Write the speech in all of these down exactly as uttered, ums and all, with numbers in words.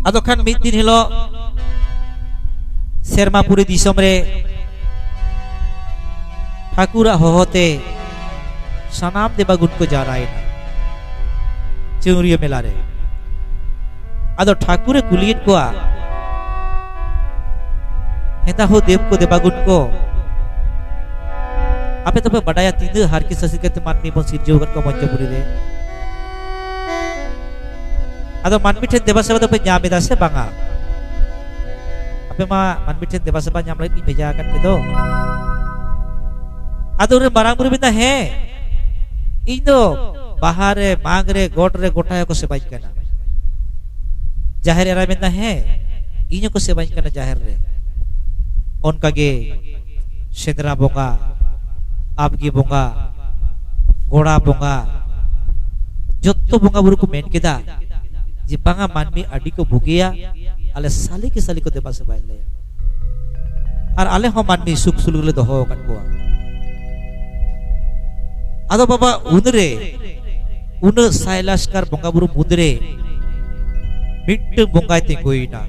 ᱟᱫᱚ ᱠᱷᱟᱱ ᱢᱤᱫ ᱫᱤᱱ ᱦᱤᱞᱳᱜ ᱥᱮᱨᱢᱟᱯᱩᱨᱤ ᱫᱤᱥᱚᱢ ᱨᱮ ᱴᱷᱟᱹᱠᱩᱨᱟᱜ ᱦᱚᱦᱚᱛᱮ ᱥᱟᱱᱟᱢ ᱫᱮᱵᱟᱜᱩᱱ ᱠᱚ ᱡᱟᱣᱨᱟᱭᱮᱱᱟ ᱪᱟᱹᱣᱨᱤᱭᱟᱹ ᱢᱮᱞᱟ ᱨᱮ᱾ ᱟᱫᱚ ᱴᱷᱟᱹᱠᱩᱨᱮ ᱠᱩᱞᱤᱭᱮᱫ ᱠᱚᱣᱟ, ᱦᱮᱸᱫᱟ ᱦᱳ ᱫᱮᱵ ᱠᱚ, ᱫᱮᱵᱟᱜᱩᱱ ᱠᱚ, ᱟᱯᱮ ᱫᱚᱯᱮ ᱵᱟᱰᱟᱭᱟ ᱛᱤᱱᱟᱹᱜ ᱦᱟᱨᱠᱮᱛ ᱥᱟᱥᱮᱛ ᱠᱟᱛᱮ ᱢᱟᱹᱱᱢᱤ ᱵᱚᱱ ᱥᱤᱨᱡᱟᱹᱣ ᱟᱠᱟᱫ ᱠᱚᱣᱟ ᱢᱚᱧᱪᱚᱯᱩᱨᱤ ᱨᱮ? ᱟᱫᱚ ᱢᱟᱹᱱᱢᱤ ᱴᱷᱮᱱ ᱫᱮᱵᱟ ᱥᱮᱵᱟ ᱫᱚᱯᱮ ᱧᱟᱢ ᱮᱫᱟ ᱥᱮ ᱵᱟᱝᱟ? ᱟᱯᱮ ᱢᱟ ᱢᱟᱹᱱᱢᱤ ᱴᱷᱮᱱ ᱫᱮᱵᱟ ᱥᱮᱵᱟ ᱧᱟᱢ ᱞᱟᱹᱜᱤᱫ ᱤᱧ ᱵᱷᱮᱡᱟ ᱟᱠᱟᱫ ᱯᱮ ᱫᱚ᱾ ᱟᱫᱚ ᱩᱱᱤ ᱢᱟᱨᱟᱝ ᱵᱩᱨᱩ ᱢᱮᱱᱫᱟ, ᱦᱮᱸ, ᱤᱧ ᱫᱚ ᱵᱟᱦᱟ ᱨᱮ, ᱢᱟᱜᱽ ᱨᱮ, ᱜᱚᱴ ᱨᱮ, ᱜᱚᱴᱟ ᱜᱮᱠᱚ ᱥᱮᱵᱟᱧ ᱠᱟᱱᱟ᱾ ᱡᱟᱦᱮᱨ ᱮᱨᱟᱭ ᱢᱮᱱᱫᱟ, ᱦᱮᱸ, ᱤᱧ ᱦᱚᱸᱠᱚ ᱥᱮᱵᱟᱧ ᱠᱟᱱᱟ ᱡᱟᱦᱮᱨ ᱨᱮ᱾ ᱚᱱᱠᱟᱜᱮ ᱥᱮᱸᱫᱽᱨᱟ ᱵᱚᱸᱜᱟ, ᱟᱵᱜᱤ ᱵᱚᱸᱜᱟ, ᱜᱚᱲᱟ ᱵᱚᱸᱜᱟ, ᱡᱚᱛᱚ ᱵᱚᱸᱜᱟ ᱵᱩᱨᱩ ᱠᱚ ᱢᱮᱱ ᱠᱮᱫᱟ ᱡᱮ, ᱵᱟᱝᱟ, ᱢᱟᱹᱱᱢᱤ ᱟᱹᱰᱤ ᱠᱚ ᱵᱩᱜᱤᱭᱟ, ᱟᱞᱮ ᱥᱟᱞᱮ ᱠᱮ ᱥᱟᱞᱮ ᱠᱚ ᱫᱮᱵᱟ ᱥᱮᱵᱟᱭᱮᱫ ᱞᱮᱭᱟ, ᱟᱨ ᱟᱞᱮ ᱦᱚᱸ ᱢᱟᱹᱱᱢᱤ ᱥᱩᱠ ᱥᱩᱞᱩᱠ ᱞᱮ ᱫᱚᱦᱚ ᱟᱠᱟᱫ ᱠᱚᱣᱟ᱾ ᱟᱫᱚ ᱵᱟᱵᱟ, ᱩᱱᱨᱮ ᱩᱱᱟᱹᱜ ᱥᱟᱭᱞᱟᱥᱠᱟᱨ ᱵᱚᱸᱜᱟ ᱵᱩᱨᱩ ᱢᱩᱫᱽᱨᱮ ᱢᱤᱫᱴᱟᱝ ᱵᱚᱸᱜᱟᱭ ᱛᱤᱸᱜᱩᱭᱮᱱᱟ᱾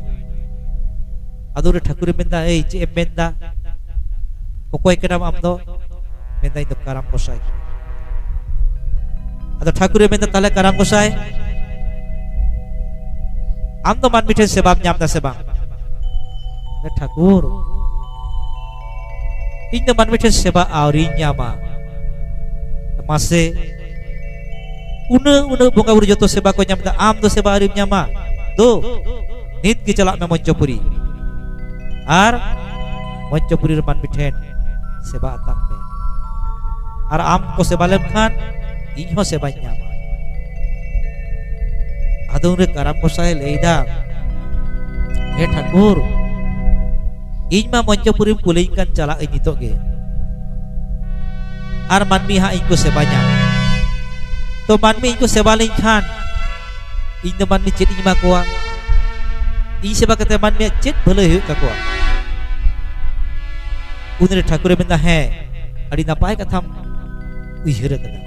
ᱟᱫᱚ ᱩᱱᱤ ᱴᱷᱟᱹᱠᱩᱨᱮ ᱢᱮᱱᱫᱟ, ᱮᱭ, ᱪᱮᱫ ᱮᱢ ᱢᱮᱱᱫᱟ? ᱚᱠᱚᱭ ᱠᱟᱱᱟᱢ ᱟᱢ ᱫᱚ? ᱢᱮᱱᱫᱟ, ᱤᱧ ᱫᱚ ᱠᱟᱨᱟᱢ ᱜᱚᱸᱥᱟᱭ ᱠᱟᱹᱱᱟᱹᱧ᱾ ᱟᱫᱚ ᱴᱷᱟᱹᱠᱩᱨᱮ ᱢᱮᱱᱫᱟ, ᱛᱟᱦᱞᱮ ᱠᱟᱨᱟᱢ ᱜᱚᱸᱥᱟᱭ, ᱟᱢ ᱫᱚ ᱢᱟᱹᱱᱢᱤ ᱴᱷᱮᱱ ᱥᱮᱵᱟᱢ ᱧᱟᱢ ᱮᱫᱟ ᱥᱮ ᱵᱟᱝ? ᱢᱮᱱᱫᱟ, ᱴᱷᱟᱹᱠᱩᱨ, ᱤᱧ ᱫᱚ ᱢᱟᱹᱱᱢᱤ ᱴᱷᱮᱱ ᱥᱮᱵᱟ ᱟᱹᱣᱨᱤᱧ ᱧᱟᱢᱟ᱾ ᱢᱟᱥᱮ, ᱩᱱᱟᱹᱜ, ᱩᱱᱟᱹᱜ ᱵᱚᱸᱜᱟ ᱵᱩᱨᱩ ᱡᱚᱛᱚ ᱥᱮᱵᱟ ᱠᱚ ᱧᱟᱢ ᱮᱫᱟ, ᱟᱢ ᱫᱚ ᱥᱮᱵᱟ ᱟᱹᱣᱨᱤᱢ ᱧᱟᱢᱟ᱾ ᱫᱩ, ᱱᱤᱛ ᱜᱮ ᱪᱟᱞᱟᱜ ᱢᱮ ᱢᱚᱧᱪᱚᱯᱩᱨᱤ, ᱟᱨ ᱢᱚᱧᱪᱚᱯᱩᱨᱤ ᱨᱮ ᱢᱟᱹᱱᱢᱤ ᱴᱷᱮᱱ ᱥᱮᱵᱟ ᱟᱛᱟᱝ ᱢᱮ, ᱟᱨ ᱟᱢ ᱠᱚ ᱥᱮᱵᱟ ᱞᱮᱢᱠᱷᱟᱱ ᱤᱧ ᱦᱚᱸ ᱥᱮᱵᱟᱧ ᱧᱟᱢᱟ᱾ ᱟᱫᱚ ᱩᱱᱨᱮ ᱠᱟᱨᱟᱢ ᱜᱚᱸᱥᱟᱭ ᱞᱟᱹᱭᱫᱟ, ᱦᱮ ᱴᱷᱟᱹᱠᱩᱨ, ᱤᱧ ᱢᱟ ᱢᱚᱧᱪᱚᱯᱩᱨᱤᱢ ᱠᱩᱞᱤᱧ ᱠᱟᱱ, ᱪᱟᱞᱟᱜ ᱟᱹᱧ ᱱᱤᱛᱚᱜ ᱜᱮ, ᱟᱨ ᱢᱟᱹᱱᱢᱤ ᱦᱟᱸᱜ ᱤᱧ ᱠᱚ ᱥᱮᱵᱟᱧᱟ᱾ ᱛᱚ ᱢᱟᱹᱱᱢᱤ ᱤᱧ ᱠᱚ ᱥᱮᱵᱟ ᱞᱤᱧ ᱠᱷᱟᱱ ᱤᱧ ᱫᱚ ᱢᱟᱹᱱᱢᱤ ᱪᱮᱫ ᱤᱧ ᱮᱢᱟ ᱠᱚᱣᱟ? ᱤᱧ ᱥᱮᱵᱟ ᱠᱟᱛᱮ ᱢᱟᱹᱱᱢᱤᱭᱟᱜ ᱪᱮᱫ ᱵᱷᱟᱹᱞᱟᱹᱭ ᱦᱩᱭᱩᱜ ᱛᱟᱠᱚᱣᱟ? ᱩᱱᱨᱮ ᱴᱷᱟᱹᱠᱩᱨᱮ ᱢᱮᱱᱫᱟ, ᱦᱮᱸ, ᱟᱹᱰᱤ ᱱᱟᱯᱟᱭ ᱠᱟᱛᱷᱟᱢ ᱩᱭᱦᱟᱹᱨ ᱟᱠᱟᱫᱟ᱾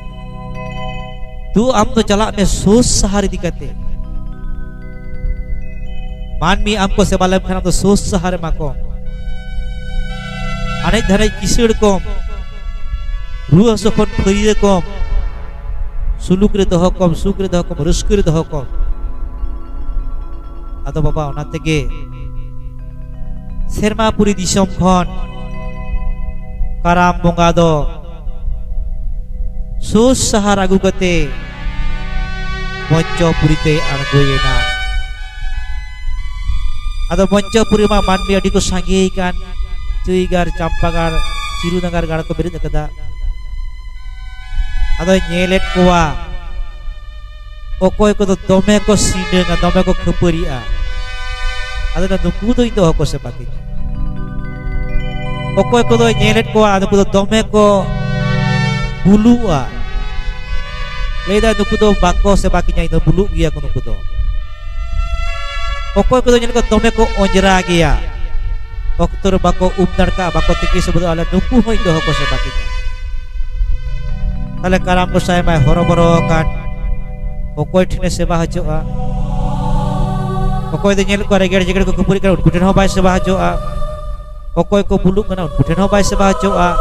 ᱛᱚ ᱟᱢ ᱫᱚ ᱪᱟᱞᱟᱜ ᱢᱮ ᱥᱳᱡᱽ ᱥᱟᱦᱟᱨ ᱤᱫᱤ ᱠᱟᱛᱮ, ᱢᱟᱹᱱᱢᱤ ᱟᱢ ᱠᱚ ᱥᱮᱵᱟ ᱞᱮᱢ ᱠᱷᱟᱱ ᱟᱢ ᱫᱚ ᱥᱳᱡᱽ ᱥᱟᱦᱟᱨ ᱮᱢᱟ ᱠᱚᱢ, ᱟᱱᱮᱡ ᱫᱷᱟᱱᱮᱡ ᱠᱤᱥᱟᱹᱲ ᱠᱚᱢ, ᱨᱩᱣᱟᱹ ᱦᱟᱹᱥᱩ ᱠᱷᱚᱱ ᱯᱷᱟᱹᱨᱭᱟᱹ ᱠᱚᱢ, ᱥᱩᱞᱩᱠ ᱨᱮ ᱫᱚᱦᱚ ᱠᱚᱢ, ᱥᱩᱠ ᱨᱮ ᱫᱚᱦᱚ ᱠᱚᱢ, ᱨᱟᱹᱥᱠᱟᱹ ᱨᱮ ᱫᱚᱦᱚ ᱠᱚᱢ᱾ ᱟᱫᱚ ᱵᱟᱵᱟ, ᱚᱱᱟ ᱛᱮᱜᱮ ᱥᱮᱨᱢᱟᱯᱩᱨᱤ ᱫᱤᱥᱚᱢ ᱠᱷᱚᱱ ᱠᱟᱨᱟᱢ ᱵᱚᱸᱜᱟ ᱫᱚ ᱥᱳᱡᱽ ᱥᱟᱦᱟᱨ ᱟᱹᱜᱩ ᱠᱟᱛᱮ ᱢᱚᱧᱪᱚᱯᱩᱨᱤ ᱛᱮᱭ ᱟᱬᱜᱚᱭᱮᱱᱟ᱾ ᱟᱫᱚ ᱢᱚᱧᱪᱚᱯᱩᱨᱤ ᱢᱟ ᱢᱟᱹᱱᱢᱤ ᱟᱹᱰᱤ ᱠᱚ ᱥᱟᱸᱜᱮ ᱟᱠᱟᱱ, ᱪᱟᱹᱭ ᱜᱟᱲ, ᱪᱟᱢᱯᱟ ᱜᱟᱲ, ᱪᱤᱨᱩ ᱱᱟᱜᱟᱨ ᱜᱟᱲ ᱠᱚ ᱵᱮᱨᱮᱫ ᱟᱠᱟᱫᱟ᱾ ᱟᱫᱚᱭ ᱧᱮᱞᱮᱫ ᱠᱚᱣᱟ, ᱚᱠᱚᱭ ᱠᱚᱫᱚ ᱫᱚᱢᱮ ᱠᱚ ᱥᱤᱸᱰᱟᱹᱝᱟ, ᱫᱚᱢᱮ ᱠᱚ ᱠᱷᱟᱹᱯᱟᱹᱨᱤᱜᱼᱟ᱾ ᱟᱫᱚ ᱱᱩᱠᱩ ᱫᱚ ᱤᱧ ᱫᱚ ᱚᱦᱚ ᱠᱚ ᱥᱮᱵᱟ ᱠᱤᱧᱟ᱾ ᱚᱠᱚᱭ ᱠᱚᱫᱚᱭ ᱧᱮᱞᱮᱫ ᱠᱚᱣᱟ, ᱱᱩᱠᱩ ᱫᱚ ᱫᱚᱢᱮ ᱠᱚ ᱵᱩᱞᱩᱜᱼᱟ᱾ ᱞᱟᱹᱭᱫᱟᱭ, ᱱᱩᱠᱩ ᱫᱚ ᱵᱟᱠᱚ ᱥᱮᱵᱟ ᱠᱤᱧᱟ, ᱤᱧ ᱫᱚ ᱵᱩᱞᱩᱜ ᱜᱮᱭᱟ ᱠᱚ ᱱᱩᱠᱩ ᱫᱚ᱾ ᱚᱠᱚᱭ ᱠᱚᱫᱚ ᱧᱮᱞ ᱠᱚ ᱫᱚᱢᱮ ᱠᱚ ᱚᱸᱡᱽᱨᱟ ᱜᱮᱭᱟ, ᱚᱠᱛᱚ ᱨᱮ ᱵᱟᱠᱚ ᱩᱢ ᱱᱟᱲᱠᱟᱜᱼᱟ, ᱵᱟᱠᱚ ᱛᱤᱠᱤ ᱥᱚᱵᱚᱫᱚᱜᱼᱟ, ᱟᱞᱮ ᱱᱩᱠᱩ ᱦᱚᱸ ᱤᱧ ᱫᱚ ᱚᱦᱚ ᱠᱚ ᱥᱮᱵᱟ ᱠᱤᱧᱟ᱾ ᱛᱟᱦᱞᱮ ᱠᱟᱨᱟᱢ ᱜᱚᱸᱥᱟᱭ ᱢᱟᱭ ᱦᱚᱨᱚᱵᱚᱨᱚ ᱟᱠᱟᱱ, ᱚᱠᱚᱭ ᱴᱷᱮᱱᱮ ᱥᱮᱵᱟ ᱦᱚᱪᱚᱜᱼᱟ? ᱚᱠᱚᱭ ᱫᱚ ᱧᱮᱞ ᱠᱚᱣᱟ ᱨᱮᱜᱮᱲ ᱡᱮᱜᱮᱲ ᱠᱚ ᱠᱷᱟᱹᱯᱟᱹᱨᱤ ᱠᱟᱱᱟ, ᱩᱱᱠᱩ ᱴᱷᱮᱱ ᱦᱚᱸ ᱵᱟᱭ ᱥᱮᱵᱟ ᱦᱚᱪᱚᱜᱼᱟ᱾ ᱚᱠᱚᱭ ᱠᱚ ᱵᱩᱞᱩᱜ ᱠᱟᱱᱟ, ᱩᱱᱠᱩ ᱴᱷᱮᱱ ᱦᱚᱸ ᱵᱟᱭ ᱥᱮᱵᱟ ᱦᱚᱪᱚᱣᱟᱜᱼᱟ᱾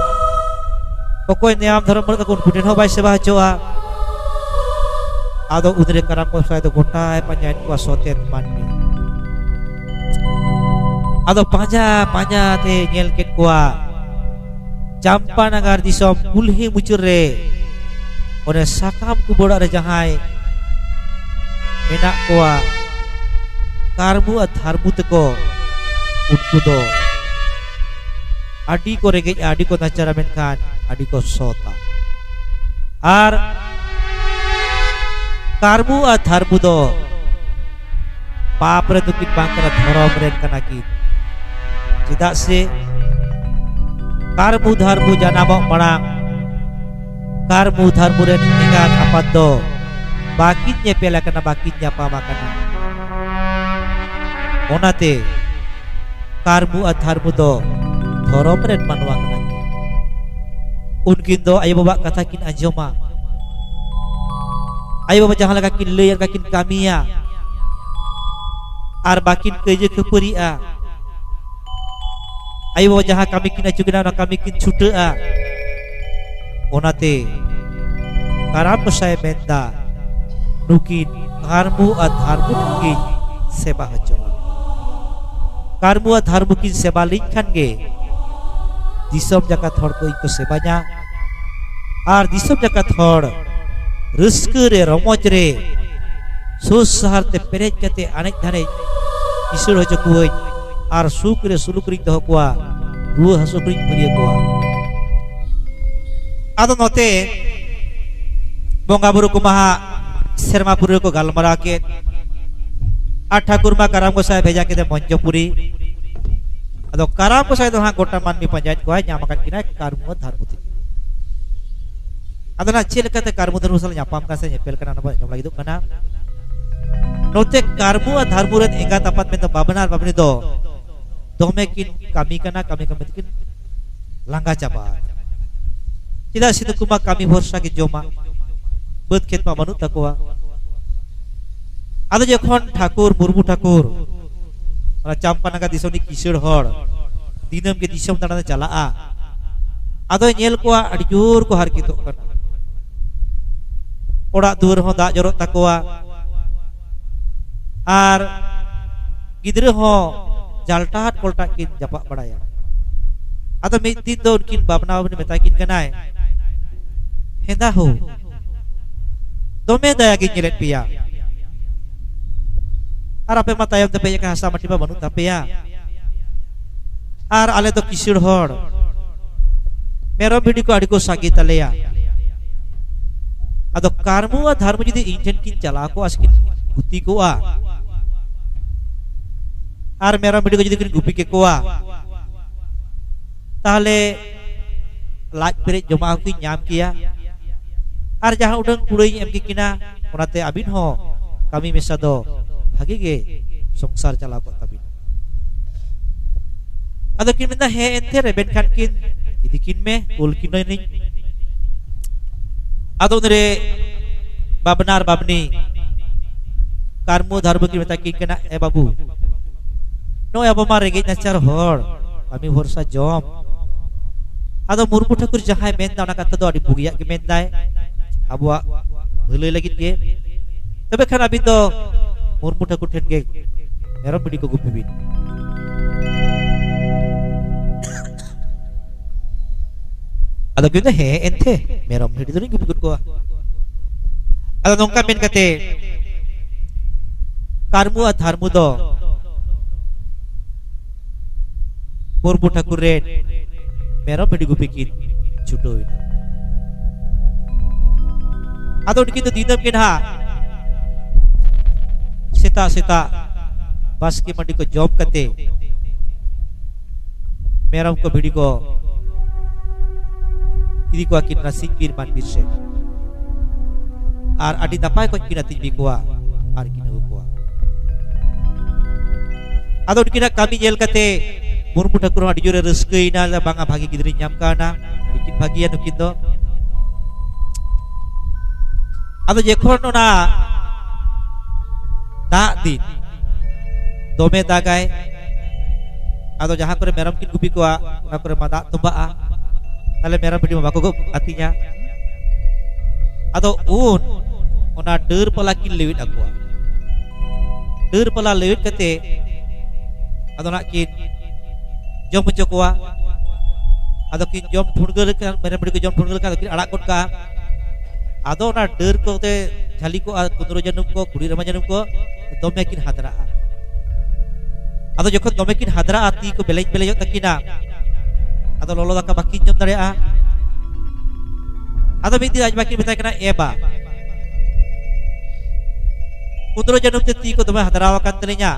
ᱚᱠᱚᱭ ᱱᱮᱭᱟᱢ ᱫᱷᱚᱨᱚᱢ ᱵᱟᱹᱱᱩᱜ ᱛᱟᱠᱚ, ᱩᱱᱠᱩ ᱴᱷᱮᱱ ᱦᱚᱸ ᱵᱟᱭ ᱥᱮᱵᱟ ᱦᱚᱪᱚᱣᱟᱜᱼᱟ᱾ ᱟᱫᱚ ᱩᱱᱨᱮ ᱠᱟᱨᱟᱢ ᱜᱚᱸᱥᱟᱭ ᱫᱚ ᱜᱚᱴᱟᱭ ᱯᱟᱸᱡᱟᱭᱮᱫ ᱠᱚᱣᱟ ᱥᱚᱛᱮᱱ ᱢᱟᱹᱱᱢᱤ᱾ ᱟᱫᱚ ᱯᱟᱸᱡᱟ ᱯᱟᱸᱡᱟ ᱛᱮ ᱧᱮᱞ ᱠᱮᱫ ᱠᱚᱣᱟ, ᱪᱟᱢᱯᱟ ᱱᱟᱜᱟᱨ ᱫᱤᱥᱚᱢ ᱠᱩᱞᱦᱤ ᱢᱩᱪᱟᱹᱫ ᱨᱮ ᱚᱱᱮ ᱥᱟᱠᱟᱢ ᱠᱩᱵᱟᱹᱲᱟᱜ ᱨᱮ ᱡᱟᱦᱟᱸᱭ ᱢᱮᱱᱟᱜ ᱠᱚᱣᱟ, ᱠᱟᱨᱢᱩ ᱟᱨ ᱫᱷᱟᱨᱢᱩ ᱛᱮᱠᱚ, ᱩᱱᱠᱩ ᱫᱚ ᱟᱹᱰᱤ ᱠᱚ ᱨᱮᱸᱜᱮᱡᱼᱟ, ᱟᱹᱰᱤ ᱠᱚ ᱱᱟᱪᱟᱨᱟ, ᱢᱮᱱᱠᱷᱟᱱ ᱟᱹᱰᱤ ᱠᱚ ᱥᱚᱛᱟ᱾ ᱟᱨ ᱠᱟᱨᱢᱩ ᱟᱨ ᱫᱷᱟᱨᱢᱩ ᱫᱚ ᱯᱟᱯ ᱨᱮ ᱫᱚᱠᱤᱱ ᱵᱟᱝ ᱠᱟᱱᱟ, ᱫᱷᱚᱨᱚᱢ ᱨᱮᱱ ᱠᱟᱱᱟ ᱠᱤᱱ᱾ ᱪᱮᱫᱟᱜ ᱥᱮ ᱠᱟᱨᱢᱩ ᱫᱷᱟᱨᱢᱩ ᱡᱟᱱᱟᱢᱚᱜ ᱢᱟᱲᱟᱝ ᱠᱟᱨᱢᱩ ᱫᱷᱟᱨᱢᱩ ᱨᱮᱱ ᱮᱸᱜᱟᱛ ᱟᱯᱟᱛ ᱫᱚ ᱵᱟᱹᱠᱤᱱ ᱧᱮᱯᱮᱞ ᱟᱠᱟᱱᱟ, ᱵᱟᱹᱠᱤᱱ ᱧᱟᱯᱟᱢ ᱟᱠᱟᱱᱟ᱾ ᱚᱱᱟᱛᱮ ᱠᱟᱨᱢᱩ ᱟᱨ ᱫᱷᱟᱨᱢᱩ ᱫᱚ ᱫᱷᱚᱨᱚᱢ ᱨᱮᱱ ᱢᱟᱱᱣᱟ ᱠᱟᱱᱟ ᱠᱤᱱ᱾ ᱩᱱᱠᱤᱱ ᱫᱚ ᱟᱭᱳ ᱵᱟᱵᱟᱣᱟᱜ ᱠᱟᱛᱷᱟ ᱠᱤᱱ ᱟᱸᱡᱚᱢᱟ᱾ ᱟᱭᱳ ᱵᱟᱵᱟ ᱡᱟᱦᱟᱸ ᱞᱮᱠᱟ ᱠᱤᱱ ᱞᱟᱹᱭᱟ, ᱚᱱᱠᱟ ᱠᱤᱱ ᱠᱟᱹᱢᱤᱭᱟ᱾ ᱟᱨ ᱵᱟᱹᱠᱤᱱ ᱠᱟᱹᱭᱡᱟᱹ ᱠᱷᱟᱹᱯᱟᱹᱨᱤᱜᱼᱟ᱾ ᱟᱭᱳ ᱵᱟᱵᱟ ᱡᱟᱦᱟᱸ ᱠᱟᱹᱢᱤ ᱠᱤᱱ ᱟᱹᱪᱩ ᱠᱤᱱᱟ, ᱚᱱᱟ ᱠᱟᱹᱢᱤ ᱠᱤᱱ ᱪᱷᱩᱴᱟᱹᱜᱼᱟ᱾ ᱚᱱᱟᱛᱮ ᱠᱟᱨᱟᱢ ᱜᱚᱸᱥᱟᱭ ᱢᱮᱱᱫᱟ, ᱱᱩᱠᱤᱱ ᱠᱟᱨᱢᱩ ᱟᱨ ᱫᱷᱟᱨᱢᱩ ᱠᱤᱱ ᱥᱮᱵᱟ ᱦᱚᱪᱚᱣᱟ᱾ ᱠᱟᱨᱢᱩ ᱟᱨ ᱫᱷᱟᱨᱢᱩ ᱠᱤᱱ ᱥᱮᱵᱟ ᱞᱤᱧ ᱠᱷᱟᱱ ᱜᱮ ᱫᱤᱥᱚᱢ ᱡᱟᱠᱟᱛ ᱦᱚᱲ ᱠᱚ ᱤᱧ ᱠᱚ ᱥᱮᱵᱟᱧᱟ᱾ ᱟᱨ ᱫᱤᱥᱚᱢ ᱡᱟᱠᱟᱛ ᱦᱚᱲ ᱨᱟᱹᱥᱠᱟᱹ ᱨᱮ, ᱨᱚᱢᱚᱡᱽ ᱨᱮ, ᱥᱩᱠ ᱥᱟᱦᱟᱨ ᱛᱮ ᱯᱮᱨᱮᱡ ᱠᱟᱛᱮ ᱟᱱᱮᱡ ᱫᱷᱟᱱᱮᱡ ᱠᱤᱥᱟᱹᱲ ᱦᱚᱪᱚ ᱠᱚᱣᱟᱹᱧ᱾ ᱟᱨ ᱥᱩᱠ ᱨᱮ ᱥᱩᱞᱩᱠ ᱨᱤᱧ ᱫᱚᱦᱚ ᱠᱚᱣᱟ, ᱨᱩᱣᱟᱹ ᱦᱟᱹᱥᱩ ᱠᱚᱨᱤᱧ ᱯᱷᱟᱹᱨᱭᱟᱹ ᱠᱚᱣᱟ᱾ ᱟᱫᱚ ᱱᱚᱛᱮ ᱵᱚᱸᱜᱟ ᱵᱩᱨᱩ ᱠᱚᱢᱟ ᱦᱟᱸᱜ ᱥᱮᱨᱢᱟ ᱯᱩᱨᱟᱹ ᱠᱚ ᱜᱟᱞᱢᱟᱨᱟᱣ ᱠᱮᱫ᱾ ᱟᱨ ᱴᱷᱟᱹᱠᱩᱨ ᱢᱟ ᱠᱟᱨᱟᱢ ᱜᱚᱸᱥᱟᱭ ᱵᱷᱮᱡᱟ ᱠᱮᱫᱮ ᱢᱚᱧᱪᱚᱯᱩᱨᱤ᱾ ᱟᱫᱚ ᱠᱟᱨᱟᱢ ᱜᱚᱸᱥᱟᱭ ᱫᱚ ᱦᱟᱸᱜ ᱜᱚᱴᱟ ᱢᱟᱹᱱᱢᱤ ᱯᱟᱸᱡᱟᱭᱮᱫ ᱠᱚᱣᱟ, ᱧᱟᱢ ᱟᱠᱟᱫ ᱠᱤᱱᱟ ᱠᱟᱨᱢᱩ ᱟᱨ ᱫᱷᱟᱨᱢᱩ ᱛᱤᱠᱤᱱ᱾ ᱟᱫᱚ ᱱᱟᱜ ᱪᱮᱫ ᱞᱮᱠᱟᱛᱮ ᱠᱟᱨᱢᱩ ᱫᱷᱟᱨᱢᱩ ᱥᱟᱞᱟᱜ ᱧᱟᱯᱟᱢ ᱠᱟᱱᱟ ᱥᱮ ᱧᱮᱯᱮᱞ ᱠᱟᱱᱟ, ᱚᱱᱟ ᱵᱚᱱ ᱟᱸᱡᱚᱢ ᱞᱟᱹᱜᱤᱫᱚᱜ ᱠᱟᱱᱟ᱾ ᱱᱚᱛᱮ ᱠᱟᱨᱢᱩ ᱟᱨ ᱫᱷᱟᱨᱢᱩ ᱨᱮᱱ ᱮᱸᱜᱟᱛ ᱟᱯᱟᱛ ᱢᱮᱱᱫᱚ ᱵᱟᱵᱱᱟ ᱟᱨ ᱵᱟᱵᱱᱤ ᱫᱚ ᱫᱚᱢᱮ ᱠᱤᱱ ᱠᱟᱹᱢᱤ ᱠᱟᱱᱟ, ᱠᱟᱹᱢᱤ ᱠᱟᱹᱢᱤ ᱛᱮᱠᱤᱱ ᱞᱟᱸᱜᱟ ᱪᱟᱵᱟ ᱟᱠᱟᱱᱟ᱾ ᱪᱮᱫᱟᱜ ᱥᱮ ᱱᱩᱠᱩ ᱢᱟ ᱠᱟᱹᱢᱤ ᱵᱷᱚᱨᱥᱟ ᱜᱮ, ᱡᱚᱢᱟᱜ ᱵᱟᱹᱫᱽ ᱠᱷᱮᱛ ᱢᱟ ᱵᱟᱹᱱᱩᱜ ᱛᱟᱠᱚᱣᱟ᱾ ᱟᱫᱚ ᱡᱚᱠᱷᱚᱱ ᱴᱷᱟᱹᱠᱩᱨ, ᱢᱩᱨᱢᱩ ᱴᱷᱟᱹᱠᱩᱨ, ᱚᱱᱟ ᱪᱟᱢᱯᱟ ᱱᱟᱜᱟᱨ ᱫᱤᱥᱚᱢ ᱨᱤᱱᱤᱡ ᱠᱤᱥᱟᱹᱲ ᱦᱚᱲ, ᱫᱤᱱᱟᱹᱢ ᱜᱮ ᱫᱤᱥᱚᱢ ᱫᱟᱬᱟᱱᱮ ᱪᱟᱞᱟᱜᱼᱟ᱾ ᱟᱫᱚᱭ ᱧᱮᱞ ᱠᱚᱣᱟ ᱟᱹᱰᱤ ᱡᱳᱨ ᱠᱚ ᱦᱟᱨᱠᱮᱛᱚᱜ ᱠᱟᱱᱟ, ᱚᱲᱟᱜ ᱫᱩᱣᱟᱹᱨ ᱦᱚᱸ ᱫᱟᱜ ᱡᱚᱨᱚᱜ ᱛᱟᱠᱚᱣᱟ, ᱟᱨ ᱜᱤᱫᱽᱨᱟᱹ ᱦᱚᱸ ᱡᱟᱞᱴᱟᱦᱟᱴ ᱠᱚᱞᱴᱟᱦᱟᱴ ᱠᱤᱱ ᱡᱟᱯᱟᱜ ᱵᱟᱲᱟᱭᱟ᱾ ᱟᱫᱚ ᱢᱤᱫ ᱫᱤᱱ ᱫᱚ ᱩᱱᱠᱤᱱ ᱵᱟᱵᱱᱟ ᱵᱟᱵᱱᱤ ᱢᱮᱛᱟ ᱠᱤᱱ ᱠᱟᱱᱟᱭ, ᱦᱮᱸᱫᱟ ᱦᱳ, ᱫᱚᱢᱮ ᱫᱟᱭᱟ ᱜᱤᱧ ᱧᱮᱞᱮᱫ ᱯᱮᱭᱟ, ᱟᱨ ᱟᱯᱮ ᱢᱟ ᱛᱟᱭᱚᱢ ᱛᱮᱯᱮ ᱦᱮᱡ ᱟᱠᱟᱱ, ᱦᱟᱥᱟ ᱢᱟᱹᱴᱤ ᱢᱟ ᱵᱟᱹᱱᱩᱜ ᱛᱟᱯᱮᱭᱟ, ᱟᱨ ᱟᱞᱮ ᱫᱚ ᱠᱤᱥᱟᱹᱲ ᱦᱚᱲ, ᱢᱮᱨᱚᱢ ᱵᱷᱤᱰᱤ ᱠᱚ ᱟᱹᱰᱤ ᱠᱚ ᱥᱟᱸᱜᱮ ᱛᱟᱞᱮᱭᱟ᱾ ᱟᱫᱚ ᱠᱟᱨᱢᱩ ᱟᱨ ᱫᱷᱟᱨᱢᱩ ᱡᱩᱫᱤ ᱤᱧ ᱴᱷᱮᱱ ᱠᱤᱱ ᱪᱟᱞᱟᱣ ᱠᱚᱜᱼᱟ ᱥᱮ ᱠᱤᱱ ᱜᱩᱛᱤ ᱠᱚᱜᱼᱟ, ᱟᱨ ᱢᱮᱨᱚᱢ ᱵᱷᱤᱰᱤ ᱠᱚ ᱡᱩᱫᱤ ᱠᱤᱱ ᱜᱩᱯᱤ ᱠᱮᱠᱚᱣᱟ, ᱛᱟᱦᱚᱞᱮ ᱞᱟᱡ ᱯᱮᱨᱮᱡ ᱡᱚᱢᱟᱜ ᱦᱚᱸᱠᱤᱱ ᱧᱟᱢ ᱠᱮᱭᱟ᱾ ᱟᱨ ᱡᱟᱦᱟᱸ ᱩᱰᱟᱹᱝ ᱠᱩᱲᱟᱹᱭ ᱮᱢ ᱠᱮᱠᱤᱱᱟ, ᱚᱱᱟᱛᱮ ᱟᱹᱵᱤᱱ ᱦᱚᱸ ᱠᱟᱹᱢᱤ ᱢᱮᱥᱟ ᱫᱚ ᱵᱷᱟᱜᱮ ᱜᱮ ᱥᱚᱝᱥᱟᱨ ᱪᱟᱞᱟᱣ ᱠᱚᱜ ᱛᱟᱹᱵᱤᱱᱟ᱾ ᱟᱫᱚ ᱠᱤᱱ ᱢᱮᱱᱫᱟ, ᱦᱮᱸ ᱮᱱᱛᱮ ᱨᱮᱵᱮᱱ ᱠᱷᱟᱱ ᱠᱤᱱ ᱤᱫᱤ ᱠᱤᱱ ᱢᱮ, ᱠᱩᱞ ᱠᱤᱱᱟᱹᱧ᱾ ᱟᱫᱚ ᱩᱱᱨᱮ ᱵᱟᱵᱱᱟ ᱟᱨ ᱵᱟᱵᱱᱤ ᱠᱟᱨᱢᱩ ᱫᱷᱟᱨᱢᱩ ᱠᱤᱱ ᱢᱮᱛᱟ ᱠᱤᱱ ᱠᱟᱱᱟ, "ᱮ ᱵᱟᱹᱵᱩ, ᱱᱚᱜᱼᱚᱭ ᱟᱵᱚ ᱢᱟ ᱨᱮᱸᱜᱮᱡ ᱱᱟᱪᱟᱨ ᱦᱚᱲ, ᱠᱟᱹᱢᱤ ᱵᱷᱚᱨᱥᱟ ᱡᱚᱢ᱾ ᱟᱫᱚ ᱢᱩᱨᱢᱩ ᱴᱷᱟᱹᱠᱩᱨ ᱡᱟᱦᱟᱸᱭ ᱢᱮᱱᱫᱟ, ᱚᱱᱟ ᱠᱟᱛᱷᱟ ᱫᱚ ᱟᱹᱰᱤ ᱵᱩᱜᱤᱭᱟᱜ ᱜᱮ ᱢᱮᱱᱫᱟᱭ, ᱟᱵᱚᱣᱟᱜ ᱵᱷᱟᱹᱞᱟᱹᱭ ᱞᱟᱹᱜᱤᱫ ᱜᱮ᱾ ᱛᱚᱵᱮ ᱠᱷᱟᱱ ᱟᱹᱵᱤᱱ ᱫᱚ ᱢᱩᱨᱢᱩ ᱴᱷᱟᱹᱠᱩᱨ ᱴᱷᱮᱱ ᱜᱮ ᱢᱮᱨᱚᱢ ᱵᱷᱤᱰᱤ ᱠᱚ ᱜᱩᱯᱤ ᱵᱤᱱ᱾" ᱟᱫᱚ ᱠᱤᱱ ᱢᱮᱱᱫᱟ, "ᱦᱮᱸ, ᱮᱱᱛᱮ ᱢᱮᱨᱚᱢ ᱵᱷᱤᱰᱤ ᱫᱚᱞᱤᱧ ᱜᱩᱯᱤ ᱜᱚᱫ ᱠᱚᱣᱟ᱾" ᱟᱫᱚ ᱱᱚᱝᱠᱟ ᱢᱮᱱ ᱠᱟᱛᱮ ᱠᱟᱨᱢᱩ ᱟᱨ ᱫᱷᱟᱨᱢᱩ ᱫᱚ ᱢᱩᱨᱢᱩ ᱴᱷᱟᱹᱠᱩᱨ ᱨᱮᱱ ᱢᱮᱨᱚᱢ ᱵᱷᱤᱰᱤ ᱜᱩᱯᱤ ᱠᱤᱱ ᱪᱷᱩᱴᱟᱹᱣ ᱮᱱᱟ᱾ ᱟᱫᱚ ᱩᱱᱠᱤᱱ ᱫᱚ ᱫᱤᱱᱟᱹᱢ ᱜᱮ ᱱᱟᱦᱟᱜ ᱥᱮᱛᱟᱜ ᱥᱮᱛᱟᱜ ᱵᱟᱥᱠᱮ ᱢᱟᱹᱰᱤ ᱠᱚ ᱡᱚᱢ ᱠᱟᱛᱮ ᱢᱮᱨᱚᱢ ᱠᱚ ᱵᱷᱤᱰᱤ ᱠᱚ ᱤᱫᱤ ᱠᱚᱣᱟ ᱠᱤᱱ ᱚᱱᱟ ᱥᱤᱧ ᱵᱤᱨ ᱢᱟᱱ ᱵᱤᱨ ᱥᱮᱫ᱾ ᱟᱨ ᱟᱹᱰᱤ ᱱᱟᱯᱟᱭ ᱠᱚᱡ ᱠᱤᱱ ᱟᱹᱛᱤᱧ ᱵᱤ ᱠᱚᱣᱟ ᱟᱨ ᱠᱤᱱ ᱟᱹᱜᱩ ᱠᱚᱣᱟ᱾ ᱟᱫᱚ ᱩᱱᱠᱤᱱᱟᱜ ᱠᱟᱹᱢᱤ ᱧᱮᱞ ᱠᱟᱛᱮ ᱢᱩᱨᱢᱩ ᱴᱷᱟᱹᱠᱩᱨ ᱦᱚᱸ ᱟᱹᱰᱤ ᱡᱳᱨᱮ ᱨᱟᱹᱥᱠᱟᱹᱭᱮᱱᱟ, ᱞᱟᱹᱭᱫᱟ, "ᱵᱟᱝᱟ, ᱵᱷᱟᱹᱜᱤ ᱜᱤᱫᱽᱨᱟᱹᱧ ᱧᱟᱢ ᱠᱟᱣᱱᱟ, ᱟᱹᱰᱤ ᱠᱤᱱ ᱵᱷᱟᱹᱜᱤᱭᱟ ᱱᱩᱠᱤᱱ ᱫᱚ᱾" ᱟᱫᱚ ᱡᱚᱠᱷᱚᱱ ᱚᱱᱟ ᱫᱟᱜ ᱫᱤᱱ ᱫᱚᱢᱮ ᱫᱟᱜᱟᱭ, ᱟᱫᱚ ᱡᱟᱦᱟᱸ ᱠᱚᱨᱮ ᱢᱮᱨᱚᱢ ᱠᱤᱱ ᱜᱩᱯᱤ ᱠᱚᱣᱟ, ᱚᱱᱟ ᱠᱚᱨᱮ ᱢᱟ ᱫᱟᱜ ᱛᱚᱸᱵᱟᱜᱼᱟ, ᱛᱟᱦᱞᱮ ᱢᱮᱨᱚᱢ ᱵᱷᱤᱰᱤ ᱢᱟ ᱵᱟᱠᱚ ᱜᱚ-, ᱟᱹᱛᱤᱧᱟ᱾ ᱟᱫᱚ ᱩᱱ ᱚᱱᱟ ᱰᱟᱹᱨ ᱯᱟᱞᱟ ᱠᱤᱱ ᱞᱮᱣᱮᱫ ᱟᱠᱚᱣᱟ᱾ ᱰᱟᱹᱨ ᱯᱟᱞᱟ ᱞᱮᱣᱮᱫ ᱠᱟᱛᱮ ᱟᱫᱚ ᱱᱟᱜ ᱠᱤᱱ ᱡᱚᱢ ᱦᱚᱪᱚ ᱠᱚᱣᱟ᱾ ᱟᱫᱚ ᱠᱤᱱ ᱡᱚᱢ ᱯᱷᱩᱲᱜᱟᱹ ᱞᱮᱠᱷᱟᱱ, ᱢᱮᱨᱚᱢ ᱵᱷᱤᱰᱤ ᱠᱚ ᱡᱚᱢ ᱯᱷᱩᱲᱜᱟᱹ ᱞᱮᱠᱷᱟᱱ, ᱟᱫᱚ ᱠᱤᱱ ᱟᱲᱟᱜ ᱜᱚᱫ ᱠᱟᱜᱼᱟ᱾ ᱟᱫᱚ ᱚᱱᱟ ᱰᱟᱹᱨ ᱠᱚᱛᱮ ᱡᱷᱟᱹᱞᱤ ᱠᱚᱜᱼᱟ, ᱠᱩᱸᱫᱽᱨᱚ ᱡᱟᱹᱱᱩᱢ ᱠᱚ, ᱠᱩᱲᱤᱫ ᱨᱟᱢᱟ ᱡᱟᱹᱱᱩᱢ ᱠᱚ, ᱫᱚᱢᱮ ᱠᱤᱱ ᱦᱟᱫᱽᱨᱟᱜᱼᱟ᱾ ᱟᱫᱚ ᱡᱚᱠᱷᱚᱱ ᱫᱚᱢᱮ ᱠᱤᱱ ᱦᱟᱫᱽᱨᱟᱜᱼᱟ, ᱛᱤ ᱠᱚ ᱵᱮᱞᱮᱧ ᱵᱮᱞᱮᱧᱚᱜ ᱛᱟᱹᱠᱤᱱᱟ, ᱟᱫᱚ ᱞᱚᱞᱚ ᱫᱟᱠᱟ ᱵᱟᱹᱠᱤᱱ ᱡᱚᱢ ᱫᱟᱲᱮᱭᱟᱜᱼᱟ᱾ ᱟᱫᱚ ᱢᱤᱫ ᱫᱤᱱ ᱟᱡ ᱵᱟ ᱠᱤᱱ ᱢᱮᱛᱟᱭ ᱠᱟᱱᱟ, "ᱮ ᱵᱟ, ᱠᱩᱸᱫᱽᱨᱚ ᱡᱟᱹᱱᱩᱢ ᱛᱮ ᱛᱤ ᱠᱚ ᱫᱚᱢᱮ ᱦᱟᱫᱽᱨᱟᱣ ᱟᱠᱟᱱ ᱛᱟᱹᱞᱤᱧᱟ,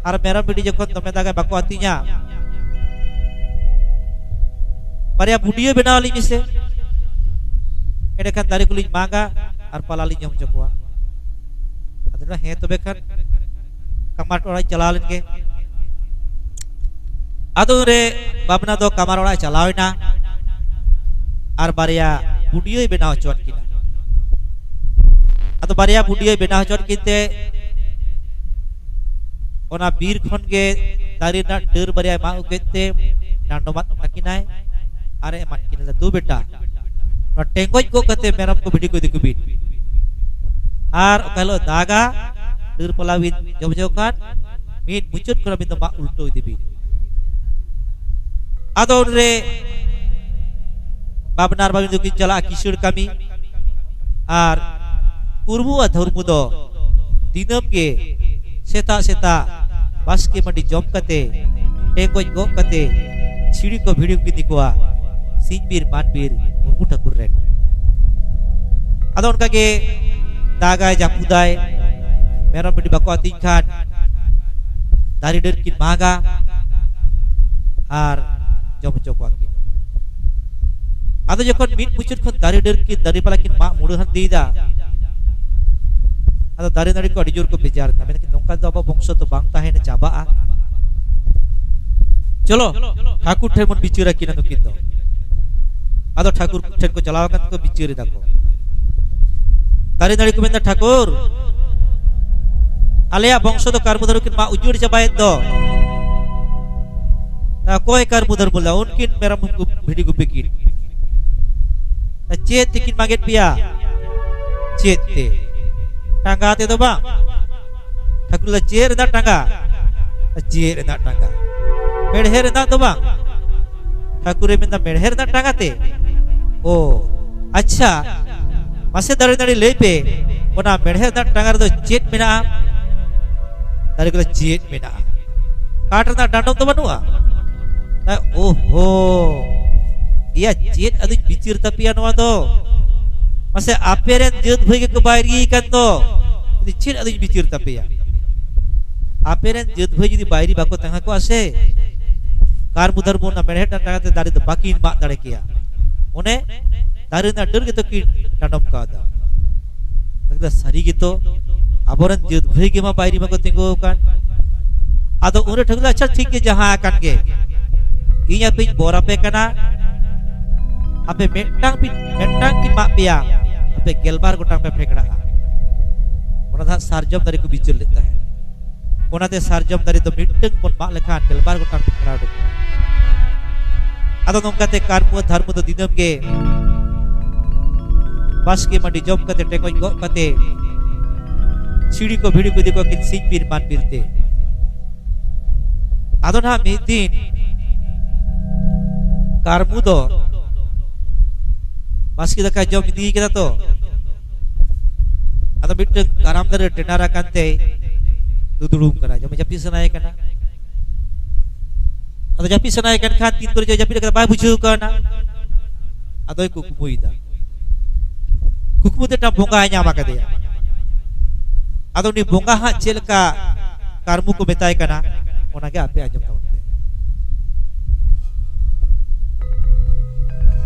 ᱟᱨ ᱢᱮᱨᱚᱢ ᱵᱷᱤᱰᱤ ᱡᱚᱠᱷᱚᱱ ᱫᱚᱢᱮ ᱫᱟᱜᱟᱭ ᱵᱟᱠᱚ ᱟᱹᱛᱤᱧᱟ, ᱵᱟᱨᱭᱟ ᱵᱩᱰᱤᱭᱟᱹ ᱵᱮᱱᱟᱣ ᱟᱹᱞᱤᱧ ᱢᱮᱥᱮ, ᱮᱸᱰᱮᱠᱷᱟᱱ ᱫᱟᱨᱮ ᱠᱚᱞᱤᱧ ᱢᱟᱜᱟ ᱟᱨ ᱯᱟᱞᱟ ᱞᱤᱧ ᱡᱚᱢ ᱦᱚᱪᱚ ᱠᱚᱣᱟ᱾" ᱟᱫᱚ ᱞᱟᱹᱭᱫᱟ, "ᱦᱮᱸ, ᱛᱚᱵᱮ ᱠᱷᱟᱱ ᱠᱟᱢᱟᱨ ᱚᱲᱟᱜ ᱤᱧ ᱪᱟᱞᱟᱣ ᱞᱮᱱ ᱜᱮ᱾" ᱟᱫᱚ ᱩᱱᱨᱮ ᱵᱟᱵᱱᱟ ᱫᱚ ᱠᱟᱢᱟᱨ ᱚᱲᱟᱜ ᱮ ᱪᱟᱞᱟᱣ ᱮᱱᱟ ᱟᱨ ᱵᱟᱨᱭᱟ ᱵᱩᱰᱤᱭᱟᱹᱭ ᱵᱮᱱᱟᱣ ᱦᱚᱪᱚᱣᱟᱫ ᱠᱤᱱᱟ᱾ ᱟᱫᱚ ᱵᱟᱨᱭᱟ ᱵᱩᱰᱤᱭᱟᱹ ᱵᱮᱱᱟᱣ ᱦᱚᱪᱚ ᱠᱤᱱ ᱛᱮ ᱚᱱᱟ ᱵᱤᱨ ᱠᱷᱚᱱ ᱜᱮ ᱫᱟᱨᱮ ᱨᱮᱱᱟᱜ ᱰᱟᱹᱨ ᱵᱟᱨᱭᱟᱭ ᱢᱟᱜ ᱟᱹᱜᱩ ᱠᱮᱫ ᱛᱮ ᱰᱟᱸᱰᱚᱢᱟᱫ ᱛᱟᱹᱠᱤᱱᱟᱭ ᱟᱨ ᱮ ᱮᱢᱟᱫ ᱠᱤᱱᱟ, "ᱫᱩ ᱵᱮᱴᱟ, ᱱᱚᱣᱟ ᱴᱮᱸᱜᱚᱡ ᱜᱚᱜ ᱠᱟᱛᱮ ᱢᱮᱨᱚᱢ ᱠᱚ ᱵᱷᱤᱰᱤ ᱠᱚ ᱤᱫᱤ ᱠᱚᱵᱤᱱ, ᱟᱨ ᱚᱠᱟ ᱦᱤᱞᱳᱜ ᱫᱟᱜᱟ ᱰᱟᱹᱨ ᱯᱟᱞᱟ ᱵᱤᱱ ᱡᱚᱢ ᱡᱚᱝ ᱠᱷᱟᱱ ᱢᱤᱫ ᱢᱩᱪᱟᱹᱫ ᱠᱷᱚᱱ ᱟᱹᱵᱤᱱ ᱫᱚ ᱢᱟᱜ ᱩᱞᱴᱟᱹᱣ ᱤᱫᱤ ᱵᱤᱱ᱾" ᱟᱫᱚ ᱩᱱᱨᱮ ᱵᱟᱵᱱᱟᱨ ᱵᱟᱵᱤᱱ ᱫᱚᱠᱤᱱ ᱪᱟᱞᱟᱜᱼᱟ ᱠᱤᱥᱟᱹᱬ ᱠᱟᱹᱢᱤ, ᱟᱨ ᱠᱩᱨᱢᱩ ᱟᱨ ᱫᱷᱚᱨᱢᱩ ᱫᱚ ᱫᱤᱱᱟᱹᱢ ᱜᱮ ᱥᱮᱛᱟᱜ ᱥᱮᱛᱟᱜ ᱵᱟᱥᱠᱮ ᱢᱟᱹᱰᱤ ᱡᱚᱢ ᱠᱟᱛᱮ, ᱴᱮᱸᱜᱚᱡ ᱜᱚᱜ ᱠᱟᱛᱮ, ᱪᱷᱤᱲᱤ ᱠᱚ ᱵᱷᱤᱲᱤ ᱠᱚ ᱤᱫᱤ ᱠᱚᱣᱟ ᱥᱤᱧ ᱵᱤᱨ ᱢᱟᱱ ᱵᱤᱨ ᱢᱩᱨᱢᱩ ᱴᱷᱟᱹᱠᱩᱨ ᱨᱮᱱ᱾ ᱟᱫᱚ ᱚᱱᱠᱟ ᱜᱮ ᱫᱟᱜᱟᱭ ᱡᱟᱹᱯᱩᱫᱟᱭ, ᱢᱮᱨᱚᱢ ᱵᱷᱤᱰᱤ ᱵᱟᱠᱚ ᱟᱹᱛᱤᱧ ᱠᱷᱟᱱ ᱫᱟᱨᱮ ᱰᱟᱹᱨ ᱠᱤᱱ ᱢᱟᱜᱟ ᱟᱨ ᱡᱚᱢ ᱦᱚᱪᱚ ᱠᱚᱣᱟ ᱠᱤᱱ᱾ ᱟᱫᱚ ᱡᱚᱠᱷᱚᱱ ᱢᱤᱫ ᱢᱩᱪᱟᱹᱫ ᱠᱷᱚᱱ ᱫᱟᱨᱮ ᱰᱟᱹᱨ ᱠᱤᱱ, ᱫᱟᱨᱮ ᱯᱟᱞᱟ ᱠᱤᱱ ᱢᱟᱜ ᱢᱩᱲᱟᱹ ᱦᱟᱱ ᱤᱫᱤᱭᱮᱫᱟ, ᱟᱫᱚ ᱫᱟᱨᱮ ᱱᱟᱹᱲᱤ ᱠᱚ ᱟᱹᱰᱤ ᱡᱳᱨ ᱠᱚ ᱵᱮᱡᱟᱨ ᱮᱱᱟ᱾ ᱢᱮᱱᱫᱟ ᱠᱤᱱ, "ᱱᱚᱝᱠᱟ ᱫᱚ ᱟᱵᱚ ᱵᱚᱝᱥᱚ ᱫᱚ ᱵᱟᱝ ᱛᱟᱦᱮᱱᱟ, ᱪᱟᱵᱟᱜᱼᱟ᱾ ᱪᱚᱞᱚ, ᱴᱷᱟᱹᱠᱩᱨ ᱴᱷᱮᱱ ᱵᱚᱱ ᱵᱤᱪᱟᱹᱨ ᱟᱹᱠᱤᱱᱟ ᱱᱩᱠᱤᱱ ᱫᱚ᱾" ᱟᱫᱚ ᱴᱷᱟᱹᱠᱩᱨ ᱴᱷᱮᱱ ᱠᱚ ᱪᱟᱞᱟᱣ ᱟᱠᱟᱱ ᱛᱮᱠᱚ ᱵᱤᱪᱟᱹᱨ ᱮᱫᱟ ᱠᱚ᱾ ᱫᱟᱨᱮ ᱱᱟᱹᱲᱤ ᱠᱚ ᱢᱮᱱᱫᱟ, "ᱴᱷᱟᱹᱠᱩᱨ, ᱟᱞᱮᱭᱟᱜ ᱵᱚᱝᱥᱚ ᱫᱚ ᱠᱟᱹᱨᱢᱩ ᱫᱷᱟᱹᱨᱩ ᱠᱤᱱ ᱢᱟᱜ ᱩᱡᱟᱹᱲ ᱪᱟᱵᱟᱭᱮᱫ ᱫᱚ᱾ ᱚᱠᱚᱭ ᱠᱟᱹᱨᱢᱩ ᱫᱷᱟᱹᱨᱢᱩ ᱞᱮᱫᱟ? ᱩᱱᱠᱤᱱ ᱢᱮᱨᱚᱢ ᱜᱩᱯ-, ᱵᱷᱤᱰᱤ ᱜᱩᱯᱤ ᱠᱤᱱ᱾ ᱪᱮᱫ ᱛᱮᱠᱤᱱ ᱢᱟᱜᱮᱫ ᱯᱮᱭᱟ? ᱪᱮᱫ ᱛᱮ? ᱴᱟᱸᱜᱟ ᱛᱮᱫᱚ ᱵᱟᱝ?" ᱴᱷᱟᱹᱠᱩᱨ ᱞᱮ, "ᱪᱮᱫ ᱨᱮᱱᱟᱜ ᱴᱟᱸᱜᱟ? ᱪᱮᱫ ᱨᱮᱱᱟᱜ ᱴᱟᱸᱜᱟ? ᱢᱮᱲᱦᱮᱫ ᱨᱮᱱᱟᱜ ᱫᱚ ᱵᱟᱝ?" ᱴᱷᱟᱹᱠᱩᱨᱮ ᱢᱮᱱᱫᱟ, "ᱢᱮᱲᱦᱮᱫ ᱨᱮᱱᱟᱜ ᱴᱟᱸᱜᱟ ᱛᱮ? ᱳ, ᱟᱪᱪᱷᱟ, ᱢᱟᱥᱮ ᱫᱟᱨᱮ ᱱᱟᱹᱲᱤ ᱞᱟᱹᱭ ᱯᱮ, ᱚᱱᱟ ᱢᱮᱲᱦᱮᱫ ᱨᱮᱱᱟᱜ ᱴᱟᱸᱜᱟ ᱨᱮᱫᱚ ᱪᱮᱫ ᱢᱮᱱᱟᱜᱼᱟ?" ᱫᱟᱨᱮ ᱠᱚᱫᱚ, "ᱪᱮᱫ ᱢᱮᱱᱟᱜᱼᱟ?" ᱠᱟᱴ ᱨᱮᱱᱟᱜ ᱰᱟᱸᱰᱚᱢ ᱫᱚ ᱵᱟᱹᱱᱩᱜᱼᱟ? ᱳᱦᱳ, ᱮᱭᱟ, ᱪᱮᱫ ᱟᱫᱚᱧ ᱵᱤᱪᱟᱹᱨ ᱛᱟᱯᱮᱭᱟ ᱱᱚᱣᱟ ᱫᱚ? ᱢᱟᱥᱮ, ᱟᱯᱮ ᱨᱮᱱ ᱡᱟᱹᱛ ᱵᱷᱟᱹᱭ ᱜᱮᱠᱚ ᱵᱟᱭᱨᱤ ᱟᱠᱟᱱ ᱫᱚ, ᱪᱮᱫ ᱟᱫᱚᱧ ᱵᱤᱪᱟᱹᱨ ᱛᱟᱯᱮᱭᱟ? ᱟᱯᱮ ᱨᱮᱱ ᱡᱟᱹᱛ ᱵᱷᱟᱹᱭ ᱡᱩᱫᱤ ᱵᱟᱭᱨᱤ ᱵᱟᱠᱚ ᱛᱟᱦᱮᱸ ᱠᱚᱜᱼᱟ ᱥᱮ, ᱠᱟᱨᱢᱩ ᱫᱷᱟᱨᱢᱩ ᱚᱱᱟ ᱢᱮᱲᱦᱮᱫ ᱨᱮᱱᱟᱜ ᱴᱟᱸᱜᱟ ᱛᱮ ᱫᱟᱨᱮ ᱫᱚ ᱵᱟᱹᱠᱤᱱ ᱢᱟᱜ ᱫᱟᱲᱮ ᱠᱮᱭᱟ᱾ ᱚᱱᱮ ᱫᱟᱨᱮ ᱨᱮᱱᱟᱜ ᱰᱟᱹᱨ ᱜᱮᱛᱚ ᱠᱤᱱ ᱰᱟᱸᱰᱚᱢ ᱠᱟᱣᱫᱟ᱾ ᱢᱮᱱᱫᱟ, "ᱥᱟᱹᱨᱤ ᱜᱮᱛᱚ, ᱟᱵᱚᱨᱮᱱ ᱡᱟᱹᱛ ᱵᱷᱟᱹᱭ ᱜᱮᱢᱟ ᱵᱟᱭᱨᱤ ᱢᱟᱠᱚ ᱛᱤᱸᱜᱩ ᱟᱠᱟᱱ᱾" ᱟᱫᱚ ᱩᱱᱨᱮ ᱴᱷᱟᱹᱠᱩᱨ ᱫᱚ, "ᱟᱪᱪᱷᱟ, ᱴᱷᱤᱠ ᱜᱮ, ᱡᱟᱦᱟᱸ ᱟᱠᱟᱱ ᱜᱮ, ᱤᱧ ᱟᱯᱮᱧ ᱵᱚᱨ ᱟᱯᱮ ᱠᱟᱱᱟ, ᱟᱯᱮ ᱢᱤᱫᱴᱟᱝ ᱯᱮ, ᱢᱤᱫᱴᱟᱝ ᱠᱤᱱ ᱢᱟᱜ ᱯᱮᱭᱟ, ᱟᱯᱮ ᱜᱮᱞᱵᱟᱨ ᱜᱚᱴᱟᱝ ᱯᱮ ᱯᱷᱮᱠᱲᱟᱜᱼᱟ, ᱚᱱᱟ ᱫᱚ ᱦᱟᱸᱜ ᱥᱟᱨᱡᱚᱢ ᱫᱟᱨᱮ ᱠᱚ ᱵᱤᱪᱟᱹᱨ ᱞᱮᱫ ᱛᱟᱦᱮᱸᱫ᱾ ᱚᱱᱟᱛᱮ ᱥᱟᱨᱡᱚᱢ ᱫᱟᱨᱮ ᱫᱚ ᱢᱤᱫᱴᱟᱝ ᱵᱚᱱ ᱢᱟᱜ ᱞᱮᱠᱷᱟᱱ ᱜᱮᱞᱵᱟᱨ ᱜᱚᱴᱟᱝ ᱯᱟᱠᱲᱟ ᱩᱰᱩᱠᱚᱜᱼᱟ᱾ ᱟᱫᱚ ᱱᱚᱝᱠᱟᱛᱮ ᱠᱟᱹᱨᱢᱩ ᱫᱷᱟᱨᱢᱩ ᱫᱚ ᱫᱤᱱᱟᱹᱢ ᱜᱮ ᱵᱟᱥᱠᱮ ᱢᱟᱹᱰᱤ ᱡᱚᱢ ᱠᱟᱛᱮ, ᱴᱮᱸᱜᱚᱡ ᱜᱚᱜ ᱠᱟᱛᱮ, ᱥᱤᱲᱤ ᱠᱚ ᱵᱷᱤᱲᱤ ᱠᱚ ᱤᱫᱤ ᱠᱚᱣᱟ ᱠᱤᱱ ᱥᱤᱧ ᱵᱤᱨ ᱢᱟᱱ ᱵᱤᱨ ᱛᱮ᱾ ᱟᱫᱚ ᱱᱟᱦᱟᱜ ᱢᱤᱫ ᱫᱤᱱ ᱠᱟᱹᱨᱢᱩ ᱫᱚ ᱵᱟᱥᱠᱮ ᱫᱟᱠᱟ ᱡᱚᱢ ᱤᱫᱤ ᱠᱟᱫᱟ ᱛᱚ, ᱟᱫᱚ ᱢᱤᱫᱴᱟᱝ ᱠᱟᱨᱟᱢ ᱫᱟᱨᱮ ᱴᱮᱱᱟᱨ ᱟᱠᱟᱱ ᱛᱮᱭ ᱫᱩᱫᱲᱩᱢ ᱠᱟᱱᱟ, ᱡᱚᱢᱮ ᱡᱟᱹᱯᱤᱫ ᱥᱟᱱᱟᱭᱮ ᱠᱟᱱᱟ᱾ ᱟᱫᱚ ᱡᱟᱹᱯᱤᱫ ᱥᱟᱱᱟᱭᱮ ᱠᱟᱱ ᱠᱷᱟᱱ ᱛᱤᱱ ᱠᱚᱨᱮ ᱪᱚ ᱡᱟᱹᱯᱤᱫ ᱠᱟᱫᱟ, ᱵᱟᱭ ᱵᱩᱡᱷᱟᱹᱣ ᱠᱟᱱᱟ᱾ ᱟᱫᱚᱭ ᱠᱩᱠᱢᱩᱭᱮᱫᱟ, ᱠᱩᱠᱢᱩ ᱛᱮ ᱢᱤᱫᱴᱟᱝ ᱵᱚᱸᱜᱟᱭ ᱧᱟᱢ ᱟᱠᱟᱫᱮᱭᱟ᱾ ᱟᱫᱚ ᱩᱱᱤ ᱵᱚᱸᱜᱟ ᱦᱟᱸᱜ ᱪᱮᱫ ᱞᱮᱠᱟ ᱠᱟᱹᱨᱢᱩ ᱠᱚ ᱢᱮᱛᱟᱭ ᱠᱟᱱᱟ, ᱚᱱᱟᱜᱮ ᱟᱯᱮ ᱟᱸᱡᱚᱢ ᱛᱟᱵᱚᱱ ᱯᱮ᱾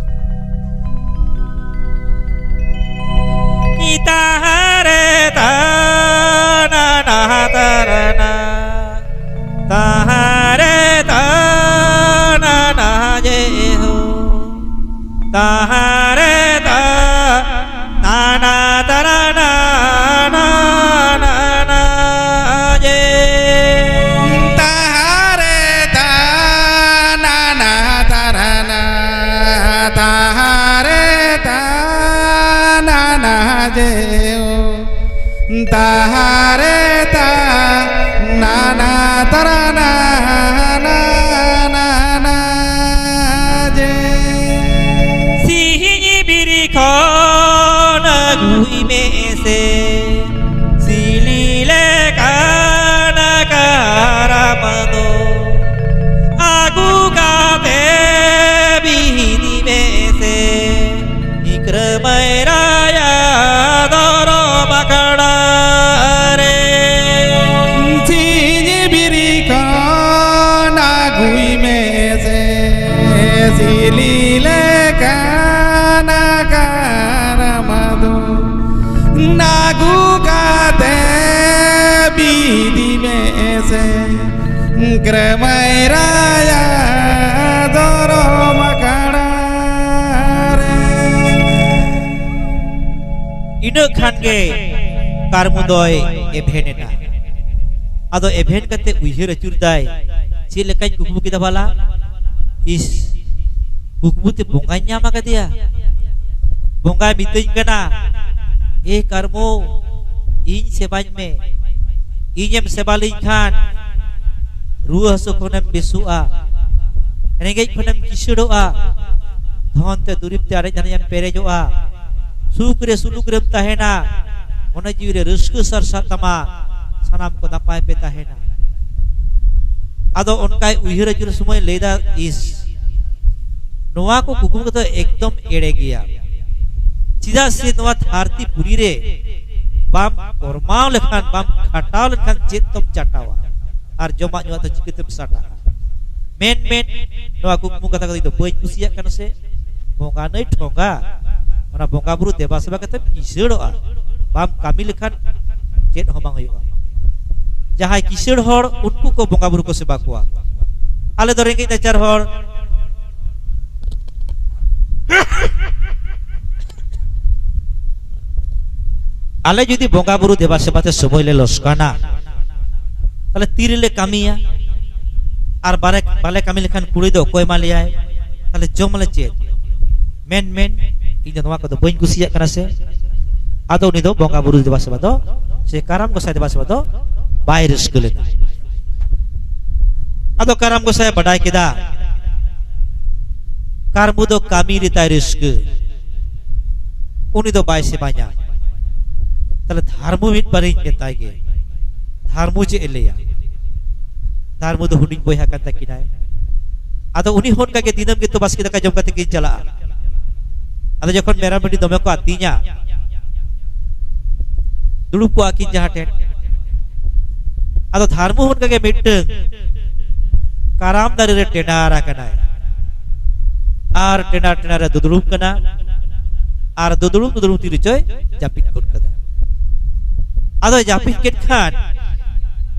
ᱛᱟᱦᱟᱨᱮ ᱛᱟᱱᱟ ᱱᱟᱦᱟ ᱛᱟᱨᱟᱱᱟ, ᱛᱟᱦᱟᱨᱮ ᱛᱟᱱᱟ ᱱᱟᱦᱟ ᱡᱮ ᱦᱳ, ᱛᱟᱦᱟᱨᱮ ᱛᱟᱱᱟ ᱛᱟᱨᱟᱱᱟ ᱱᱟ ᱱᱟ ᱱᱟ ᱡᱮ᱾ ᱛᱟᱦᱟᱨᱮ ᱛᱟᱱᱟ ᱱᱟᱦᱟ ᱛᱟᱨᱟᱱᱟ, ᱛᱟᱦᱟᱨᱮ ᱛᱟᱱᱟ ᱱᱟᱦᱟ ᱡᱮ ᱳ᱾ ᱛᱟᱦᱟᱨᱮ ᱛᱟᱱᱟ ᱛᱟᱨᱟᱱᱟ ᱱᱟ ᱱᱟ ᱱᱟ ᱡᱮ᱾ ᱥᱤᱧ ᱵᱤᱨᱤ ᱠᱷᱚᱱ ᱟᱹᱜᱩᱭ ᱢᱮ ᱥᱮ, ᱥᱤᱞᱤ ᱞᱮᱠᱟᱱ ᱠᱟᱨᱟᱢ ᱫᱚ᱾ ᱟᱹᱜᱩ ᱠᱟᱛᱮ ᱵᱤᱦᱤᱫᱤ ᱢᱮ ᱥᱮ, ᱤᱠᱨᱟᱹᱢᱟᱭ ᱨᱟᱭᱟ ᱫᱷᱚᱨᱚᱢ ᱟᱠᱷᱲᱟ ᱨᱮ᱾ ᱥᱤᱧ ᱵᱤᱨᱤ ᱠᱷᱚᱱ ᱟᱹᱜᱩᱭ ᱢᱮ ᱥᱮ, ᱥᱤᱞᱤ ᱞᱮᱠᱟᱱ ᱠᱟᱨᱟᱢ ᱫᱚ᱾ ᱟᱹᱜᱩ ᱠᱟᱛᱮ ᱵᱤᱦᱤᱫᱤ ᱢᱮ ᱥᱮ, ᱤᱠᱨᱟᱹᱢᱟᱭ ᱨᱟᱭᱟ ᱫᱷᱚᱨᱚᱢ ᱟᱠᱷᱲᱟ ᱨᱮ᱾ ᱤᱱᱟᱹ ᱠᱷᱟᱱ ᱜᱮ ᱠᱟᱨᱢᱩ ᱫᱚᱭ ᱮᱵᱷᱮᱱ ᱮᱱᱟ᱾ ᱟᱫᱚ ᱮᱵᱷᱮᱱ ᱠᱟᱛᱮ ᱩᱭᱦᱟᱹᱨ ᱟᱹᱪᱩᱨ ᱫᱟᱭ, ᱪᱮᱫ ᱞᱮᱠᱟᱧ ᱠᱩᱠᱢᱩ ᱠᱮᱫᱟ ᱵᱷᱟᱞᱟ? ᱤᱥ, ᱠᱩᱠᱢᱩ ᱛᱮ ᱵᱚᱸᱜᱟᱧ ᱧᱟᱢ ᱟᱠᱟᱫᱮᱭᱟ᱾ ᱵᱚᱸᱜᱟᱭ ᱢᱤᱛᱟᱹᱧ ᱠᱟᱱᱟ, "ᱮ ᱠᱟᱨᱢᱩ, ᱤᱧ ᱥᱮᱵᱟᱧ ᱢᱮ, ᱤᱧᱮᱢ ᱥᱮᱵᱟ ᱞᱤᱧ ᱠᱷᱟᱱ ᱨᱩᱣᱟᱹ ᱦᱟᱹᱥᱩ ᱠᱷᱚᱱᱮᱢ ᱵᱮᱥᱚᱜᱼᱟ, ᱨᱮᱸᱜᱮᱡ ᱠᱷᱚᱱᱮᱢ ᱠᱤᱥᱟᱹᱲᱚᱜᱼᱟ, ᱫᱷᱚᱱ ᱛᱮ ᱫᱩᱨᱤᱵᱽ ᱛᱮ ᱟᱨᱮᱡ ᱫᱷᱟᱨᱮᱡ ᱮᱢ ᱯᱮᱨᱮᱡᱚᱜᱼᱟ, ᱥᱩᱠ ᱨᱮ ᱥᱩᱞᱩᱠ ᱨᱮᱢ ᱛᱟᱦᱮᱱᱟ, ᱢᱚᱱᱮ ᱡᱤᱣᱤ ᱨᱮ ᱨᱟᱹᱥᱠᱟᱹ ᱥᱟᱨᱥᱟᱜ ᱛᱟᱢᱟ, ᱥᱟᱱᱟᱢ ᱠᱚ ᱱᱟᱯᱟᱭ ᱯᱮ ᱛᱟᱦᱮᱱᱟ᱾" ᱟᱫᱚ ᱚᱱᱠᱟᱭ ᱩᱭᱦᱟᱹᱨ ᱟᱹᱪᱩᱨ ᱥᱚᱢᱚᱭ ᱞᱟᱹᱭᱫᱟ, ᱤᱥ, ᱱᱚᱣᱟ ᱠᱚ ᱠᱩᱠᱢᱩ ᱠᱚᱫᱚ ᱮᱠᱫᱚᱢ ᱮᱲᱮ ᱜᱮᱭᱟ᱾ ᱪᱮᱫᱟᱜ ᱥᱮ ᱱᱚᱣᱟ ᱫᱷᱟᱹᱨᱛᱤ ᱯᱩᱨᱤ ᱨᱮ ᱵᱟᱢ ᱠᱚᱨᱢᱟᱣ ᱞᱮᱠᱷᱟᱱ, ᱵᱟᱢ ᱠᱷᱟᱴᱟᱣ ᱞᱮᱠᱷᱟᱱ ᱪᱮᱫ ᱫᱚᱢ ᱪᱟᱴᱟᱣᱟ? ᱟᱨ ᱡᱚᱢᱟᱜ ᱧᱩᱣᱟᱜ ᱫᱚ ᱪᱤᱠᱟᱹᱛᱮᱢ ᱥᱟᱴᱟᱜᱼᱟ? ᱢᱮᱱ, ᱢᱮᱱ, ᱱᱚᱣᱟ ᱠᱩᱠᱢᱩ ᱠᱟᱛᱷᱟ ᱠᱚᱫᱚ ᱤᱧ ᱫᱚ ᱵᱟᱹᱧ ᱠᱩᱥᱤᱭᱟᱜ ᱠᱟᱱᱟ ᱥᱮ᱾ ᱵᱚᱸᱜᱟ ᱱᱟᱹᱭ ᱴᱷᱚᱸᱜᱟ, ᱚᱱᱟ ᱵᱚᱸᱜᱟ ᱵᱩᱨᱩ ᱫᱮᱵᱟ ᱥᱮᱵᱟ ᱠᱟᱛᱮᱢ ᱠᱤᱥᱟᱹᱲᱚᱜᱼᱟ, ᱵᱟᱢ ᱠᱟᱹᱢᱤ ᱞᱮᱠᱷᱟᱱ ᱪᱮᱫ ᱦᱚᱸ ᱵᱟᱝ ᱦᱩᱭᱩᱜᱼᱟ᱾ ᱡᱟᱦᱟᱸᱭ ᱠᱤᱥᱟᱹᱲ ᱦᱚᱲ, ᱩᱱᱠᱩ ᱠᱚ ᱵᱚᱸᱜᱟ ᱵᱩᱨᱩ ᱠᱚ ᱥᱮᱵᱟ ᱠᱚᱣᱟ᱾ ᱟᱞᱮ ᱫᱚ ᱨᱮᱸᱜᱮᱡ ᱱᱟᱪᱟᱨ ᱦᱚᱲ, ᱟᱞᱮ ᱡᱩᱫᱤ ᱵᱚᱸᱜᱟ ᱵᱩᱨᱩ ᱫᱮᱵᱟ ᱥᱮᱵᱟ ᱛᱮ ᱥᱚᱢᱚᱭ ᱞᱮ ᱞᱚᱥᱠᱟᱱᱟ, ᱛᱟᱦᱞᱮ ᱛᱤ ᱨᱮᱞᱮ ᱠᱟᱹᱢᱤᱭᱟ? ᱟᱨ ᱵᱟᱞᱮ, ᱵᱟᱞᱮ ᱠᱟᱹᱢᱤ ᱞᱮᱠᱷᱟᱱ ᱠᱩᱲᱟᱹᱭ ᱫᱚ ᱚᱠᱚᱭ ᱮᱢᱟ ᱞᱮᱭᱟᱭ? ᱛᱟᱦᱞᱮ ᱡᱚᱢ ᱟᱞᱮ ᱪᱮᱫ? ᱢᱮᱱ, ᱢᱮᱱ, ᱤᱧ ᱫᱚ ᱱᱚᱣᱟ ᱠᱚᱫᱚ ᱵᱟᱹᱧ ᱠᱩᱥᱤᱭᱟᱜ ᱠᱟᱱᱟ ᱥᱮ᱾ ᱟᱫᱚ ᱩᱱᱤ ᱫᱚ ᱵᱚᱸᱜᱟ ᱵᱩᱨᱩ ᱫᱮᱵᱟ ᱥᱮᱵᱟ ᱫᱚ, ᱥᱮ ᱠᱟᱨᱟᱢ ᱜᱚᱸᱥᱟᱭ ᱫᱮᱵᱟ ᱥᱮᱵᱟ ᱫᱚ ᱵᱟᱭ ᱨᱟᱹᱥᱠᱟᱹ ᱞᱮᱱᱟ᱾ ᱟᱫᱚ ᱠᱟᱨᱟᱢ ᱜᱚᱸᱥᱟᱭ ᱵᱟᱰᱟᱭ ᱠᱮᱫᱟ, ᱠᱟᱨᱢᱩ ᱫᱚ ᱠᱟᱹᱢᱤ ᱨᱮ ᱛᱟᱭ ᱨᱟᱹᱥᱠᱟᱹ, ᱩᱱᱤ ᱫᱚ ᱵᱟᱭ ᱥᱮᱵᱟᱧᱟ᱾ ᱛᱟᱦᱞᱮ ᱫᱷᱟᱨᱢᱩ ᱢᱤᱫ ᱵᱟᱨᱤᱧ ᱢᱮᱛᱟᱭ ᱜᱮ, ᱫᱷᱟᱨᱢᱩ ᱪᱮᱫ ᱮ ᱞᱟᱹᱭᱟ? ᱫᱷᱟᱨᱢᱩ ᱫᱚ ᱦᱩᱰᱤᱧ ᱵᱚᱭᱦᱟ ᱠᱟᱱ ᱛᱟᱹᱠᱤᱱᱟᱭ᱾ ᱟᱫᱚ ᱩᱱᱤ ᱦᱚᱸ ᱚᱱᱠᱟ ᱜᱮ ᱫᱤᱱᱟᱹᱢ ᱜᱮᱛᱚ ᱵᱟᱥᱠᱮ ᱫᱟᱠᱟ ᱡᱚᱢ ᱠᱟᱛᱮ ᱠᱤᱱ ᱪᱟᱞᱟᱜᱼᱟ᱾ ᱟᱫᱚ ᱡᱚᱠᱷᱚᱱ ᱢᱮᱨᱚᱢ ᱵᱷᱤᱰᱤ ᱫᱚᱢᱮ ᱠᱚ ᱟᱹᱛᱤᱧᱟ, ᱫᱩᱲᱩᱵ ᱠᱚᱜᱼᱟ ᱠᱤᱱ ᱡᱟᱦᱟᱸ ᱴᱷᱮᱱ᱾ ᱟᱫᱚ ᱫᱷᱟᱨᱢᱩ ᱦᱚᱸ ᱚᱱᱠᱟ ᱜᱮ ᱢᱤᱫᱴᱟᱹᱝ ᱠᱟᱨᱟᱢ ᱫᱟᱨᱮ ᱨᱮ ᱴᱮᱸᱰᱟᱨ ᱟᱠᱟᱱᱟᱭ᱾ ᱟᱨ ᱴᱮᱸᱰᱟᱨ ᱴᱮᱸᱰᱟᱨ ᱨᱮ ᱫᱩᱫᱲᱩᱢ ᱠᱟᱱᱟ᱾ ᱟᱨ ᱫᱩᱫᱲᱩᱢ ᱫᱩᱫᱲᱩᱢ ᱛᱤ ᱨᱮᱪᱚᱭ ᱡᱟᱹᱯᱤᱫ ᱜᱚᱫ ᱠᱟᱫᱟ᱾ ᱟᱫᱚᱭ ᱡᱟᱹᱯᱤᱫ ᱠᱮᱫ ᱠᱷᱟᱱ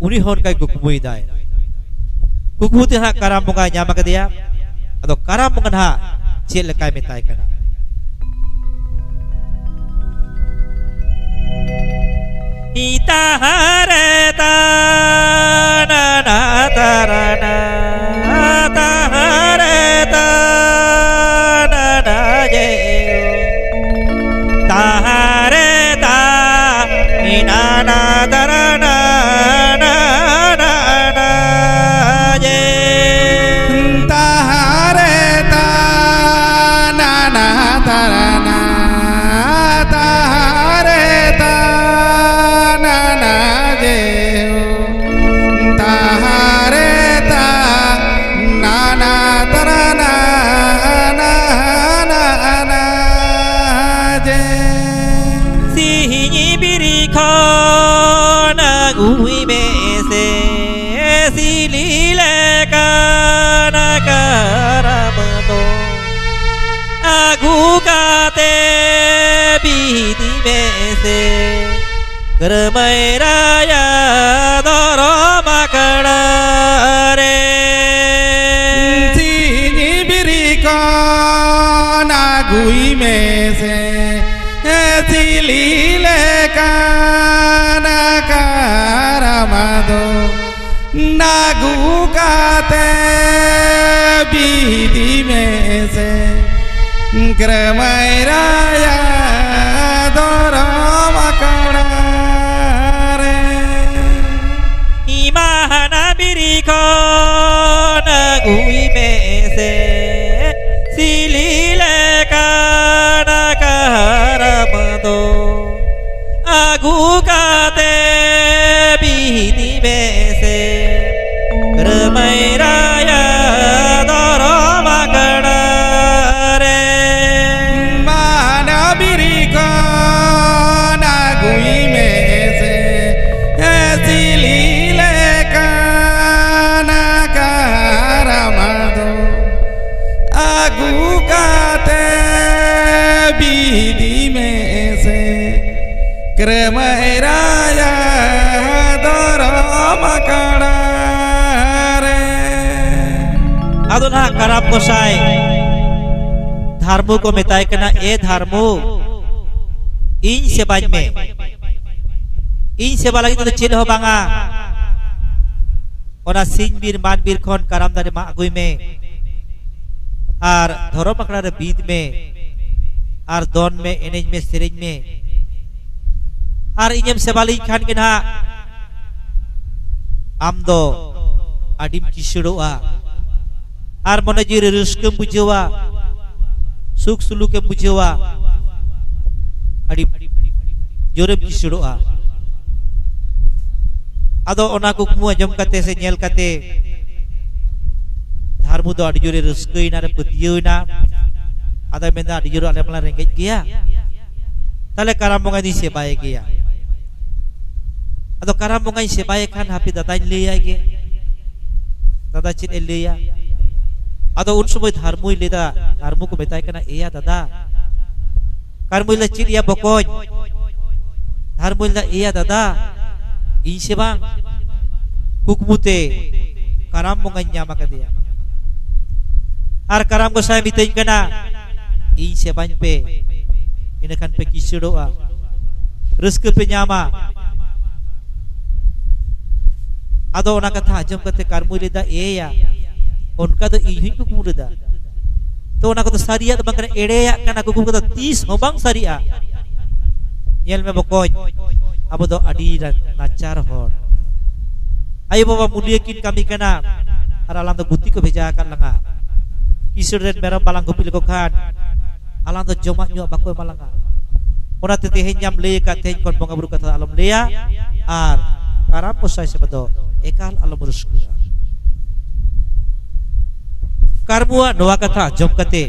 ᱩᱱᱤ ᱦᱚᱸ ᱚᱱᱠᱟᱭ ᱠᱩᱠᱢᱩᱭᱮᱫᱟᱭ᱾ ᱠᱩᱠᱢᱩ ᱛᱮ ᱦᱟᱸᱜ ᱠᱟᱨᱟᱢ ᱵᱚᱸᱜᱟᱭ ᱧᱟᱢ ᱟᱠᱟᱫᱮᱭᱟ᱾ ᱟᱫᱚ ᱠᱟᱨᱟᱢ ᱵᱚᱸᱜᱟ ᱱᱟᱦᱟᱜ ᱪᱮᱫ ᱞᱮᱠᱟᱭ ᱢᱮᱛᱟᱭ ᱠᱟᱱᱟ? ᱤᱛᱟᱦᱟᱨᱮ ᱛᱟᱱᱟᱱᱟ ᱛᱟᱨᱟᱱᱟ, ᱛᱟᱦᱟᱨᱮ ᱛᱟᱱᱟᱱᱟ ᱡᱮ, ᱛᱟᱦᱟᱨᱮ ᱛᱟ ᱤᱱᱟᱱᱟ ᱛᱟᱨᱟᱱᱟ ᱱᱟᱱᱟ ᱡᱮ, ᱛᱟᱦᱟᱨᱮ ᱛᱟᱱᱟᱱᱟ ᱛᱟᱨᱟᱱᱟ, ᱛᱟᱦᱟᱨᱮ ᱛᱟᱱᱟᱱᱟ ᱡᱮ, ᱛᱟᱦᱟᱨᱮ ᱛᱟᱱᱟᱱᱟ ᱛᱟᱨᱟᱱᱟ ᱱᱟᱱᱟ ᱡᱮ, ᱥᱤᱦᱤᱧ ᱵᱤᱨᱤ ᱠᱷᱚᱱ ᱟᱹᱜᱩᱭ ᱢᱮᱥᱮ ᱥᱤᱞᱤ ᱞᱮᱠᱟᱱ ᱠᱟᱨᱟᱢ ᱫᱚ᱾ ᱟᱹᱜᱩ ᱠᱟᱛᱮ ᱵᱤᱫᱤ ᱢᱮᱥᱮ ᱠᱨᱟᱹᱢᱟᱹᱭ ᱨᱟᱭᱟ ᱫᱷᱚᱨᱚᱢ ᱟᱠᱷᱲᱟ ᱨᱮ᱾ ᱥᱤᱧ ᱵᱤᱨᱤ ᱠᱷᱚᱱ ᱟᱹᱜᱩᱭ ᱢᱮᱥᱮ ᱥᱤᱞᱤ ᱞᱮᱠᱟᱱ ᱠᱟᱨᱟᱢ ᱫᱚ᱾ ᱟᱹᱜᱩ ᱠᱟᱛᱮ ᱵᱤᱫᱤ ᱢᱮᱥᱮ ᱠᱨᱟᱹᱢᱟᱹᱭ ᱨᱟᱭᱟ ᱫᱷᱚᱨᱚᱢ ᱟᱠᱷᱲᱟ ᱨᱮ᱾ ᱤᱢᱟᱦᱟᱱᱟ ᱵᱤᱨᱤ ᱠᱷᱚᱱ ᱟᱹᱜᱩᱭ ᱢᱮᱥᱮ ᱥᱤᱞᱤ ᱞᱮᱠᱟᱱ ᱠᱟᱨᱟᱢ ᱫᱚ᱾ ᱟᱹᱜᱩ ᱠᱟᱛᱮ ᱵᱤᱫᱤ ᱢᱮᱥᱮ ᱠᱨᱟᱹᱢᱟᱹᱭ ᱨᱟᱭᱟ ᱫᱷᱚᱨᱚᱢ ᱟᱠᱷᱲᱟ ᱨᱮ᱾ ᱢᱟᱱᱟ ᱵᱤᱨᱤ ᱠᱷᱚᱱ ᱟᱹᱜᱩᱭ ᱢᱮᱥᱮ ᱥᱤᱞᱤ ᱞᱮᱠᱟᱱ ᱠᱟᱨᱟᱢ ᱫᱚ᱾ ᱟᱹᱜᱩ ᱠᱟᱛᱮ ᱵᱤᱫᱤ ᱢᱮᱥᱮ ᱠᱨᱟᱹᱢᱟᱹᱭ ᱨᱟᱭᱟ ᱫᱷᱚᱨᱚᱢ ᱟᱠᱷᱲᱟ ᱨᱮ᱾ ᱟᱫᱚ ᱱᱟᱦᱟᱜ ᱠᱟᱨᱟᱢ ᱜᱚᱸᱥᱟᱭ ᱫᱷᱟᱨᱢᱩ ᱠᱚ ᱢᱮᱛᱟᱭ ᱠᱟᱱᱟ, "ᱮ ᱫᱷᱟᱨᱢᱩ, ᱤᱧ ᱥᱮᱵᱟᱧ ᱢᱮ, ᱤᱧ ᱥᱮᱵᱟ ᱞᱟᱹᱜᱤᱫ ᱫᱚ ᱪᱮᱫ ᱦᱚᱸ ᱵᱟᱝᱟ᱾ ᱚᱱᱟ ᱥᱤᱧ ᱵᱤᱨ ᱢᱟᱱ ᱵᱤᱨ ᱠᱷᱚᱱ ᱠᱟᱨᱟᱢ ᱫᱟᱨᱮ ᱢᱟᱜ ᱟᱹᱜᱩᱭ ᱢᱮ ᱟᱨ ᱫᱷᱚᱨᱚᱢ ᱟᱠᱷᱲᱟ ᱨᱮ ᱵᱤᱫ ᱢᱮ ᱟᱨ ᱫᱚᱱ ᱢᱮ, ᱮᱱᱮᱡ ᱢᱮ, ᱥᱮᱨᱮᱧ ᱢᱮ᱾ ᱟᱨ ᱤᱧᱮᱢ ᱥᱮᱵᱟ ᱞᱤᱧ ᱠᱷᱟᱱ ᱜᱮ ᱱᱟᱦᱟᱜ ᱟᱢ ᱫᱚ ᱟᱹᱰᱤᱢ ᱠᱤᱥᱟᱹᱲᱚᱜᱼᱟ᱾ ᱟᱨ ᱢᱚᱱᱮ ᱡᱤᱣᱤ ᱨᱮ ᱨᱟᱹᱥᱠᱟᱹᱢ ᱵᱩᱡᱷᱟᱹᱣᱟ, ᱥᱩᱠ ᱥᱩᱞᱩᱠᱮᱢ ᱵᱩᱡᱷᱟᱹᱣᱟ, ᱟᱹᱰᱤ ᱡᱳᱨᱮᱢ ᱠᱤᱥᱟᱹᱲᱚᱜᱼᱟ᱾ ᱟᱫᱚ ᱚᱱᱟ ᱠᱩᱠᱢᱩ ᱟᱸᱡᱚᱢ ᱠᱟᱛᱮ ᱥᱮ ᱧᱮᱞ ᱠᱟᱛᱮ ᱫᱷᱟᱨᱢᱩ ᱫᱚ ᱟᱹᱰᱤ ᱡᱳᱨᱮ ᱨᱟᱹᱥᱠᱟᱹᱭᱮᱱᱟ, ᱨᱮ ᱯᱟᱹᱛᱭᱟᱹᱣ ᱮᱱᱟ᱾ ᱟᱫᱚᱭ ᱢᱮᱱᱫᱟ, "ᱟᱹᱰᱤ ᱡᱳᱨ ᱟᱞᱮ ᱢᱟᱞᱮ ᱨᱮᱸᱜᱮᱡ ᱜᱮᱭᱟ, ᱛᱟᱦᱞᱮ ᱠᱟᱨᱟᱢ ᱵᱚᱸᱜᱟ ᱫᱚᱧ ᱥᱮᱵᱟᱭᱮ ᱜᱮᱭᱟ᱾ ᱟᱫᱚ ᱠᱟᱨᱟᱢ ᱵᱚᱸᱜᱟᱧ ᱥᱮᱵᱟᱭᱮ ᱠᱷᱟᱱ ᱦᱟᱯᱮ ᱫᱟᱫᱟᱧ ᱞᱟᱹᱭᱟᱭ ᱜᱮ, ᱫᱟᱫᱟ ᱪᱮᱫ ᱮ ᱞᱟᱹᱭᱟ?" ᱟᱫᱚ ᱩᱱ ᱥᱚᱢᱚᱭ ᱫᱷᱟᱨᱢᱩᱭ ᱞᱟᱹᱭᱫᱟ, ᱫᱷᱟᱨᱢᱩ ᱠᱚ ᱢᱮᱛᱟᱭ ᱠᱟᱱᱟ, "ᱮᱭᱟ ᱫᱟᱫᱟ, ᱠᱟᱨᱢᱩᱭ ᱞᱟᱹᱭ ᱪᱮᱫ ᱭᱟ ᱵᱚᱠᱚᱧ?" ᱫᱷᱟᱨᱢᱩᱭ ᱞᱟᱹᱭ ᱫᱟ, "ᱮᱭᱟ ᱫᱟᱫᱟ, ᱤᱧ ᱥᱮ ᱵᱟᱝ ᱠᱩᱠᱢᱩ ᱛᱮ ᱠᱟᱨᱟᱢ ᱵᱚᱸᱜᱟᱧ ᱧᱟᱢ ᱟᱠᱟᱫᱮᱭᱟ᱾ ᱟᱨ ᱠᱟᱨᱟᱢ ᱜᱚᱸᱥᱟᱭ ᱢᱤᱛᱟᱹᱧ ᱠᱟᱱᱟ, ᱤᱧ ᱥᱮᱵᱟᱧ ᱯᱮ, ᱤᱱᱟᱹᱠᱷᱟᱱ ᱯᱮ ᱠᱤᱥᱟᱹᱲᱚᱜᱼᱟ, ᱨᱟᱹᱥᱠᱟᱹ ᱯᱮ ᱧᱟᱢᱟ᱾" ᱟᱫᱚ ᱚᱱᱟ ᱠᱟᱛᱷᱟ ᱟᱸᱡᱚᱢ ᱠᱟᱛᱮ ᱠᱟᱨᱢᱩᱭ ᱞᱟᱹᱭ ᱫᱟ, "ᱮᱭᱟ, ᱚᱱᱠᱟ ᱫᱚ ᱤᱧ ᱦᱚᱸᱧ ᱠᱩᱠᱢᱩ ᱞᱮᱫᱟ᱾ ᱛᱚ ᱚᱱᱟ ᱠᱚᱫᱚ ᱥᱟᱹᱨᱤᱭᱟᱜ ᱫᱚ ᱵᱟᱝ ᱠᱟᱱᱟ, ᱮᱲᱮᱭᱟᱜ ᱠᱟᱱᱟ, ᱠᱩᱠᱢᱩ ᱠᱚᱫᱚ ᱛᱤᱥ ᱦᱚᱸ ᱵᱟᱝ ᱥᱟᱹᱨᱤᱜᱼᱟ᱾ ᱧᱮᱞ ᱢᱮ ᱵᱚᱠᱚᱧ, ᱟᱵᱚ ᱫᱚ ᱟᱹᱰᱤ ᱱᱟ-, ᱱᱟᱪᱟᱨ ᱦᱚᱲ᱾ ᱟᱭᱳ ᱵᱟᱵᱟ ᱢᱩᱞᱤᱭᱟᱹ ᱠᱤᱱ ᱠᱟᱹᱢᱤ ᱠᱟᱱᱟ ᱟᱨ ᱟᱞᱟᱝ ᱫᱚ ᱜᱩᱛᱤ ᱠᱚ ᱵᱷᱮᱡᱟ ᱟᱠᱟᱫ ᱞᱟᱝᱟ᱾ ᱠᱤᱥᱟᱹᱲ ᱨᱮᱱ ᱢᱮᱨᱚᱢ ᱵᱟᱞᱟᱝ ᱜᱩᱯᱤ ᱞᱮᱠᱚ ᱠᱷᱟᱱ ᱟᱞᱟᱝ ᱫᱚ ᱡᱚᱢᱟᱜ ᱧᱩᱣᱟᱜ ᱵᱟᱠᱚ ᱮᱢᱟ ᱞᱟᱝᱟ᱾ ᱚᱱᱟᱛᱮ ᱛᱮᱦᱮᱧ ᱧᱟᱢ ᱞᱟᱹᱭ ᱟᱠᱟᱫ, ᱛᱮᱦᱮᱧ ᱠᱷᱚᱱ ᱵᱚᱸᱜᱟ ᱵᱩᱨᱩ ᱠᱟᱛᱷᱟ ᱫᱚ ᱟᱞᱚᱢ ᱞᱟᱹᱭᱟ ᱟᱨ ᱠᱟᱨᱟᱢ ᱜᱚᱸᱥᱟᱭ ᱥᱮᱵᱟ ᱫᱚ ᱮᱠᱟᱞ ᱟᱞᱚᱢ ᱨᱟᱹᱥᱠᱟᱹᱜᱼᱟ᱾" ᱠᱟᱨᱢᱩᱣᱟᱜ ᱱᱚᱣᱟ ᱠᱟᱛᱷᱟ ᱟᱸᱡᱚᱢ ᱠᱟᱛᱮ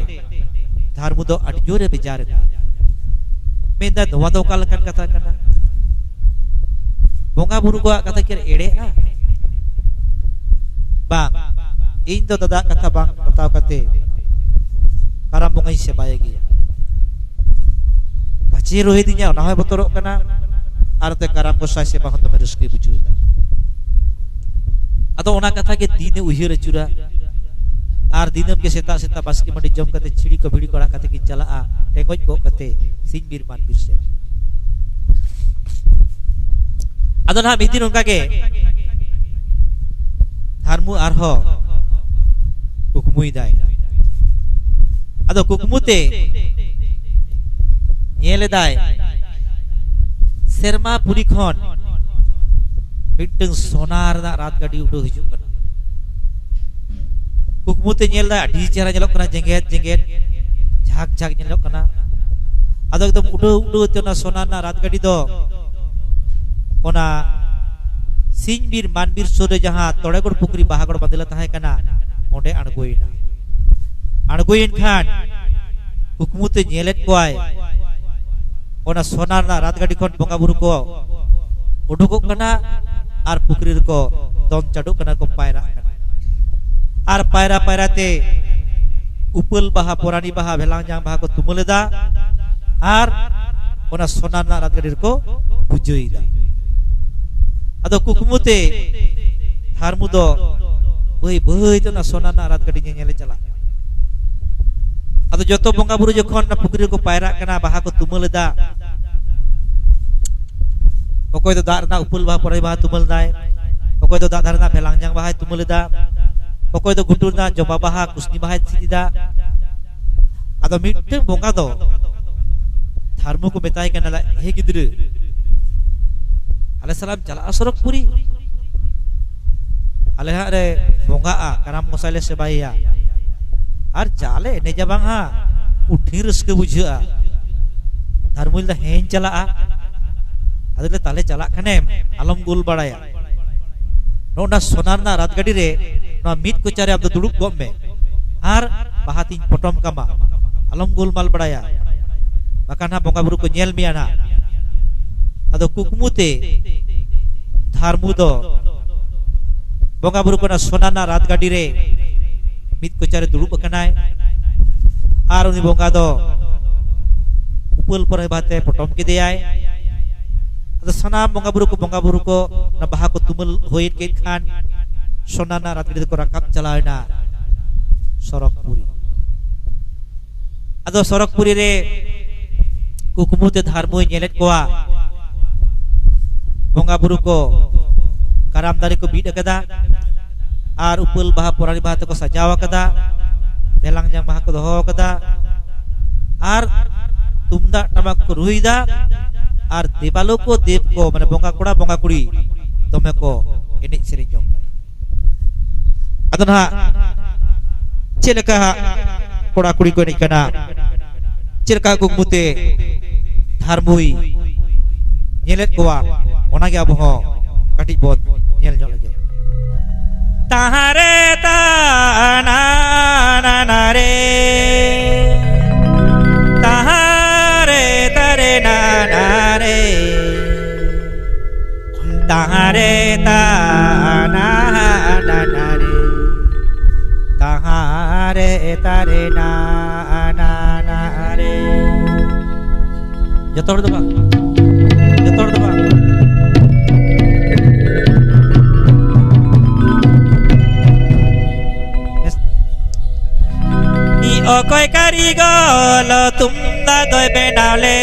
ᱫᱷᱟᱨᱢᱩ ᱫᱚ ᱟᱹᱰᱤ ᱡᱳᱨᱮ ᱵᱮᱡᱟᱨ ᱮᱱᱟ᱾ ᱢᱮᱱᱫᱟ, "ᱱᱚᱣᱟ ᱫᱚ ᱚᱠᱟ ᱞᱮᱠᱟᱱ ᱠᱟᱛᱷᱟ ᱠᱟᱱᱟ? ᱵᱚᱸᱜᱟ ᱵᱩᱨᱩ ᱠᱚᱣᱟᱜ ᱠᱟᱛᱷᱟ ᱠᱤ ᱮᱲᱮᱜᱼᱟ? ᱵᱟᱝ, ᱤᱧ ᱫᱚ ᱫᱟᱫᱟ ᱠᱟᱛᱷᱟ ᱵᱟᱝ ᱦᱟᱛᱟᱣ ᱠᱟᱛᱮ ᱠᱟᱨᱟᱢ ᱵᱚᱸᱜᱟᱧ ᱥᱮᱵᱟᱭᱮ ᱜᱮᱭᱟ᱾ ᱯᱟᱪᱮ ᱨᱳᱦᱮᱫᱤᱧᱟ, ᱚᱱᱟ ᱦᱚᱸᱭ ᱵᱚᱛᱚᱨᱚᱜ ᱠᱟᱱᱟ, ᱟᱨ ᱱᱚᱛᱮ ᱠᱟᱨᱟᱢ ᱜᱚᱸᱥᱟᱭ ᱥᱮᱵᱟ ᱦᱚᱸ ᱫᱚᱢᱮ ᱨᱟᱹᱥᱠᱟᱹᱭ ᱵᱩᱡᱷᱟᱹᱣ ᱮᱫᱟ᱾" ᱟᱫᱚ ᱚᱱᱟ ᱠᱟᱛᱷᱟ ᱜᱮ ᱫᱤᱱᱮ ᱩᱭᱦᱟᱹᱨ ᱟᱹᱪᱩᱨᱟ᱾ ᱟᱨ ᱫᱤᱱᱟᱹᱢ ᱜᱮ ᱥᱮᱛᱟᱜ ᱥᱮᱛᱟᱜ ᱵᱟᱥᱠᱮ ᱢᱟᱹᱰᱤ ᱡᱚᱢ ᱠᱟᱛᱮ, ᱪᱷᱤᱲᱤ ᱠᱚ ᱵᱷᱤᱲᱤ ᱠᱚ ᱟᱲᱟᱜ ᱠᱟᱛᱮ ᱠᱤᱱ ᱪᱟᱞᱟᱜᱼᱟ ᱴᱮᱸᱜᱚᱡ ᱜᱚᱜ ᱠᱟᱛᱮ ᱥᱤᱧ ᱵᱤᱨ ᱢᱟᱱ ᱵᱤᱨ ᱥᱮᱫ᱾ ᱟᱫᱚ ᱱᱟᱦᱟᱜ ᱢᱤᱫ ᱫᱤᱱ ᱚᱱᱠᱟ ᱜᱮ ᱫᱷᱟᱨᱢᱩ ᱟᱨᱦᱚᱸ ᱠᱩᱠᱢᱩᱭ ᱫᱟᱭ᱾ ᱟᱫᱚ ᱠᱩᱠᱢᱩ ᱛᱮ ᱧᱮᱞ ᱮᱫᱟᱭ, ᱥᱮᱨᱢᱟ ᱯᱩᱨᱤ ᱠᱷᱚᱱ ᱢᱤᱫᱴᱟᱝ ᱥᱚᱱᱟ ᱨᱮᱱᱟᱜ ᱨᱟᱛ ᱜᱟᱹᱰᱤ ᱩᱰᱟᱹᱣ ᱦᱤᱡᱩᱜ ᱠᱟᱱᱟ᱾ ᱠᱩᱠᱢᱩ ᱛᱮ ᱧᱮᱞ ᱮᱫᱟᱭ, ᱟᱹᱰᱤ ᱪᱮᱦᱨᱟ ᱧᱮᱞᱚᱜ ᱠᱟᱱᱟ, ᱡᱮᱜᱮᱫ ᱡᱮᱜᱮᱫ, ᱡᱷᱟᱠ ᱡᱷᱟᱠ ᱧᱮᱞᱚᱜ ᱠᱟᱱᱟ᱾ ᱟᱫᱚ ᱮᱠᱫᱚᱢ ᱩᱰᱟᱹᱣ ᱩᱰᱟᱹᱣ ᱛᱮ ᱚᱱᱟ ᱥᱚᱱᱟ ᱨᱮᱱᱟᱜ ᱨᱟᱛ ᱜᱟᱹᱰᱤ ᱫᱚ ᱚᱱᱟ ᱥᱤᱧ ᱵᱤᱨ ᱢᱟᱱ ᱵᱤᱨ ᱥᱩᱨ ᱨᱮ ᱡᱟᱦᱟᱸ ᱛᱚᱲᱮᱜᱚᱲ ᱯᱩᱠᱷᱨᱤ ᱵᱟᱦᱟᱜᱚᱲ ᱵᱟᱸᱫᱮ ᱞᱮ ᱛᱟᱦᱮᱸ ᱠᱟᱱᱟ, ᱚᱸᱰᱮ ᱟᱬᱜᱚᱭᱮᱱᱟ᱾ ᱟᱬᱜᱚᱭᱮᱱ ᱠᱷᱟᱱ ᱠᱩᱠᱢᱩ ᱛᱮ ᱧᱮᱞᱮᱫ ᱠᱚᱣᱟᱭ, ᱚᱱᱟ ᱥᱚᱱᱟ ᱨᱮᱱᱟᱜ ᱨᱟᱛ ᱜᱟᱹᱰᱤ ᱠᱷᱚᱱ ᱵᱚᱸᱜᱟ ᱵᱩᱨᱩ ᱠᱚ ᱩᱰᱩᱠᱚᱜ ᱠᱟᱱᱟ ᱟᱨ ᱯᱩᱠᱷᱨᱤ ᱨᱮᱠᱚ ᱫᱚᱱ ᱪᱟᱰᱚᱜ ᱠᱟᱱᱟ, ᱠᱚ ᱯᱟᱭᱨᱟᱜ ᱠᱟᱱᱟ᱾ ᱟᱨ ᱯᱟᱭᱨᱟ ᱯᱟᱭᱨᱟ ᱛᱮ ᱩᱯᱟᱹᱞ ᱵᱟᱦᱟ, ᱯᱚᱨᱟᱱᱤ ᱵᱟᱦᱟ, ᱵᱷᱮᱞᱟᱝ ᱡᱟᱝ ᱵᱟᱦᱟ ᱠᱚ ᱛᱩᱢᱟᱹᱞ ᱮᱫᱟ ᱟᱨ ᱚᱱᱟ ᱥᱚᱱᱟ ᱨᱮᱱᱟᱜ ᱨᱟᱛ ᱜᱟᱹᱰᱤ ᱨᱮᱠᱚ ᱯᱩᱡᱟᱹᱭᱮᱫᱟ᱾ ᱟᱫᱚ ᱠᱩᱠᱢᱩ ᱛᱮ ᱫᱷᱟᱨᱢᱩ ᱫᱚ ᱵᱟᱹᱭ ᱵᱟᱹᱭ ᱛᱮ ᱚᱱᱟ ᱥᱚᱱᱟ ᱨᱮᱱᱟᱜ ᱨᱟᱛ ᱜᱟᱹᱰᱤ ᱧᱮᱧᱮᱞᱮ ᱪᱟᱞᱟᱜ ᱠᱟᱱᱟ᱾ ᱟᱫᱚ ᱡᱚᱛᱚ ᱵᱚᱸᱜᱟ ᱵᱩᱨᱩ ᱡᱚᱠᱷᱚᱱ ᱚᱱᱟ ᱯᱩᱠᱷᱨᱤ ᱨᱮᱠᱚ ᱯᱟᱭᱨᱟᱜ ᱠᱟᱱᱟ, ᱵᱟᱦᱟ ᱠᱚ ᱛᱩᱢᱟᱹᱞ ᱮᱫᱟ, ᱚᱠᱚᱭ ᱫᱚ ᱫᱟᱜ ᱨᱮᱱᱟᱜ ᱩᱯᱟᱹᱞ ᱵᱟᱦᱟ, ᱯᱚᱨᱟᱭ ᱵᱟᱦᱟ ᱛᱩᱢᱟᱹᱞ ᱫᱟᱭ, ᱚᱠᱚᱭ ᱫᱚ ᱫᱟᱜ ᱫᱷᱟᱨᱮ ᱨᱮᱱᱟᱜ ᱵᱷᱮᱞᱟᱝ ᱡᱟᱝ ᱵᱟᱦᱟᱭ ᱛᱩᱢᱟᱹᱞ ᱮᱫᱟ, ᱚᱠᱚᱭ ᱫᱚ ᱜᱷᱩᱴᱩ ᱨᱮᱱᱟᱜ ᱡᱚᱵᱟ ᱵᱟᱦᱟ, ᱠᱩᱥᱱᱤ ᱵᱟᱦᱟᱭ ᱥᱤᱫ ᱮᱫᱟ᱾ ᱟᱫᱚ ᱢᱤᱫᱴᱟᱝ ᱵᱚᱸᱜᱟ ᱫᱚ ᱫᱷᱟᱨᱢᱩ ᱠᱚ ᱢᱮᱛᱟᱭ ᱠᱟᱱᱟ, "ᱦᱮ ᱜᱤᱫᱽᱨᱟᱹ, ᱟᱞᱮ ᱥᱟᱞᱟᱜ ᱮᱢ ᱪᱟᱞᱟᱜᱼᱟ ᱥᱚᱨᱚᱜᱽᱯᱩᱨᱤ? ᱟᱞᱮ ᱦᱟᱸᱜ ᱞᱮ ᱵᱚᱸᱜᱟᱜᱼᱟ, ᱠᱟᱨᱟᱢ ᱜᱚᱸᱥᱟᱭ ᱞᱮ ᱥᱮᱵᱟᱭᱮᱭᱟ, ᱟᱨ ᱡᱟ ᱞᱮ ᱮᱱᱮᱡᱟ ᱵᱟᱝ ᱦᱟᱸᱜ, ᱠᱩᱴᱷᱤᱱ ᱨᱟᱹᱥᱠᱟᱹ ᱵᱩᱡᱷᱟᱹᱜᱼᱟ᱾" ᱫᱷᱟᱨᱢᱩ ᱞᱟᱹᱭᱫᱟ, "ᱦᱮᱸᱧ ᱪᱟᱞᱟᱜᱼᱟ᱾" ᱟᱫᱚ ᱞᱟᱹᱭᱫᱟ, "ᱛᱟᱦᱞᱮ ᱪᱟᱞᱟᱜ ᱠᱷᱟᱱᱮᱢ ᱟᱞᱚᱢ ᱜᱳᱞ ᱵᱟᱲᱟᱭᱟ, ᱱᱚᱜᱼᱚ ᱱᱟ ᱥᱚᱱᱟ ᱨᱮᱱᱟᱜ ᱨᱟᱛ ᱜᱟᱹᱰᱤ ᱨᱮ ᱱᱚᱣᱟ ᱢᱤᱫ ᱠᱚᱪᱟ ᱨᱮ ᱟᱢ ᱫᱚ ᱫᱩᱲᱩᱵ ᱠᱚᱜ ᱢᱮ ᱟᱨ ᱵᱟᱦᱟ ᱛᱤᱧ ᱯᱚᱴᱚᱢ ᱠᱟᱢᱟ, ᱟᱞᱚᱢ ᱜᱳᱞᱢᱟᱞ ᱵᱟᱲᱟᱭᱟ, ᱵᱟᱠᱷᱟᱱ ᱦᱟᱸᱜ ᱵᱚᱸᱜᱟ ᱵᱩᱨᱩ ᱠᱚ ᱧᱮᱞ ᱢᱮᱭᱟ ᱱᱟᱜ᱾" ᱟᱫᱚ ᱠᱩᱠᱢᱩ ᱛᱮ ᱫᱷᱟᱨᱢᱩ ᱫᱚ ᱵᱚᱸᱜᱟ ᱵᱩᱨᱩ ᱠᱚ ᱚᱱᱟ ᱥᱚᱱᱟ ᱨᱮᱱᱟᱜ ᱨᱟᱛ ᱜᱟᱹᱰᱤ ᱨᱮ ᱢᱤᱫ ᱠᱚᱪᱟ ᱨᱮ ᱫᱩᱲᱩᱵ ᱟᱠᱟᱱᱟᱭ ᱟᱨ ᱩᱱᱤ ᱵᱚᱸᱜᱟ ᱫᱚ ᱩᱯᱟᱹᱞ ᱯᱚᱨᱟᱭ ᱵᱟᱦᱟ ᱛᱮ ᱯᱚᱴᱚᱢ ᱠᱮᱫᱮᱭᱟᱭ᱾ ᱟᱫᱚ ᱥᱟᱱᱟᱢ ᱵᱚᱸᱜᱟ ᱵᱩᱨᱩ ᱠᱚ, ᱵᱚᱸᱜᱟ ᱵᱩᱨᱩ ᱠᱚ ᱚᱱᱟ ᱵᱟᱦᱟ ᱠᱚ ᱛᱩᱢᱟᱹᱞ ᱦᱩᱭ ᱠᱮᱫ ᱠᱷᱟᱱ ᱥᱚᱱᱟ ᱨᱮᱱᱟᱜ ᱨᱟᱛ ᱜᱟᱹᱰᱤ ᱫᱚᱠᱚ ᱨᱟᱠᱟᱵ ᱪᱟᱞᱟᱣ ᱮᱱᱟ ᱥᱚᱨᱚᱜᱽᱯᱩᱨᱤ᱾ ᱟᱫᱚ ᱥᱚᱨᱚᱜᱽᱯᱩᱨᱤ ᱨᱮ ᱠᱩᱠᱢᱩ ᱛᱮ ᱫᱷᱟᱨᱢᱩᱭ ᱧᱮᱞᱮᱫ ᱠᱚᱣᱟ᱾ ᱵᱚᱸᱜᱟ ᱵᱩᱨᱩ ᱠᱚ ᱠᱟᱨᱟᱢ ᱫᱟᱨᱮ ᱠᱚ ᱵᱤᱫ ᱟᱠᱟᱫᱟ, ᱟᱨ ᱩᱯᱟᱹᱞ ᱵᱟᱦᱟ, ᱯᱚᱨᱟᱱᱤ ᱵᱟᱦᱟ ᱛᱮᱠᱚ ᱥᱟᱡᱟᱣ ᱟᱠᱟᱫᱟ, ᱵᱷᱮᱞᱟᱝ ᱡᱟᱝ ᱵᱟᱦᱟ ᱠᱚ ᱫᱚᱦᱚ ᱟᱠᱟᱫᱟ, ᱟᱨ ᱛᱩᱢᱫᱟᱜ ᱴᱟᱢᱟᱠ ᱠᱚ ᱨᱩᱭᱮᱫᱟ, ᱟᱨ ᱫᱮᱵᱟᱞᱳ ᱠᱚ ᱫᱮᱵ ᱠᱚ, ᱢᱟᱱᱮ ᱵᱚᱸᱜᱟ ᱠᱚᱲᱟ ᱵᱚᱸᱜᱟ ᱠᱩᱲᱤ ᱫᱚᱢᱮ ᱠᱚ ᱮᱱᱮᱡ ᱥᱮᱨᱮᱧ ᱡᱚᱝ ᱠᱟᱱᱟ᱾ ᱟᱫᱚ ᱱᱟᱦᱟᱜ ᱪᱮᱫ ᱞᱮᱠᱟ ᱦᱟᱸᱜ ᱠᱚᱲᱟ ᱠᱩᱲᱤ ᱠᱚ ᱮᱱᱮᱡ ᱠᱟᱱᱟ, ᱪᱮᱫ ᱞᱮᱠᱟ ᱠᱩᱠᱢᱩ ᱛᱮ ᱫᱷᱟᱨᱢᱩᱭ ᱧᱮᱞᱮᱫ ᱠᱚᱣᱟ, ᱚᱱᱟᱜᱮ ᱟᱵᱚ ᱦᱚᱸ ᱠᱟᱹᱴᱤᱡ ᱵᱚᱱ ᱧᱮᱞ ᱧᱚᱜ ᱞᱮᱜᱮ᱾ ᱛᱟᱦᱟᱨᱮ ᱛᱟᱱᱟ ᱱᱟᱱᱟ ᱨᱮ, ᱛᱟᱦᱟᱨᱮ ᱛᱟᱨᱮ ᱱᱟᱱᱟ ᱨᱮ, ᱛᱟᱦᱟᱨᱮ ᱛᱟᱱᱟ ᱱᱟᱱᱟ ᱨᱮ, ᱛᱟᱦᱟᱨᱮ ᱛᱟᱨᱮ ᱱᱟᱱᱟ ᱱᱟᱱᱟ ᱨᱮ᱾ ᱡᱚᱛᱚ ᱦᱚᱲ ᱫᱚ ᱵᱟᱝ, ᱡᱚᱛᱚ ᱦᱚᱲ ᱫᱚ ᱵᱟᱝ᱾ ᱤ ᱚᱠᱚᱭ ᱠᱟᱹᱨᱤᱜᱚᱞ ᱛᱩᱢᱫᱟᱜ ᱫᱚᱭ ᱵᱮᱱᱟᱣ ᱞᱮ?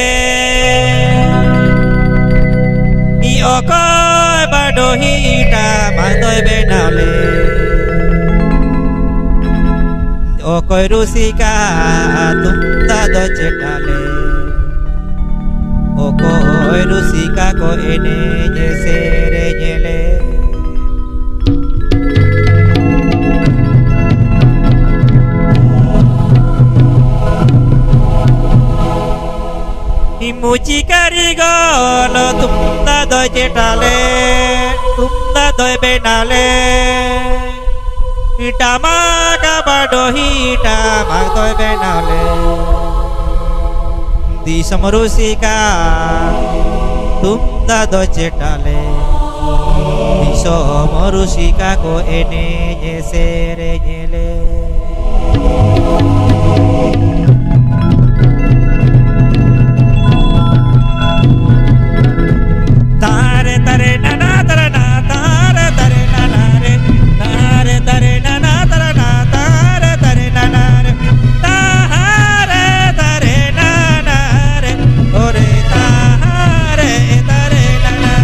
ᱤ ᱚᱠᱚᱭ ᱵᱟᱰᱚᱦᱤ ᱴᱟᱢᱟᱠ ᱫᱚᱭ ᱵᱮᱱᱟᱣ ᱞᱮ? ᱚᱠᱚᱭ ᱨᱩᱥᱤᱠᱟ ᱛᱩᱢᱫᱟᱜ ᱫᱚ ᱪᱮᱴᱟ ᱞᱮ? ᱚᱠᱚᱭ ᱨᱩᱥᱤᱠᱟ ᱠᱚ ᱮᱱᱮᱡ ᱥᱮᱨᱮᱧ ᱞᱮ? ᱢᱩᱪᱤ ᱠᱟᱹᱨᱤᱜᱚᱞ ᱛᱩᱢᱫᱟᱜ ᱫᱚᱭ ᱪᱮᱴᱟ ᱞᱮ, ᱛᱩᱢᱫᱟᱜ ᱫᱚᱭ ᱵᱮᱱᱟᱣ ᱞᱮ, ᱴᱟᱢᱟᱠ ᱵᱟᱰᱚᱦᱤ ᱴᱟᱢᱟᱠ ᱫᱚᱭ ᱵᱮᱱᱟᱣ ᱞᱮ᱾ ᱫᱤᱥᱚᱢ ᱨᱩᱥᱤᱠᱟ ᱛᱩᱢᱫᱟᱜ ᱫᱚ ᱪᱮᱴᱟ ᱞᱮ, ᱫᱤᱥᱚᱢ ᱨᱩᱥᱤᱠᱟ ᱠᱚ ᱮᱱᱮᱡ ᱥᱮᱨᱮᱧ ᱞᱮ᱾ ᱛᱟᱨᱮ ᱛᱟᱨᱮ ᱱᱟᱱᱟ ᱛᱟᱨᱟ ᱱᱟ, ᱛᱟᱨᱮ ᱛᱟᱨᱮ ᱱᱟᱱᱟ ᱨᱮ, ᱛᱟᱨᱮ ᱛᱟᱨᱮ ᱱᱟᱱᱟ ᱛᱟᱨᱟ ᱱᱟ, ᱛᱟᱨᱮ ᱛᱟᱨᱮ ᱱᱟᱱᱟ ᱨᱮ, ᱛᱟᱦᱟᱨᱮ ᱛᱟᱨᱮ ᱱᱟᱱᱟ ᱨᱮ, ᱚᱨᱮ ᱛᱟᱦᱟᱨᱮ ᱛᱟᱨᱮ ᱱᱟᱱᱟ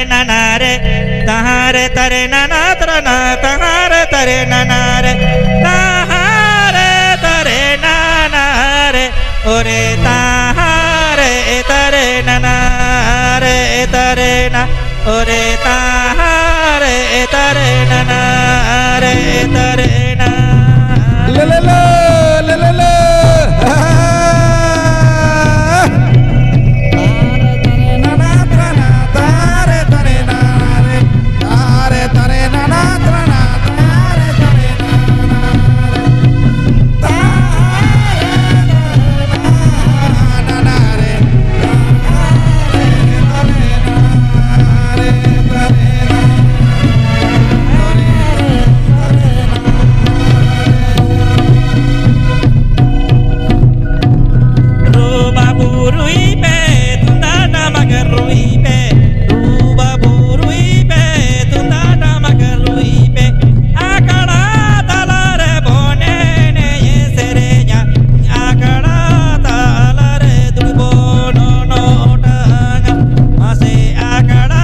nana re, taha re tare nana trana, taha re tare nana re, taha re tare nana re, ore taha re tare nana re tare na, ore taha re tare nana re tare na. Le, le, le, le, le, le. Ru babu rui pe, tunda nama ke rui pe. Ru babu rui pe, tunda nama ke rui pe. Akala tala re bone ne ye sereña. Akala tala re dui bono no tanga. Mase akala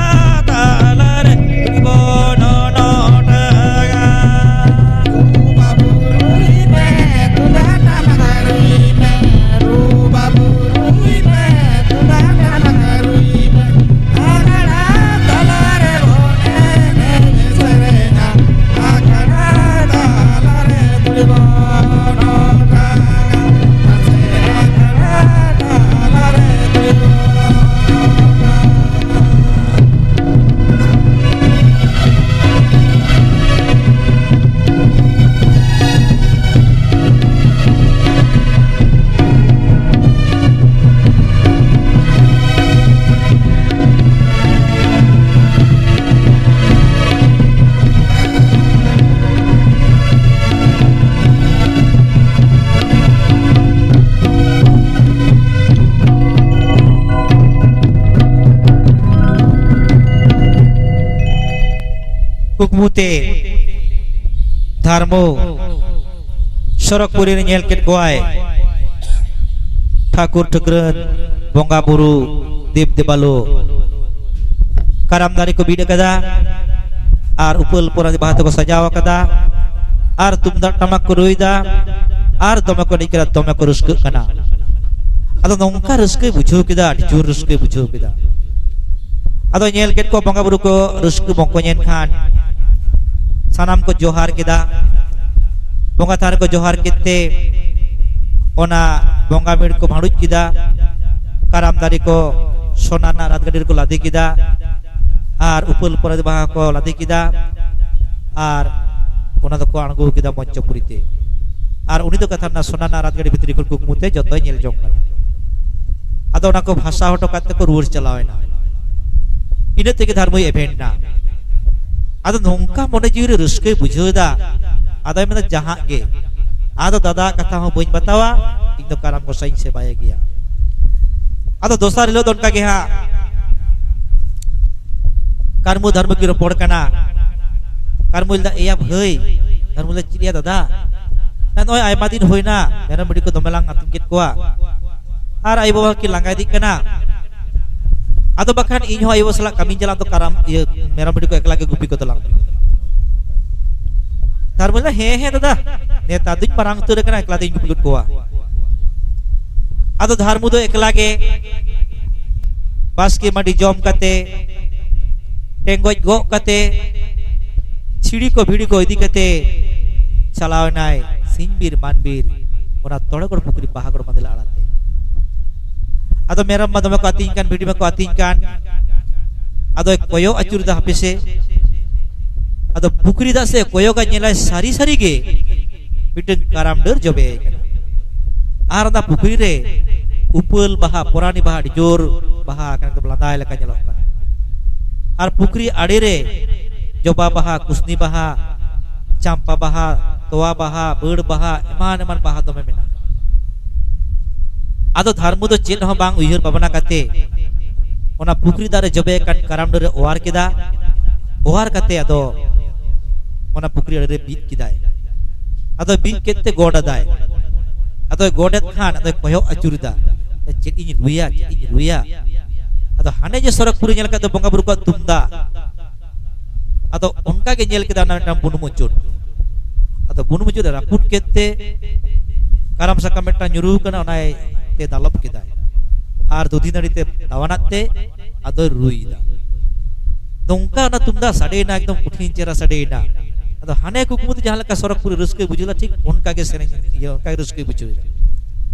tala re dui bono no tanga. ᱠᱩᱠᱢᱩ ᱛᱮ ᱫᱷᱟᱨᱢᱚ ᱥᱚᱨᱚᱜᱽᱯᱩᱨᱤ ᱨᱮ ᱧᱮᱞ ᱠᱮᱫ ᱠᱚᱣᱟᱭ ᱴᱷᱟᱹᱠᱩᱨ ᱴᱷᱟᱹᱠᱨᱟᱹᱱ, ᱵᱚᱸᱜᱟ ᱵᱩᱨᱩ, ᱫᱮᱵ ᱫᱮᱵᱟᱞᱳ᱾ ᱠᱟᱨᱟᱢ ᱫᱟᱨᱮ ᱠᱚ ᱵᱤᱫ ᱟᱠᱟᱫᱟ, ᱟᱨ ᱩᱯᱟᱹᱞ ᱯᱚᱨᱟᱫᱤ ᱵᱟᱦᱟ ᱛᱮᱠᱚ ᱥᱟᱡᱟᱣ ᱟᱠᱟᱫᱟ, ᱟᱨ ᱛᱩᱢᱫᱟᱜ ᱴᱟᱢᱟᱠ ᱠᱚ ᱨᱩᱭᱫᱟ, ᱟᱨ ᱫᱚᱢᱮ ᱠᱚ ᱮᱱᱮᱡ ᱠᱟᱱᱟ, ᱫᱚᱢᱮ ᱠᱚ ᱨᱟᱹᱥᱠᱟᱹᱜ ᱠᱟᱱᱟ᱾ ᱟᱫᱚ ᱱᱚᱝᱠᱟ ᱨᱟᱹᱥᱠᱟᱹᱭ ᱵᱩᱡᱷᱟᱹᱣ ᱠᱮᱫᱟ, ᱟᱹᱰᱤ ᱡᱳᱨ ᱨᱟᱹᱥᱠᱟᱹᱭ ᱵᱩᱡᱷᱟᱹᱣ ᱠᱮᱫᱟ᱾ ᱟᱫᱚ ᱧᱮᱞ ᱠᱮᱫ ᱠᱚᱣᱟ ᱵᱚᱸᱜᱟ ᱵᱩᱨᱩ ᱠᱚ ᱨᱟᱹᱥᱠᱟᱹ ᱢᱚᱠᱚᱧ ᱮᱱ ᱠᱷᱟᱱ, ᱥᱟᱱᱟᱢ ᱠᱚ ᱡᱚᱦᱟᱨ ᱠᱮᱫᱟ᱾ ᱵᱚᱸᱜᱟ ᱛᱷᱟᱱ ᱨᱮᱠᱚ ᱡᱚᱦᱟᱨ ᱠᱮᱫ ᱛᱮ, ᱚᱱᱟ ᱵᱚᱸᱜᱟ ᱢᱤᱲ ᱠᱚ ᱵᱷᱟᱹᱲᱩᱡ ᱠᱮᱫᱟ᱾ ᱠᱟᱨᱟᱢ ᱫᱟᱨᱮ ᱠᱚ ᱥᱚᱱᱟ ᱨᱮᱱᱟᱜ ᱨᱟᱡᱽ ᱜᱟᱹᱰᱤ ᱨᱮᱠᱚ ᱞᱟᱫᱮ ᱠᱮᱫᱟ᱾ ᱟᱨ ᱩᱯᱟᱹᱞ ᱯᱚᱨᱟᱫᱤ ᱵᱟᱦᱟ ᱠᱚ ᱞᱟᱫᱮ ᱠᱮᱫᱟ᱾ ᱟᱨ ᱚᱱᱟ ᱫᱚᱠᱚ ᱟᱬᱜᱚ ᱠᱮᱫᱟ ᱢᱚᱧᱪᱚᱯᱩᱨᱤ ᱛᱮ᱾ ᱟᱨ ᱩᱱᱤ ᱫᱚ ᱠᱟᱛᱷᱟ ᱨᱮᱱᱟᱜ ᱥᱚᱱᱟ ᱨᱮᱱᱟᱜ ᱨᱟᱡᱽ ᱜᱟᱹᱰᱤ ᱵᱷᱤᱛᱨᱤ ᱠᱷᱚᱱ ᱠᱩᱠᱢᱩ ᱛᱮ ᱡᱚᱛᱚᱭ ᱧᱮᱞ ᱡᱚᱝ ᱠᱟᱱᱟ᱾ ᱟᱫᱚ ᱚᱱᱟ ᱠᱚ ᱵᱷᱟᱥᱟ ᱦᱚᱴᱚ ᱠᱟᱛᱮ ᱠᱚ ᱨᱩᱣᱟᱹᱲ ᱪᱟᱞᱟᱣ ᱮᱱᱟ᱾ ᱤᱱᱟᱹ ᱛᱮᱜᱮ ᱫᱷᱟᱨᱢᱩᱭ ᱮᱵᱷᱮᱱ ᱮᱱᱟ᱾ ᱟᱫᱚ ᱱᱚᱝᱠᱟ ᱢᱚᱱᱮ ᱡᱤᱣᱤ ᱨᱮ ᱨᱟᱹᱥᱠᱟᱹᱭ ᱵᱩᱡᱷᱟᱹᱣ ᱮᱫᱟ᱾ ᱟᱫᱚᱭ ᱢᱮᱱᱫᱟ, ᱡᱟᱦᱟᱸ ᱜᱮ, ᱟᱫᱚ ᱫᱟᱫᱟ ᱠᱟᱛᱷᱟ ᱦᱚᱸ ᱵᱟᱹᱧ ᱵᱟᱛᱟᱣᱟ, ᱤᱧ ᱫᱚ ᱠᱟᱨᱟᱢ ᱜᱚᱸᱥᱟᱭ ᱤᱧ ᱥᱮᱵᱟᱭᱮ ᱜᱮᱭᱟ᱾ ᱟᱫᱚ ᱫᱚᱥᱟᱨ ᱦᱤᱞᱳᱜ ᱫᱚ ᱚᱱᱠᱟ ᱜᱮ ᱦᱟᱸᱜ ᱠᱟᱨᱢᱩ ᱫᱷᱟᱨᱢᱩ ᱠᱤᱱ ᱨᱚᱯᱚᱲ ᱠᱟᱱᱟ᱾ ᱠᱟᱨᱢᱩᱭ ᱞᱟᱹᱭᱫᱟ, ᱮᱭᱟ ᱵᱷᱟᱹᱭ᱾ ᱫᱷᱟᱨᱢᱩ ᱞᱟᱹᱭᱫᱟ, ᱪᱮᱫ ᱭᱟ ᱫᱟᱫᱟ? ᱱᱚᱜᱼᱚᱭ ᱟᱭᱢᱟ ᱫᱤᱱ ᱦᱩᱭᱱᱟ, ᱢᱮᱨᱚᱢ ᱵᱷᱤᱰᱤ ᱠᱚ ᱫᱚᱢᱮ ᱞᱟᱝ ᱟᱹᱛᱤᱧ ᱠᱮᱫ ᱠᱚᱣᱟ, ᱟᱨ ᱟᱭᱳ ᱵᱟᱵᱟ ᱠᱤᱱ ᱞᱟᱸᱜᱟ ᱤᱫᱤᱜ ᱠᱟᱱᱟ᱾ ᱟᱫᱚ ᱵᱟᱠᱷᱟᱱ ᱤᱧ ᱦᱚᱸ ᱟᱭᱳ ᱥᱟᱞᱟᱜ ᱠᱟᱹᱢᱤᱧ ᱪᱟᱞᱟᱜ ᱫᱚ, ᱠᱟᱨᱟᱢ, ᱤᱭᱟᱹ, ᱢᱮᱨᱚᱢ ᱵᱷᱤᱰᱤ ᱠᱚ ᱮᱠᱞᱟ ᱜᱮ ᱜᱩᱯᱤ ᱠᱚ ᱛᱟᱞᱟᱝ ᱢᱮ᱾ ᱫᱷᱟᱨᱢᱩ ᱞᱟᱹᱭᱫᱟ, ᱦᱮᱸ, ᱦᱮᱸ ᱫᱟᱫᱟ, ᱱᱮᱛᱟᱨ ᱫᱩᱧ ᱢᱟᱨᱟᱝ ᱩᱛᱟᱹᱨ ᱟᱠᱟᱱᱟ, ᱮᱠᱞᱟ ᱛᱮᱧ ᱜᱩᱯᱤ ᱜᱚᱫ ᱠᱚᱣᱟ᱾ ᱟᱫᱚ ᱫᱷᱟᱨᱢᱩ ᱫᱚ ᱮᱠᱞᱟ ᱜᱮ ᱵᱟᱥᱠᱮ ᱢᱟᱹᱰᱤ ᱡᱚᱢ ᱠᱟᱛᱮ, ᱴᱮᱸᱜᱚᱡ ᱜᱚᱜ ᱠᱟᱛᱮ, ᱪᱷᱤᱲᱤ ᱠᱚ ᱵᱷᱤᱲᱤ ᱠᱚ ᱤᱫᱤ ᱠᱟᱛᱮ ᱪᱟᱞᱟᱣ ᱮᱱᱟᱭ ᱥᱤᱧ ᱵᱤᱨ ᱢᱟᱱ ᱵᱤᱨ, ᱚᱱᱟ ᱛᱚᱲᱮ ᱜᱚᱲ ᱯᱩᱠᱷᱨᱤ ᱵᱟᱦᱟ ᱜᱚᱲ ᱢᱟᱫᱮᱞᱟ ᱟᱲᱟ ᱛᱮ᱾ ᱟᱫᱚ ᱢᱮᱨᱚᱢ ᱢᱟ ᱫᱚᱢᱮ ᱠᱚ ᱟᱹᱛᱤᱧ ᱠᱟᱱ, ᱵᱷᱤᱰᱤ ᱢᱟᱠᱚ ᱟᱹᱛᱤᱧ ᱠᱟᱱ᱾ ᱟᱫᱚᱭ ᱠᱚᱭᱚᱜ ᱟᱹᱪᱩᱨ ᱮᱫᱟ ᱦᱟᱯᱮ ᱥᱮ᱾ ᱟᱫᱚ ᱯᱩᱠᱷᱨᱤ ᱫᱟᱜ ᱥᱮ ᱠᱚᱭᱚᱜᱟ, ᱧᱮᱞᱟᱭ ᱥᱟᱹᱨᱤ ᱥᱟᱹᱨᱤ ᱜᱮ ᱢᱤᱫᱴᱟᱝ ᱠᱟᱨᱟᱢ ᱰᱟᱹᱨ ᱡᱚᱵᱮ ᱟᱠᱟᱱᱟ᱾ ᱟᱨ ᱚᱱᱟ ᱯᱩᱠᱷᱨᱤ ᱨᱮ ᱩᱯᱟᱹᱞ ᱵᱟᱦᱟ, ᱯᱚᱨᱟᱱᱤ ᱵᱟᱦᱟ ᱟᱹᱰᱤ ᱡᱳᱨ ᱵᱟᱦᱟ ᱟᱠᱟᱱᱟ, ᱮᱠᱫᱚᱢ ᱞᱟᱸᱫᱟᱭ ᱞᱮᱠᱟ ᱧᱮᱞᱚᱜ ᱠᱟᱱᱟ᱾ ᱟᱨ ᱯᱩᱠᱷᱨᱤ ᱟᱲᱮ ᱨᱮ ᱡᱚᱵᱟ ᱵᱟᱦᱟ, ᱠᱩᱥᱱᱤ ᱵᱟᱦᱟ, ᱪᱟᱢᱯᱟ ᱵᱟᱦᱟ, ᱛᱚᱣᱟ ᱵᱟᱦᱟ, ᱵᱟᱹᱲ ᱵᱟᱦᱟ, ᱮᱢᱟᱱ ᱮᱢᱟᱱ ᱵᱟᱦᱟ ᱫᱚᱢᱮ ᱢᱮᱱᱟᱜᱼᱟ᱾ ᱟᱫᱚ ᱫᱷᱟᱨᱢᱩ ᱫᱚ ᱪᱮᱫ ᱦᱚᱸ ᱵᱟᱝ ᱩᱭᱦᱟᱹᱨ ᱵᱷᱟᱵᱽᱱᱟ ᱠᱟᱛᱮ ᱚᱱᱟ ᱯᱩᱠᱷᱨᱤ ᱫᱟᱜ ᱨᱮ ᱡᱚᱵᱮ ᱟᱠᱟᱱ ᱠᱟᱨᱟᱢ ᱰᱟᱹᱨ ᱮ ᱚᱣᱟᱨ ᱠᱮᱫᱟ᱾ ᱚᱣᱟᱨ ᱠᱟᱛᱮ ᱟᱫᱚ ᱚᱱᱟ ᱯᱩᱠᱷᱨᱤ ᱟᱲᱮ ᱨᱮ ᱵᱤᱫ ᱠᱮᱫᱟᱭ᱾ ᱟᱫᱚ ᱵᱤᱫ ᱠᱮᱫ ᱛᱮ ᱜᱚᱰ ᱟᱫᱟᱭ᱾ ᱟᱫᱚᱭ ᱜᱚᱰ ᱮᱫ ᱠᱷᱟᱱ ᱟᱫᱚᱭ ᱠᱚᱭᱚᱜ ᱟᱹᱪᱩᱨ ᱮᱫᱟ, ᱪᱮᱫ ᱤᱧ ᱨᱩᱭᱟ, ᱪᱮᱫ ᱤᱧ ᱨᱩᱭᱟ? ᱟᱫᱚ ᱦᱟᱱᱮ ᱡᱮ ᱥᱚᱨᱚᱜᱽᱯᱩᱨᱤ ᱧᱮᱞ ᱠᱟᱫ ᱫᱚ ᱵᱚᱸᱜᱟ ᱵᱩᱨᱩ ᱠᱚᱣᱟᱜ ᱛᱩᱢᱫᱟᱜ, ᱟᱫᱚ ᱚᱱᱠᱟ ᱜᱮ ᱧᱮᱞ ᱠᱮᱫᱟ ᱚᱱᱟ ᱢᱤᱫᱴᱟᱝ ᱵᱩᱱᱩᱢ ᱢᱩᱪᱟᱹᱫ᱾ ᱟᱫᱚ ᱵᱩᱱᱩᱢ ᱢᱩᱪᱟᱹᱫ ᱮ ᱨᱟᱹᱯᱩᱫ ᱠᱮᱫ ᱛᱮ ᱠᱟᱨᱟᱢ ᱥᱟᱠᱟᱢ ᱢᱤᱫᱴᱟᱝ ᱧᱩᱨᱩ ᱠᱟᱱᱟ, ᱚᱱᱟ ᱛᱮ ᱫᱟᱞᱚᱵ ᱠᱮᱫᱟᱭ᱾ ᱟᱨ ᱫᱩᱫᱷᱤ ᱱᱟᱹᱲᱤ ᱛᱮ ᱛᱟᱣᱟᱱᱟᱜ ᱛᱮ ᱟᱫᱚᱭ ᱨᱩᱭᱮᱫᱟ᱾ ᱱᱚᱝᱠᱟ ᱚᱱᱟ ᱛᱩᱢᱫᱟᱜ ᱥᱟᱰᱮᱭᱮᱱᱟ, ᱮᱠᱫᱚᱢ ᱠᱚᱴᱷᱤᱱ ᱪᱮᱦᱨᱟ ᱥᱟᱰᱮᱭᱮᱱᱟ᱾ ᱟᱫᱚ ᱦᱟᱱᱮ ᱠᱩᱠᱢᱩ ᱛᱮ ᱡᱟᱦᱟᱸ ᱞᱮᱠᱟ ᱥᱚᱨᱚᱜᱽᱯᱩᱨᱤ ᱨᱟᱹᱥᱠᱟᱹᱭ ᱵᱩᱡᱷᱟᱹᱣ ᱮᱫᱟ, ᱴᱷᱤᱠ ᱚᱱᱠᱟ ᱜᱮ ᱥᱮᱨᱮᱧ, ᱤᱭᱟᱹ, ᱚᱱᱠᱟ ᱜᱮ ᱨᱟᱹᱥᱠᱟᱹᱭ ᱵᱩᱡᱷᱟᱹᱣ ᱮᱫᱟ᱾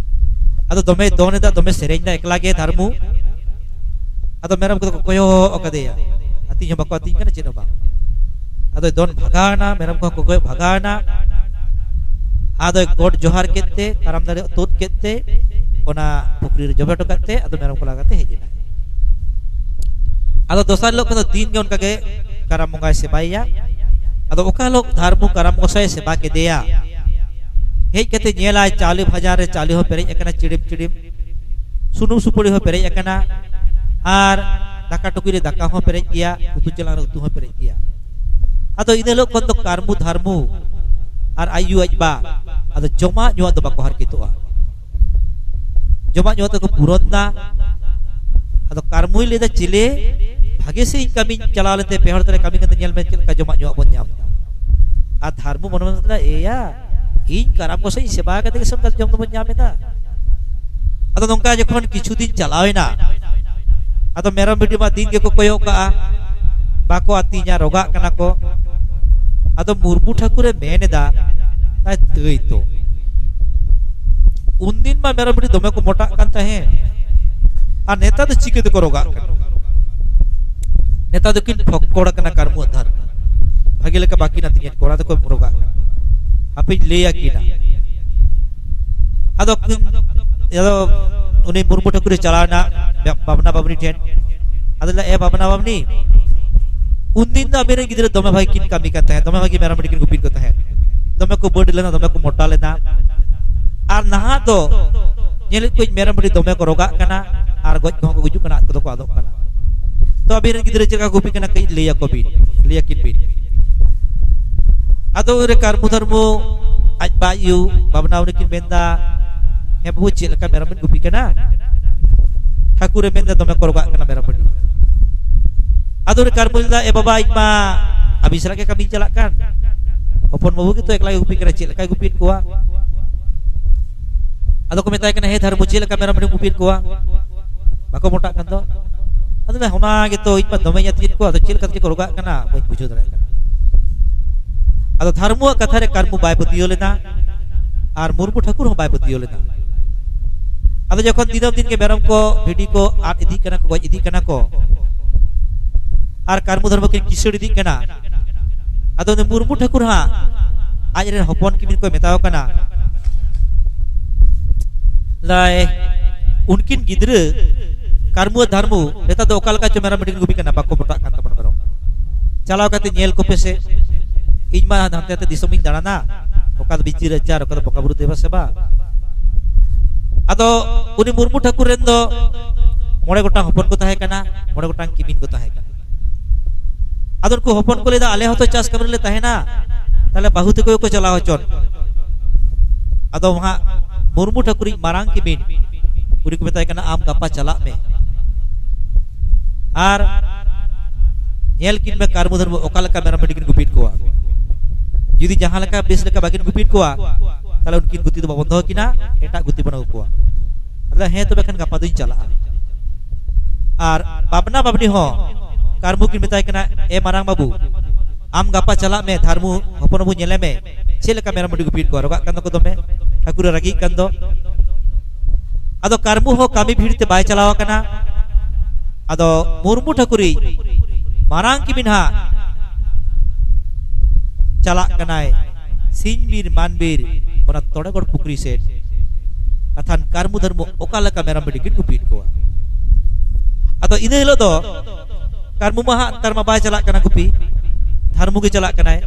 ᱟᱫᱚ ᱫᱚᱢᱮᱭ ᱫᱚᱱ ᱮᱫᱟ, ᱫᱚᱢᱮ ᱥᱮᱨᱮᱧ ᱮᱫᱟ ᱮᱠᱞᱟ ᱜᱮ ᱫᱷᱟᱨᱢᱩ᱾ ᱟᱫᱚ ᱢᱮᱨᱚᱢ ᱠᱚᱫᱚ ᱠᱚ ᱠᱚᱭᱚᱜ ᱟᱠᱟᱫᱮᱭᱟ, ᱟᱹᱛᱤᱧ ᱦᱚᱸ ᱵᱟᱠᱚ ᱟᱹᱛᱤᱧ ᱠᱟᱱᱟ, ᱪᱮᱫ ᱦᱚᱸ ᱵᱟᱝ᱾ ᱟᱫᱚᱭ ᱫᱚᱱ ᱵᱷᱟᱜᱟᱣ ᱮᱱᱟ, ᱢᱮᱨᱚᱢ ᱠᱚᱦᱚᱸ ᱠᱚ ᱠᱚᱭᱚᱜ ᱵᱷᱟᱜᱟᱣ ᱮᱱᱟ᱾ ᱟᱫᱚᱭ ᱜᱚᱰ ᱡᱚᱦᱟᱨ ᱠᱮᱫ ᱛᱮ, ᱠᱟᱨᱟᱢ ᱫᱟᱨᱮ ᱛᱩᱫ ᱠᱮᱫ ᱛᱮ, ᱚᱱᱟ ᱯᱩᱠᱷᱨᱤ ᱨᱮ ᱡᱚᱵᱮ ᱦᱚᱴᱚ ᱠᱟᱜ ᱛᱮ, ᱟᱫᱚ ᱢᱮᱨᱚᱢ ᱠᱚ ᱞᱟᱜᱟ ᱠᱟᱛᱮ ᱦᱮᱡ ᱮᱱᱟ᱾ ᱟᱫᱚ ᱫᱚᱥᱟᱨ ᱦᱤᱞᱳᱜ ᱠᱷᱚᱱ ᱫᱚ ᱫᱤᱱ ᱜᱮ ᱚᱱᱠᱟ ᱜᱮ ᱠᱟᱨᱟᱢ ᱵᱚᱸᱜᱟᱭ ᱥᱮᱵᱟᱭᱮᱭᱟ᱾ ᱟᱫᱚ ᱚᱠᱟ ᱦᱤᱞᱳᱜ ᱫᱷᱟᱨᱢᱩ ᱠᱟᱨᱟᱢ ᱜᱚᱸᱥᱟᱭ ᱥᱮᱵᱟ ᱠᱮᱫᱮᱭᱟ, ᱦᱮᱡ ᱠᱟᱛᱮ ᱧᱮᱞᱟᱭ ᱪᱟᱣᱞᱮ ᱵᱷᱟᱡᱟ ᱨᱮ ᱪᱟᱣᱞᱮ ᱦᱚᱸ ᱯᱮᱨᱮᱡ ᱟᱠᱟᱱᱟ, ᱪᱤᱲᱤᱢ ᱪᱤᱲᱤᱢ ᱥᱩᱱᱩᱢ ᱥᱩᱯᱟᱹᱲᱤ ᱦᱚᱸ ᱯᱮᱨᱮᱡ ᱟᱠᱟᱱᱟ, ᱟᱨ ᱫᱟᱠᱟ ᱴᱩᱠᱩᱡ ᱨᱮ ᱫᱟᱠᱟ ᱦᱚᱸ ᱯᱮᱨᱮᱡ ᱜᱮᱭᱟ, ᱩᱛᱩ ᱪᱮᱞᱟᱝ ᱨᱮ ᱩᱛᱩ ᱦᱚᱸ ᱯᱮᱨᱮᱡ ᱜᱮᱭᱟ᱾ ᱟᱫᱚ ᱤᱱᱟᱹ ᱦᱤᱞᱳᱜ ᱠᱷᱚᱱ ᱫᱚ ᱠᱟᱨᱢᱩ ᱫᱷᱟᱨᱢᱩ ᱟᱨ ᱟᱭᱩ ᱟᱡ ᱵᱟ ᱟᱫᱚ ᱡᱚᱢᱟᱜ ᱧᱩᱣᱟᱜ ᱫᱚ ᱵᱟᱠᱚ ᱦᱟᱨᱠᱮᱛᱚᱜᱼᱟ᱾ ᱡᱚᱢᱟᱜ ᱧᱩᱣᱟᱜ ᱛᱮᱠᱚ ᱯᱩᱨᱚᱱ ᱮᱫᱟ᱾ ᱟᱫᱚ ᱠᱟᱨᱢᱩᱭ ᱞᱟᱹᱭᱫᱟ, "ᱪᱮᱞᱮ, ᱵᱷᱟᱜᱮ ᱥᱮ ᱤᱧ ᱠᱟᱹᱢᱤᱧ ᱪᱟᱞᱟᱣ ᱞᱮᱱᱛᱮ, ᱯᱮ ᱦᱚᱲ ᱛᱮᱞᱮ ᱠᱟᱹᱢᱤ ᱠᱟᱱ ᱛᱮ, ᱧᱮᱞ ᱢᱮ ᱪᱮᱫ ᱞᱮᱠᱟ ᱡᱚᱢᱟᱜ ᱧᱩᱣᱟᱜ ᱵᱚᱱ ᱧᱟᱢ ᱮᱫᱟ?" ᱟᱨ ᱫᱷᱟᱨᱢᱩ ᱢᱚᱱᱮ ᱢᱚᱱᱮ ᱛᱮ ᱞᱟᱹᱭᱫᱟ, "ᱮᱭᱟ, ᱤᱧ ᱠᱟᱨᱟᱢ ᱜᱚᱸᱥᱟᱭ ᱤᱧ ᱥᱮᱵᱟ ᱠᱟᱛᱮ ᱜᱮ ᱥᱮ ᱚᱱᱠᱟ ᱡᱚᱢ ᱫᱚᱵᱚᱱ ᱧᱟᱢ ᱮᱫᱟ?" ᱟᱫᱚ ᱱᱚᱝᱠᱟ ᱡᱚᱠᱷᱚᱱ ᱠᱤᱪᱷᱩ ᱫᱤᱱ ᱪᱟᱞᱟᱣ ᱮᱱᱟ, ᱟᱫᱚ ᱢᱮᱨᱚᱢ ᱵᱷᱤᱰᱤ ᱢᱟ ᱫᱤᱱ ᱜᱮᱠᱚ ᱠᱚᱭᱚᱜ ᱠᱟᱜᱼᱟ, ᱵᱟᱠᱚ ᱟᱹᱛᱤᱧᱟ, ᱨᱚᱜᱟᱜ ᱠᱟᱱᱟ ᱠᱚ᱾ ᱟᱫᱚ ᱢᱩᱨᱢᱩ ᱴᱷᱟᱹᱠᱩᱨᱮ ᱢᱮᱱ ᱮᱫᱟ, ᱟᱭ ᱫᱟᱹᱭ ᱛᱚ, ᱩᱱᱫᱤᱱ ᱢᱟ ᱢᱮᱨᱚᱢ ᱵᱷᱤᱰᱤ ᱫᱚᱢᱮ ᱠᱚ ᱢᱚᱴᱟᱜ ᱠᱟᱱ ᱛᱟᱦᱮᱸᱫ, ᱟᱨ ᱱᱮᱛᱟᱨ ᱫᱚ ᱪᱤᱠᱟᱹ ᱛᱮᱠᱚ ᱨᱚᱜᱟᱜ ᱠᱟᱱᱟ? ᱱᱮᱛᱟᱨ ᱫᱚᱠᱤᱱ ᱯᱷᱚᱠᱠᱚᱲ ᱟᱠᱟᱱᱟ ᱠᱟᱨᱢᱩ ᱟᱨ ᱫᱷᱟᱨᱢᱩ, ᱵᱷᱟᱜᱮ ᱞᱮᱠᱟ ᱵᱟᱹᱠᱤᱱ ᱟᱹᱛᱤᱧᱮᱫ, ᱠᱚᱲᱟ ᱫᱚᱠᱚ ᱨᱚᱜᱟᱜ ᱠᱟᱱᱟ᱾ ᱦᱟᱯᱮᱧ ᱞᱟᱹᱭ ᱟᱹᱠᱤᱱᱟ᱾ ᱟᱫᱚ ᱠᱤᱱ, ᱟᱫᱚ ᱩᱱᱤ ᱢᱩᱨᱢᱩ ᱴᱷᱟᱹᱠᱩᱨᱮ ᱪᱟᱞᱟᱣ ᱮᱱᱟ ᱵᱟᱵᱱᱟ ᱵᱟᱵᱱᱤ ᱴᱷᱮᱱ᱾ ᱟᱫᱚ ᱞᱟᱹᱭ, "ᱮ ᱵᱟᱵᱱᱟ ᱵᱟᱵᱱᱤ, ᱩᱱᱫᱤᱱ ᱫᱚ ᱟᱵᱤᱱ ᱨᱮᱱ ᱜᱤᱫᱽᱨᱟᱹ ᱫᱚᱢᱮ ᱵᱷᱟᱜᱮ ᱠᱤᱱ ᱠᱟᱹᱢᱤ ᱠᱟᱱ ᱛᱟᱦᱮᱸᱫ, ᱫᱚᱢᱮ ᱵᱷᱟᱜᱮ ᱢᱮᱨᱚᱢ ᱵᱷᱤᱰᱤ ᱠᱤᱱ ᱜᱩᱯᱤ ᱠᱚ ᱛᱟᱦᱮᱸᱫ, ᱫᱚᱢᱮ ᱠᱚ ᱵᱟᱹᱰ ᱞᱮᱱᱟ, ᱫᱚᱢᱮ ᱠᱚ ᱢᱚᱴᱟ ᱞᱮᱱᱟ, ᱟᱨ ᱱᱟᱦᱟᱜ ᱫᱚ ᱧᱮᱞᱮᱫ ᱠᱚᱣᱟᱧ ᱢᱮᱨᱚᱢ ᱵᱷᱤᱰᱤ ᱫᱚᱢᱮ ᱠᱚ ᱨᱚᱜᱟᱜ ᱠᱟᱱᱟ, ᱟᱨ ᱜᱚᱡ ᱠᱚᱦᱚᱸ ᱠᱚ ᱜᱩᱡᱩᱜ ᱠᱟᱱᱟ, ᱟᱫ ᱠᱚᱫᱚ ᱠᱚ ᱟᱫᱚᱜ ᱠᱟᱱᱟ᱾ ᱛᱚ ᱟᱵᱤᱱ ᱨᱮᱱ ᱜᱤᱫᱽᱨᱟᱹ ᱪᱮᱫ ᱞᱮᱠᱟ ᱠᱚ ᱜᱩᱯᱤ ᱠᱟᱱᱟ, ᱠᱟᱹᱡ ᱞᱟᱹᱭ ᱟᱠᱚ ᱵᱤᱱ, ᱞᱟᱹᱭ ᱟᱹᱠᱤᱱ ᱵᱤᱱ᱾" ᱟᱫᱚ ᱩᱱᱨᱮ ᱠᱟᱨᱢᱩ ᱫᱷᱟᱨᱢᱩ ᱟᱡ ᱵᱟ ᱟᱭᱩ ᱵᱟᱵᱱᱟ ᱩᱱᱤ ᱠᱤᱱ ᱢᱮᱱᱫᱟ, "ᱦᱮᱸ ᱵᱟᱹᱵᱩ, ᱪᱮᱫ ᱞᱮᱠᱟ ᱢᱮᱨᱚᱢ ᱵᱤᱱ ᱜᱩᱯᱤ ᱠᱟᱱᱟ?" ᱴᱷᱟᱹᱠᱩᱨᱮ ᱢᱮᱱᱫᱟ, "ᱫᱚᱢᱮ ᱠᱚ ᱨᱚᱜᱟᱜ ᱠᱟᱱᱟ ᱢᱮᱨᱚᱢ ᱵᱷᱤᱰᱤ᱾" ᱟᱫᱚ ᱩᱱᱤ ᱠᱟᱹᱨᱢᱩ ᱞᱟᱹᱭᱫᱟ, "ᱮ ᱵᱟᱵᱟ, ᱤᱧ ᱢᱟ ᱟᱹᱵᱤᱱ ᱥᱟᱞᱟᱜ ᱜᱮ ᱠᱟᱹᱢᱤᱧ ᱪᱟᱞᱟᱜ ᱠᱟᱱ, ᱦᱚᱯᱚᱱ ᱵᱟᱹᱵᱩ ᱜᱮᱛᱚ ᱮᱠᱞᱟ ᱜᱮ ᱜᱩᱯᱤ ᱠᱟᱱᱟ, ᱪᱮᱫ ᱞᱮᱠᱟᱭ ᱜᱩᱯᱤᱭᱮᱫ ᱠᱚᱣᱟ?" ᱟᱫᱚ ᱠᱚ ᱢᱮᱛᱟᱭ ᱠᱟᱱᱟ, "ᱦᱮᱸ ᱫᱷᱟᱨᱢᱩ, ᱪᱮᱫ ᱞᱮᱠᱟ ᱢᱮᱨᱚᱢ ᱵᱷᱤᱰᱤᱢ ᱜᱩᱯᱤᱭᱮᱫ ᱠᱚᱣᱟ? ᱵᱟᱠᱚ ᱢᱚᱴᱟᱜ ᱠᱟᱱ ᱫᱚ?" ᱟᱫᱚ ᱞᱟᱹᱭ, "ᱚᱱᱟ ᱜᱮᱛᱚ, ᱤᱧ ᱢᱟ ᱫᱚᱢᱮᱧ ᱟᱹᱛᱤᱧᱮᱫ ᱠᱚᱣᱟ, ᱟᱫᱚ ᱪᱮᱫ ᱞᱮᱠᱟ ᱛᱮᱪᱚ ᱠᱚ ᱨᱚᱜᱟᱜ ᱠᱟᱱᱟ, ᱵᱟᱹᱧ ᱵᱩᱡᱷᱟᱹᱣ ᱫᱟᱲᱮᱭᱟᱜ ᱠᱟᱱᱟ᱾" ᱟᱫᱚ ᱫᱷᱟᱨᱢᱩᱣᱟᱜ ᱠᱟᱛᱷᱟ ᱨᱮ ᱠᱟᱹᱨᱢᱩ ᱵᱟᱭ ᱯᱟᱹᱛᱭᱟᱹᱣ ᱞᱮᱱᱟ, ᱟᱨ ᱢᱩᱨᱢᱩ ᱴᱷᱟᱹᱠᱩᱨ ᱦᱚᱸ ᱵᱟᱭ ᱯᱟᱹᱛᱭᱟᱹᱣ ᱞᱮᱱᱟ᱾ ᱟᱫᱚ ᱡᱚᱠᱷᱚᱱ ᱫᱤᱱᱟᱹᱢ ᱫᱤᱱ ᱜᱮ ᱢᱮᱨᱚᱢ ᱠᱚ, ᱵᱷᱤᱰᱤ ᱠᱚ ᱟᱫ ᱤᱫᱤᱜ ᱠᱟᱱᱟ ᱠᱚ, ᱜᱚᱡ ᱤᱫᱤᱜ ᱠᱟᱱᱟ ᱠᱚ, ᱟᱨ ᱠᱟᱹᱨᱢᱩ ᱫᱷᱟᱨᱢᱩ ᱠᱤᱱ ᱠᱤᱥᱟᱹᱲ ᱤᱫᱤᱜ ᱠᱟᱱᱟ, ᱟᱫᱚ ᱩᱱᱤ ᱢᱩᱨᱢᱩ ᱴᱷᱟᱹᱠᱩᱨ ᱦᱟᱸᱜ ᱟᱡ ᱨᱮᱱ ᱦᱚᱯᱚᱱ ᱠᱤᱢᱤᱱ ᱠᱚᱭ ᱢᱮᱛᱟᱣ ᱠᱟᱱᱟ, ᱞᱟᱹᱭ, "ᱩᱱᱠᱤᱱ ᱜᱤᱫᱽᱨᱟᱹ ᱠᱟᱹᱨᱢᱩ ᱟᱨ ᱫᱷᱟᱨᱢᱩ ᱱᱮᱛᱟᱨ ᱫᱚ ᱚᱠᱟ ᱞᱮᱠᱟ ᱪᱚ ᱢᱮᱨᱚᱢ ᱵᱷᱤᱰᱤ ᱠᱤᱱ ᱜᱩᱯᱤ ᱠᱟᱱᱟ, ᱵᱟᱠᱚ ᱢᱚᱴᱟᱜ ᱠᱟᱱ ᱛᱟᱵᱚᱱᱟ ᱢᱮᱨᱚᱢ᱾ ᱪᱟᱞᱟᱣ ᱠᱟᱛᱮ ᱧᱮᱞ ᱠᱚᱯᱮ ᱥᱮ, ᱤᱧ ᱢᱟ ᱦᱟᱱᱛᱮ ᱱᱟᱛᱮ ᱫᱤᱥᱚᱢᱤᱧ ᱫᱟᱬᱟᱱᱟ, ᱚᱠᱟ ᱫᱚ ᱵᱤᱪᱟᱹᱨ ᱟᱪᱟᱨ, ᱚᱠᱟ ᱫᱚ ᱵᱚᱸᱜᱟ ᱵᱩᱨᱩ ᱫᱮᱵᱟ ᱥᱮᱵᱟ᱾" ᱟᱫᱚ ᱩᱱᱤ ᱢᱩᱨᱢᱩ ᱴᱷᱟᱹᱠᱩᱨ ᱨᱮᱱ ᱫᱚ ᱢᱚᱬᱮ ᱜᱚᱴᱟᱝ ᱦᱚᱯᱚᱱ ᱠᱚ ᱛᱟᱦᱮᱸ ᱠᱟᱱᱟ, ᱢᱚᱬᱮ ᱜᱚᱴᱟᱝ ᱠᱤᱢᱤᱱ ᱠᱚ ᱛᱟᱦᱮᱸ ᱠᱟᱱᱟ᱾ ᱟᱫᱚ ᱩᱱᱠᱩ ᱦᱚᱯᱚᱱ ᱠᱚ ᱞᱟᱹᱭᱫᱟ, "ᱟᱞᱮ ᱦᱚᱸᱛᱚ ᱪᱟᱥ ᱠᱟᱹᱢᱤ ᱨᱮᱞᱮ ᱛᱟᱦᱮᱱᱟ, ᱛᱟᱦᱞᱮ ᱵᱟᱹᱦᱩ ᱛᱟᱠᱚ ᱜᱮᱠᱚ ᱪᱟᱞᱟᱣ ᱦᱚᱪᱚᱱ᱾" ᱟᱫᱚ ᱦᱟᱸᱜ ᱢᱩᱨᱢᱩ ᱴᱷᱟᱹᱠᱩᱨᱤᱡ ᱢᱟᱨᱟᱝ ᱠᱤᱢᱤᱱ, ᱩᱱᱤ ᱠᱚ ᱢᱮᱛᱟᱭ ᱠᱟᱱᱟ, "ᱟᱢ ᱜᱟᱯᱟ ᱪᱟᱞᱟᱜ ᱢᱮ ᱟᱨ ᱧᱮᱞ ᱠᱤᱱ ᱢᱮ ᱠᱟᱹᱨᱢᱩ ᱫᱷᱟᱨᱢᱩ ᱚᱠᱟ ᱞᱮᱠᱟ ᱢᱮᱨᱚᱢ ᱵᱷᱤᱰᱤ ᱠᱤᱱ ᱜᱩᱯᱤᱭᱮᱫ ᱠᱚᱣᱟ᱾ ᱡᱩᱫᱤ ᱡᱟᱦᱟᱸ ᱞᱮᱠᱟ ᱵᱮᱥ ᱞᱮᱠᱟ ᱵᱟᱹᱠᱤᱱ ᱜᱩᱯᱤᱭᱮᱫ ᱠᱚᱣᱟ, ᱛᱟᱦᱞᱮ ᱩᱱᱠᱤᱱ ᱜᱩᱛᱤ ᱫᱚ ᱵᱟᱵᱚᱱ ᱫᱚᱦᱚ ᱠᱤᱱᱟ, ᱮᱴᱟᱜ ᱜᱩᱛᱤ ᱵᱚᱱ ᱟᱹᱜᱩ ᱠᱚᱣᱟ᱾" ᱟᱫᱚ, "ᱦᱮᱸ, ᱛᱚᱵᱮ ᱠᱷᱟᱱ ᱜᱟᱯᱟ ᱫᱚᱧ ᱪᱟᱞᱟᱜᱼᱟ᱾" ᱟᱨ ᱵᱟᱵᱱᱟ ᱵᱟᱵᱱᱤ ᱦᱚᱸ ᱠᱟᱹᱨᱢᱩ ᱠᱤᱱ ᱢᱮᱛᱟᱭ ᱠᱟᱱᱟ, "ᱮ ᱢᱟᱨᱟᱝ ᱵᱟᱹᱵᱩ, ᱟᱢ ᱜᱟᱯᱟ ᱪᱟᱞᱟᱜ ᱢᱮ, ᱫᱷᱟᱨᱢᱩ ᱦᱚᱯᱚᱱ ᱵᱟᱹᱵᱩ ᱧᱮᱞᱮ ᱢᱮ, ᱪᱮᱫ ᱞᱮᱠᱟ ᱢᱮᱨᱚᱢ ᱵᱷᱤᱰᱤ ᱜᱩᱯᱤᱭᱮᱫ ᱠᱚᱣᱟ, ᱨᱚᱜᱟᱜ ᱠᱟᱱ ᱫᱚᱠᱚ ᱫᱚᱢᱮ, ᱴᱷᱟᱹᱠᱩᱨᱮ ᱨᱟᱹᱜᱤᱜ ᱠᱟᱱ ᱫᱚ᱾" ᱟᱫᱚ ᱠᱟᱹᱨᱢᱩ ᱦᱚᱸ ᱠᱟᱹᱢᱤ ᱵᱷᱤᱲ ᱛᱮ ᱵᱟᱭ ᱪᱟᱞᱟᱣ ᱟᱠᱟᱱᱟ᱾ ᱟᱫᱚ ᱢᱩᱨᱢᱩ ᱴᱷᱟᱹᱠᱩᱨᱤᱡ ᱢᱟᱨᱟᱝ ᱠᱤᱢᱤᱱ ᱦᱟᱸᱜ ᱪᱟᱞᱟᱜ ᱠᱟᱱᱟᱭ ᱥᱤᱧ ᱵᱤᱨ ᱢᱟᱱ ᱵᱤᱨ, ᱚᱱᱟ ᱛᱚᱲᱮᱜᱚᱲ ᱯᱩᱠᱷᱨᱤ ᱥᱮᱫ᱾ ᱠᱟᱛᱷᱟᱱ ᱠᱟᱹᱨᱢᱩ ᱫᱷᱟᱹᱨᱢᱩ ᱚᱠᱟ ᱞᱮᱠᱟ ᱢᱮᱨᱚᱢ ᱵᱷᱤᱰᱤ ᱠᱤᱱ ᱜᱩᱯᱤᱭᱮᱫ ᱠᱚᱣᱟ᱾ ᱟᱫᱚ ᱤᱱᱟᱹ ᱦᱤᱞᱳᱜ ᱫᱚ ᱠᱟᱹᱨᱢᱩ ᱢᱟ ᱦᱟᱸᱜ ᱱᱮᱛᱟᱨ ᱢᱟ ᱵᱟᱭ ᱪᱟᱞᱟᱜ ᱠᱟᱱᱟ ᱜᱩᱯᱤ, ᱫᱷᱟᱨᱢᱩ ᱜᱮ ᱪᱟᱞᱟᱜ ᱠᱟᱱᱟᱭ᱾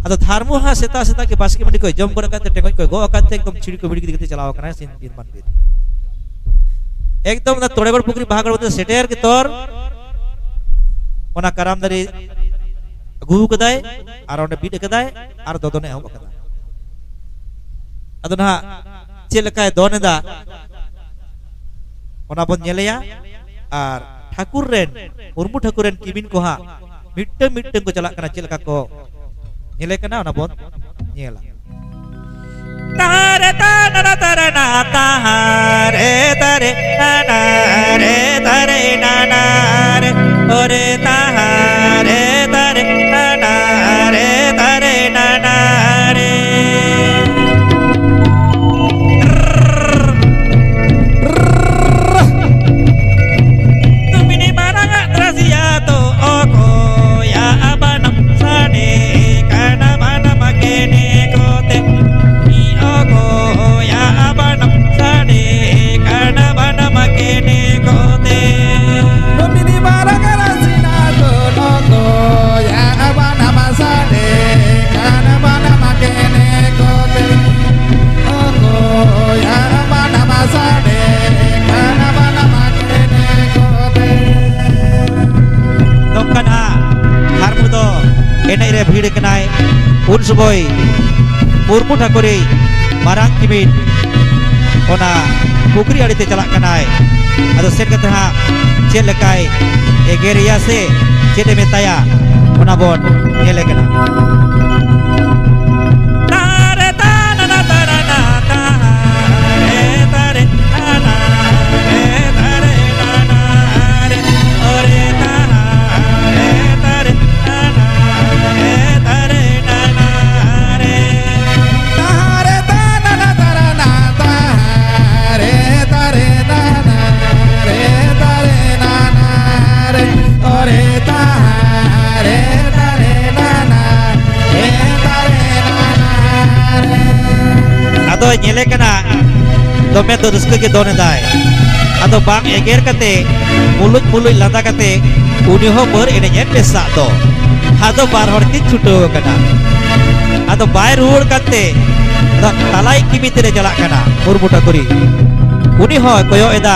ᱟᱫᱚ ᱫᱷᱟᱨᱢᱩ ᱦᱟᱸᱜ ᱥᱮᱛᱟᱜ ᱥᱮᱛᱟᱜ ᱜᱮ ᱵᱟᱥᱠᱮ ᱢᱟᱹᱰᱤ ᱠᱚᱭ ᱡᱚᱢ ᱜᱚᱫ ᱟᱠᱟᱫ ᱛᱮ, ᱴᱮᱸᱜᱚᱡ ᱠᱚᱭ ᱜᱚᱜ ᱟᱠᱟᱫ ᱛᱮ, ᱮᱠᱫᱚᱢ ᱪᱷᱤᱲᱤ ᱠᱚ ᱵᱷᱤᱲᱤ ᱜᱤᱫᱤ ᱠᱟᱛᱮ ᱪᱟᱞᱟᱣ ᱟᱠᱟᱱᱟᱭ ᱥᱤᱧ ᱵᱤᱨ ᱢᱟᱱ ᱵᱤᱨ᱾ ᱮᱠᱫᱚᱢ ᱚᱱᱟ ᱛᱚᱲᱮᱜᱚᱲ ᱯᱩᱠᱷᱨᱤ ᱵᱟᱦᱟᱜᱚᱲ ᱢᱚᱫᱽᱫᱷᱮ ᱥᱮᱴᱮᱨ ᱜᱮ ᱛᱚᱨ ᱚᱱᱟ ᱠᱟᱨᱟᱢ ᱫᱟᱨᱮ ᱟᱹᱜᱩ ᱠᱟᱫᱟᱭ ᱟᱨ ᱚᱸᱰᱮ ᱵᱤᱫ ᱟᱠᱟᱫᱟᱭ ᱟᱨ ᱫᱚᱫᱚᱱᱮ ᱮᱦᱚᱵ ᱟᱠᱟᱫᱟ᱾ ᱟᱫᱚ ᱱᱟᱦᱟᱜ ᱪᱮᱫ ᱞᱮᱠᱟᱭ ᱫᱚᱱ ᱮᱫᱟ, ᱚᱱᱟ ᱵᱚᱱ ᱧᱮᱞᱮᱭᱟ᱾ ᱟᱨ ᱴᱷᱟᱹᱠᱩᱨ ᱨᱮᱱ, ᱢᱩᱨᱢᱩ ᱴᱷᱟᱹᱠᱩᱨ ᱨᱮᱱ ᱠᱤᱢᱤᱱ ᱠᱚ ᱦᱟᱸᱜ ᱢᱤᱫᱴᱟᱹᱝ ᱢᱤᱫᱴᱟᱹᱝ ᱠᱚ ᱪᱟᱞᱟᱜ ᱠᱟᱱᱟ, ᱪᱮᱫ ᱞᱮᱠᱟ ᱠᱚ ᱧᱮᱞᱮ ᱠᱟᱱᱟ, ᱚᱱᱟ ᱵᱚᱱ ᱧᱮᱞᱟ᱾ ᱛᱟᱦᱟᱨᱮ ᱛᱟᱱᱟᱨᱟ ᱛᱟᱨᱟᱱᱟ ᱛᱟᱦᱟᱨᱮ ᱛᱟᱨᱮ ᱱᱟᱱᱟᱨᱮ ᱛᱟᱨᱮ ᱱᱟᱱᱟᱨᱮ ᱚᱨᱮ ᱛᱟᱦᱟᱨᱮ ᱛᱟᱨᱮ ᱱᱟᱱᱟᱨᱮ ᱛᱟᱨᱮ ᱱᱟᱱᱟᱨᱮ᱾ ᱛᱩᱢᱤᱱᱤ ᱢᱟᱨᱟᱝ ᱟᱜ ᱨᱟᱥᱤᱭᱟ ᱫᱚ ᱚᱠᱚᱭᱟᱜ ᱵᱟᱱᱟᱢ ᱥᱟᱰᱮ ᱠᱟᱱᱟ? ᱵᱟᱱᱟᱢ ᱠᱮᱱᱮ ᱠᱚᱛᱮ᱾ ᱢᱤ ᱚᱠᱚᱭᱟᱜ ᱵᱟᱱᱟᱢ ᱥᱟᱰᱮ ᱠᱟᱱᱟ? ᱵᱟᱱᱟᱢ ᱠᱮᱱᱮ ᱠᱚᱛᱮ᱾ ᱛᱩᱢᱤᱱᱤ ᱢᱟᱨᱟᱝ ᱟᱜ ᱨᱟᱥᱤᱭᱟ ᱫᱚ ᱚᱠᱚᱭᱟᱜ ᱵᱟᱱᱟᱢ ᱥᱟᱰᱮ ᱠᱟᱱᱟ? ᱵᱟᱱᱟᱢ ᱠᱮᱱᱮ ᱠᱚᱛᱮ᱾ ᱚᱠᱚᱭᱟᱜ ᱵᱟᱱᱟᱢ ᱥᱟᱰᱮ ᱠᱟᱱᱟ? ᱵᱟᱱᱟᱢ ᱠᱮᱱᱮ ᱠᱚᱛᱮ᱾ ᱱᱚᱝᱠᱟ ᱱᱟᱦᱟᱜ ᱦᱟᱨᱢᱩ ᱫᱚ ᱮᱱᱮᱡ ᱨᱮ ᱵᱷᱤᱲ ᱠᱟᱱᱟᱭ᱾ ᱩᱱ ᱥᱚᱢᱚᱭ ᱢᱩᱨᱢᱩ ᱴᱷᱟᱹᱠᱩᱨᱤ ᱢᱟᱨᱟᱝ ᱠᱤᱢᱤᱱ ᱚᱱᱟ ᱯᱩᱠᱷᱨᱤ ᱟᱲᱮ ᱛᱮ ᱪᱟᱞᱟᱜ ᱠᱟᱱᱟᱭ᱾ ᱟᱫᱚ ᱥᱮᱱ ᱠᱟᱛᱮ ᱦᱟᱸᱜ ᱪᱮᱫ ᱞᱮᱠᱟᱭ ᱮᱜᱮᱨᱮᱭᱟ ᱥᱮ ᱪᱮᱫ ᱮ ᱢᱮᱛᱟᱭᱟ, ᱚᱱᱟ ᱵᱚᱱ ᱧᱮᱞᱮ ᱠᱟᱱᱟ᱾ ᱛᱟᱨᱮ ᱛᱟᱱᱟᱱᱟ ᱛᱟᱨᱟᱱᱟ ᱛᱟᱨᱮ ᱛᱟᱨᱮ ᱱᱟᱱᱟ ᱨᱮ ᱛᱟᱨᱮ ᱱᱟᱱᱟ ᱨᱮ ᱚᱨᱮ ᱛᱟᱦᱟᱨᱮ ᱛᱟᱨᱮ ᱱᱟᱱᱟ ᱨᱮ ᱛᱟᱨᱮ ᱱᱟᱱᱟ ᱨᱮ᱾ ᱛᱟᱦᱟᱨᱮ ᱛᱟᱱᱟᱱᱟ ᱛᱟᱨᱟᱱᱟ ᱛᱟᱦᱟᱨᱮ ᱛᱟᱨᱮ ᱱᱟᱱᱟ ᱨᱮ ᱛᱟᱨᱮ ᱱᱟᱱᱟ ᱨᱮ ᱚᱨᱮ ᱛᱟᱦᱟᱨᱮ ᱛᱟᱨᱮ ᱱᱟᱱᱟ ᱨᱮ ᱛᱟᱨᱮ ᱱᱟᱱᱟ ᱨᱮ᱾ ᱟᱫᱚᱭ ᱧᱮᱞᱮ ᱠᱟᱱᱟ ᱫᱚᱢᱮ ᱫᱚ ᱨᱟᱹᱥᱠᱟᱹ ᱜᱮ ᱫᱚᱱ ᱮᱫᱟᱭ᱾ ᱟᱫᱚ ᱵᱟᱝ ᱮᱜᱮᱨ ᱠᱟᱛᱮ, ᱢᱩᱞᱩᱡ ᱢᱩᱞᱩᱡ ᱞᱟᱸᱫᱟ ᱠᱟᱛᱮ ᱩᱱᱤ ᱦᱚᱸ ᱵᱟᱹᱨ ᱮᱱᱮᱡ ᱮ ᱢᱮᱥᱟᱜ ᱫᱚ᱾ ᱟᱫᱚ ᱵᱟᱨ ᱦᱚᱲ ᱠᱤᱱ ᱪᱷᱩᱴᱟᱹᱣ ᱟᱠᱟᱱᱟ᱾ ᱟᱫᱚ ᱵᱟᱭ ᱨᱩᱣᱟᱹᱲ ᱠᱟᱱᱛᱮ ᱟᱫᱚ ᱛᱟᱞᱟᱭ ᱠᱤᱢᱤ ᱛᱮᱞᱮ ᱪᱟᱞᱟᱜ ᱠᱟᱱᱟ ᱢᱩᱨᱢᱩ ᱴᱷᱟᱹᱠᱩᱨᱤ᱾ ᱩᱱᱤ ᱦᱚᱸᱭ ᱠᱚᱭᱚᱜ ᱮᱫᱟ᱾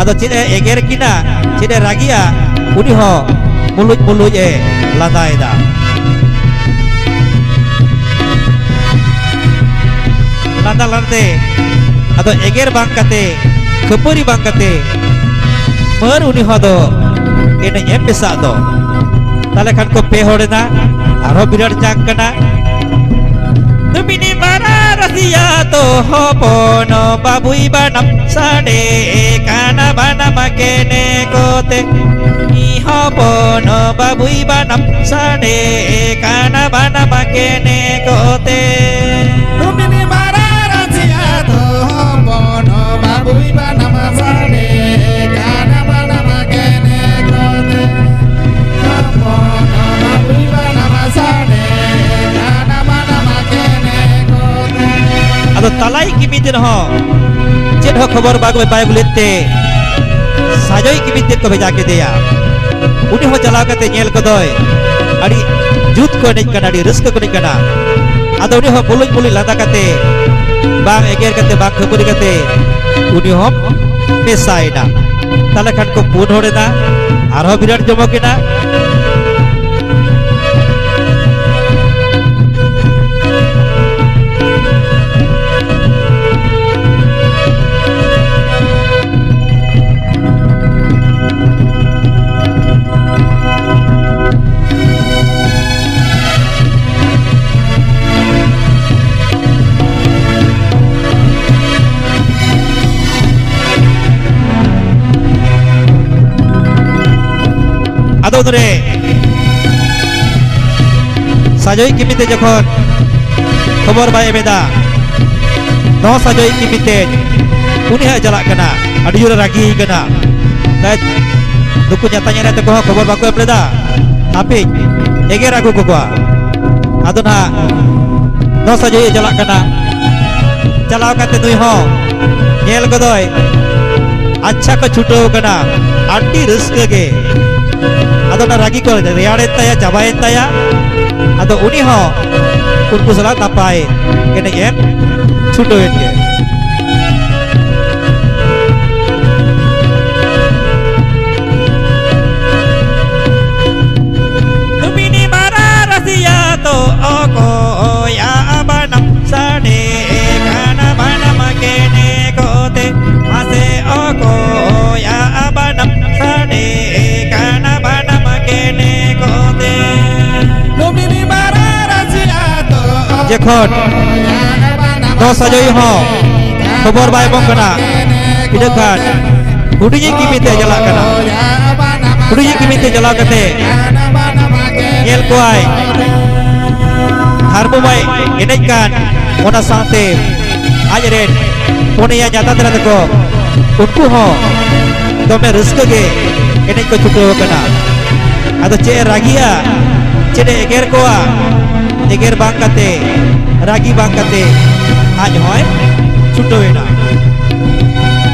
ᱟᱫᱚ ᱪᱮᱫ ᱮ ᱮᱜᱮᱨ ᱠᱤᱱᱟ, ᱪᱮᱫ ᱮ ᱨᱟᱹᱜᱤᱜᱼᱟ, ᱩᱱᱤ ᱦᱚᱸ ᱢᱩᱞᱩᱡ ᱢᱩᱞᱩᱡ ᱮ ᱞᱟᱸᱫᱟᱭᱮᱫᱟ᱾ ᱞᱟᱸᱫᱟ ᱞᱟᱸᱫᱟᱛᱮ ᱟᱫᱚ ᱮᱜᱮᱨ ᱵᱟᱝ ᱠᱟᱛᱮ ᱠᱷᱟᱹᱯᱟᱹᱨᱤ ᱵᱟᱝ ᱠᱟᱛᱮ ᱢᱟᱹᱨ ᱩᱱᱤ ᱦᱚᱸ ᱫᱚ ᱮᱱᱮᱡ ᱮ ᱢᱮᱥᱟᱜ ᱫᱚ᱾ ᱛᱟᱦᱞᱮ ᱠᱷᱟᱱ ᱠᱚ ᱯᱮ ᱦᱚᱲ ᱮᱱᱟ, ᱟᱨᱦᱚᱸ ᱵᱤᱨᱟᱴ ᱡᱟᱸᱠ ᱠᱟᱱᱟ᱾ ᱫᱩᱢᱤᱱᱤ ᱢᱟᱨᱟ ᱨᱟᱥᱤᱭᱟ ᱫᱚ ᱦᱚᱯᱚᱱ ᱵᱟᱵᱩᱭ ᱵᱟᱱᱟᱢ ᱥᱟᱰᱮ ᱠᱟᱱᱟ ᱵᱟᱱᱟᱢ ᱠᱮᱱᱮ ᱠᱚᱛᱮ᱾ ᱤ ᱦᱚᱯᱚᱱ ᱵᱟᱵᱩᱭ ᱵᱟᱱᱟᱢ ᱥᱟᱰᱮ ᱠᱟᱱᱟ ᱵᱟᱱᱟᱢ ᱠᱮᱱᱮ ᱠᱚᱛᱮ᱾ ᱫᱩᱢᱤᱱᱤ ᱢᱟᱨᱟ ᱨᱟᱥᱤᱭᱟ ᱫᱚ ᱦᱚᱯᱚᱱ ᱵᱟᱵᱩᱭ ᱵᱟᱱᱟᱢ ᱥᱟᱰᱮ ᱠᱟᱱᱟ ᱵᱟᱱᱟᱢ ᱠᱮᱱᱮ ᱠᱚᱛᱮ᱾ ᱦᱚᱯᱚᱱ ᱵᱟᱵᱩᱭ ᱵᱟᱱᱟᱢ ᱥᱟᱰᱮ ᱠᱟᱱᱟ ᱵᱟᱱᱟᱢ ᱠᱮᱱᱮ ᱠᱚᱛᱮ᱾ ᱟᱫᱚ ᱛᱟᱞᱟᱭᱤᱡ ᱠᱤᱢᱤᱱ ᱨᱮᱦᱚᱸ ᱪᱮᱫ ᱦᱚᱸ ᱠᱷᱚᱵᱚᱨ ᱵᱟᱭ ᱵᱟᱭ ᱟᱹᱜᱩ ᱞᱮᱫ ᱛᱮ ᱥᱟᱡᱚᱭᱤᱡ ᱠᱤᱢᱤᱱ ᱛᱮᱫ ᱠᱚ ᱵᱷᱮᱡᱟ ᱠᱮᱫᱮᱭᱟ᱾ ᱩᱱᱤ ᱦᱚᱸ ᱪᱟᱞᱟᱣ ᱠᱟᱛᱮ ᱧᱮᱞ ᱠᱚᱫᱚᱭ, ᱟᱹᱰᱤ ᱡᱩᱛ ᱠᱚ ᱮᱱᱮᱡ ᱠᱟᱱᱟ, ᱟᱹᱰᱤ ᱨᱟᱹᱥᱠᱟᱹ ᱠᱚ ᱮᱱᱮᱡ ᱠᱟᱱᱟ᱾ ᱟᱫᱚ ᱩᱱᱤ ᱦᱚᱸ ᱵᱩᱞᱩᱡ ᱵᱩᱞᱩᱡ ᱞᱟᱸᱫᱟ ᱠᱟᱛᱮ, ᱵᱟᱝ ᱮᱜᱮᱨ ᱠᱟᱛᱮ, ᱵᱟᱝ ᱠᱷᱟᱹᱯᱟᱹᱨᱤ ᱠᱟᱛᱮ ᱩᱱᱤ ᱦᱚᱸ ᱢᱮᱥᱟᱭᱮᱱᱟ᱾ ᱛᱟᱦᱞᱮ ᱠᱷᱟᱱ ᱠᱚ ᱯᱩᱱ ᱦᱚᱲ ᱮᱱᱟ, ᱟᱨᱦᱚᱸ ᱵᱤᱨᱟᱴ ᱡᱚᱢᱚᱠ ᱮᱱᱟ᱾ ᱟᱫᱚ ᱩᱱᱨᱮ ᱥᱟᱡᱚᱭᱤᱡ ᱠᱤᱢᱤᱛᱮ ᱡᱚᱠᱷᱚᱱ ᱠᱷᱚᱵᱚᱨ ᱵᱟᱭ ᱮᱢ ᱮᱫᱟ, ᱱᱚᱣᱟ ᱥᱟᱡᱚᱭᱤᱡ ᱠᱤᱢᱤᱛᱮ ᱩᱱᱤ ᱦᱚᱸᱭ ᱪᱟᱞᱟᱜ ᱠᱟᱱᱟ, ᱟᱹᱰᱤ ᱡᱳᱨᱮ ᱨᱟᱹᱜᱤ ᱠᱟᱱᱟ᱾ ᱫᱟᱭ, ᱱᱩᱠᱩ ᱧᱟᱛᱟ ᱧᱮᱞ ᱛᱮᱠᱚ ᱦᱚᱸ ᱠᱷᱚᱵᱚᱨ ᱵᱟᱠᱚ ᱮᱢ ᱞᱮᱫᱟ, ᱦᱟᱯᱮᱧ ᱮᱜᱮᱨ ᱟᱹᱜᱩ ᱠᱚᱣᱟ᱾ ᱟᱫᱚ ᱱᱟᱦᱟᱜ ᱱᱚᱣᱟ ᱥᱟᱡᱚᱭᱤᱡ ᱮ ᱪᱟᱞᱟᱜ ᱠᱟᱱᱟ᱾ ᱪᱟᱞᱟᱣ ᱠᱟᱛᱮ ᱱᱩᱭ ᱦᱚᱸ ᱧᱮᱞ ᱠᱚᱫᱚᱭ ᱟᱪᱪᱷᱟ ᱠᱚ ᱪᱷᱩᱴᱟᱹᱣ ᱠᱟᱱᱟ, ᱟᱹᱰᱤ ᱨᱟᱹᱥᱠᱟᱹ ᱜᱮ᱾ ᱟᱫᱚ ᱚᱱᱟ ᱨᱟᱹᱜᱤ ᱠᱚ ᱨᱮᱭᱟᱲᱮᱱ ᱛᱟᱭᱟ, ᱪᱟᱵᱟᱭᱮᱱ ᱛᱟᱭᱟ᱾ ᱟᱫᱚ ᱩᱱᱤ ᱦᱚᱸ ᱩᱱᱠᱩ ᱥᱟᱞᱟᱜ ᱱᱟᱯᱟᱭ ᱮᱱᱮᱡ ᱮ ᱪᱷᱩᱴᱟᱹᱣᱮᱱ ᱜᱮ᱾ ᱫᱩᱢᱤᱱᱤ ᱢᱟᱨᱟ ᱨᱟᱥᱤᱭᱟ ᱫᱚ ᱚᱠᱚᱭᱟᱜ ᱵᱟᱱᱟᱢ ᱥᱟᱰᱮ ᱠᱟᱱᱟ ᱵᱟᱱᱟᱢ ᱠᱮᱱᱮ ᱠᱚᱛᱮ? ᱢᱟᱥᱮ ᱡᱚᱠᱷᱚᱱ ᱫᱚ ᱥᱟᱡᱚᱭ ᱦᱚᱸ ᱠᱷᱚᱵᱚᱨ ᱵᱟᱭ ᱮᱢᱚᱜ ᱠᱟᱱᱟ, ᱤᱱᱟᱹ ᱠᱷᱟᱱ ᱦᱩᱰᱤᱧᱤᱡ ᱠᱤᱢᱤᱱ ᱛᱮ ᱪᱟᱞᱟᱜ ᱠᱟᱱᱟ᱾ ᱦᱩᱰᱤᱧᱤᱡ ᱠᱤᱢᱤᱱ ᱛᱮ ᱪᱟᱞᱟᱣ ᱠᱟᱛᱮ ᱧᱮᱞ ᱠᱚᱣᱟᱭ ᱦᱟᱨᱢᱳ ᱢᱟᱭ ᱮᱱᱮᱡ ᱠᱟᱱ, ᱚᱱᱟ ᱥᱟᱶᱛᱮ ᱟᱡ ᱨᱮᱱ ᱯᱩᱱᱭᱟ ᱧᱟᱛᱟᱢ ᱫᱟᱨᱟ ᱛᱟᱠᱚ, ᱩᱱᱠᱩ ᱦᱚᱸ ᱫᱚᱢᱮ ᱨᱟᱹᱥᱠᱟᱹ ᱜᱮ ᱮᱱᱮᱡ ᱠᱚ ᱪᱷᱩᱴᱟᱹᱣ ᱟᱠᱟᱱᱟ᱾ ᱟᱫᱚ ᱪᱮᱫ ᱮ ᱨᱟᱹᱜᱤᱜᱼᱟ, ᱪᱮᱫ ᱮ ᱮᱜᱮᱨ ᱠᱚᱣᱟ, ᱮᱜᱮᱨ ᱵᱟᱝ ᱠᱟᱛᱮ, ᱨᱟᱹᱜᱤ ᱵᱟᱝ ᱠᱟᱛᱮ ᱟᱡ ᱦᱚᱸᱭ ᱪᱷᱩᱴᱟᱹᱣ ᱮᱱᱟ᱾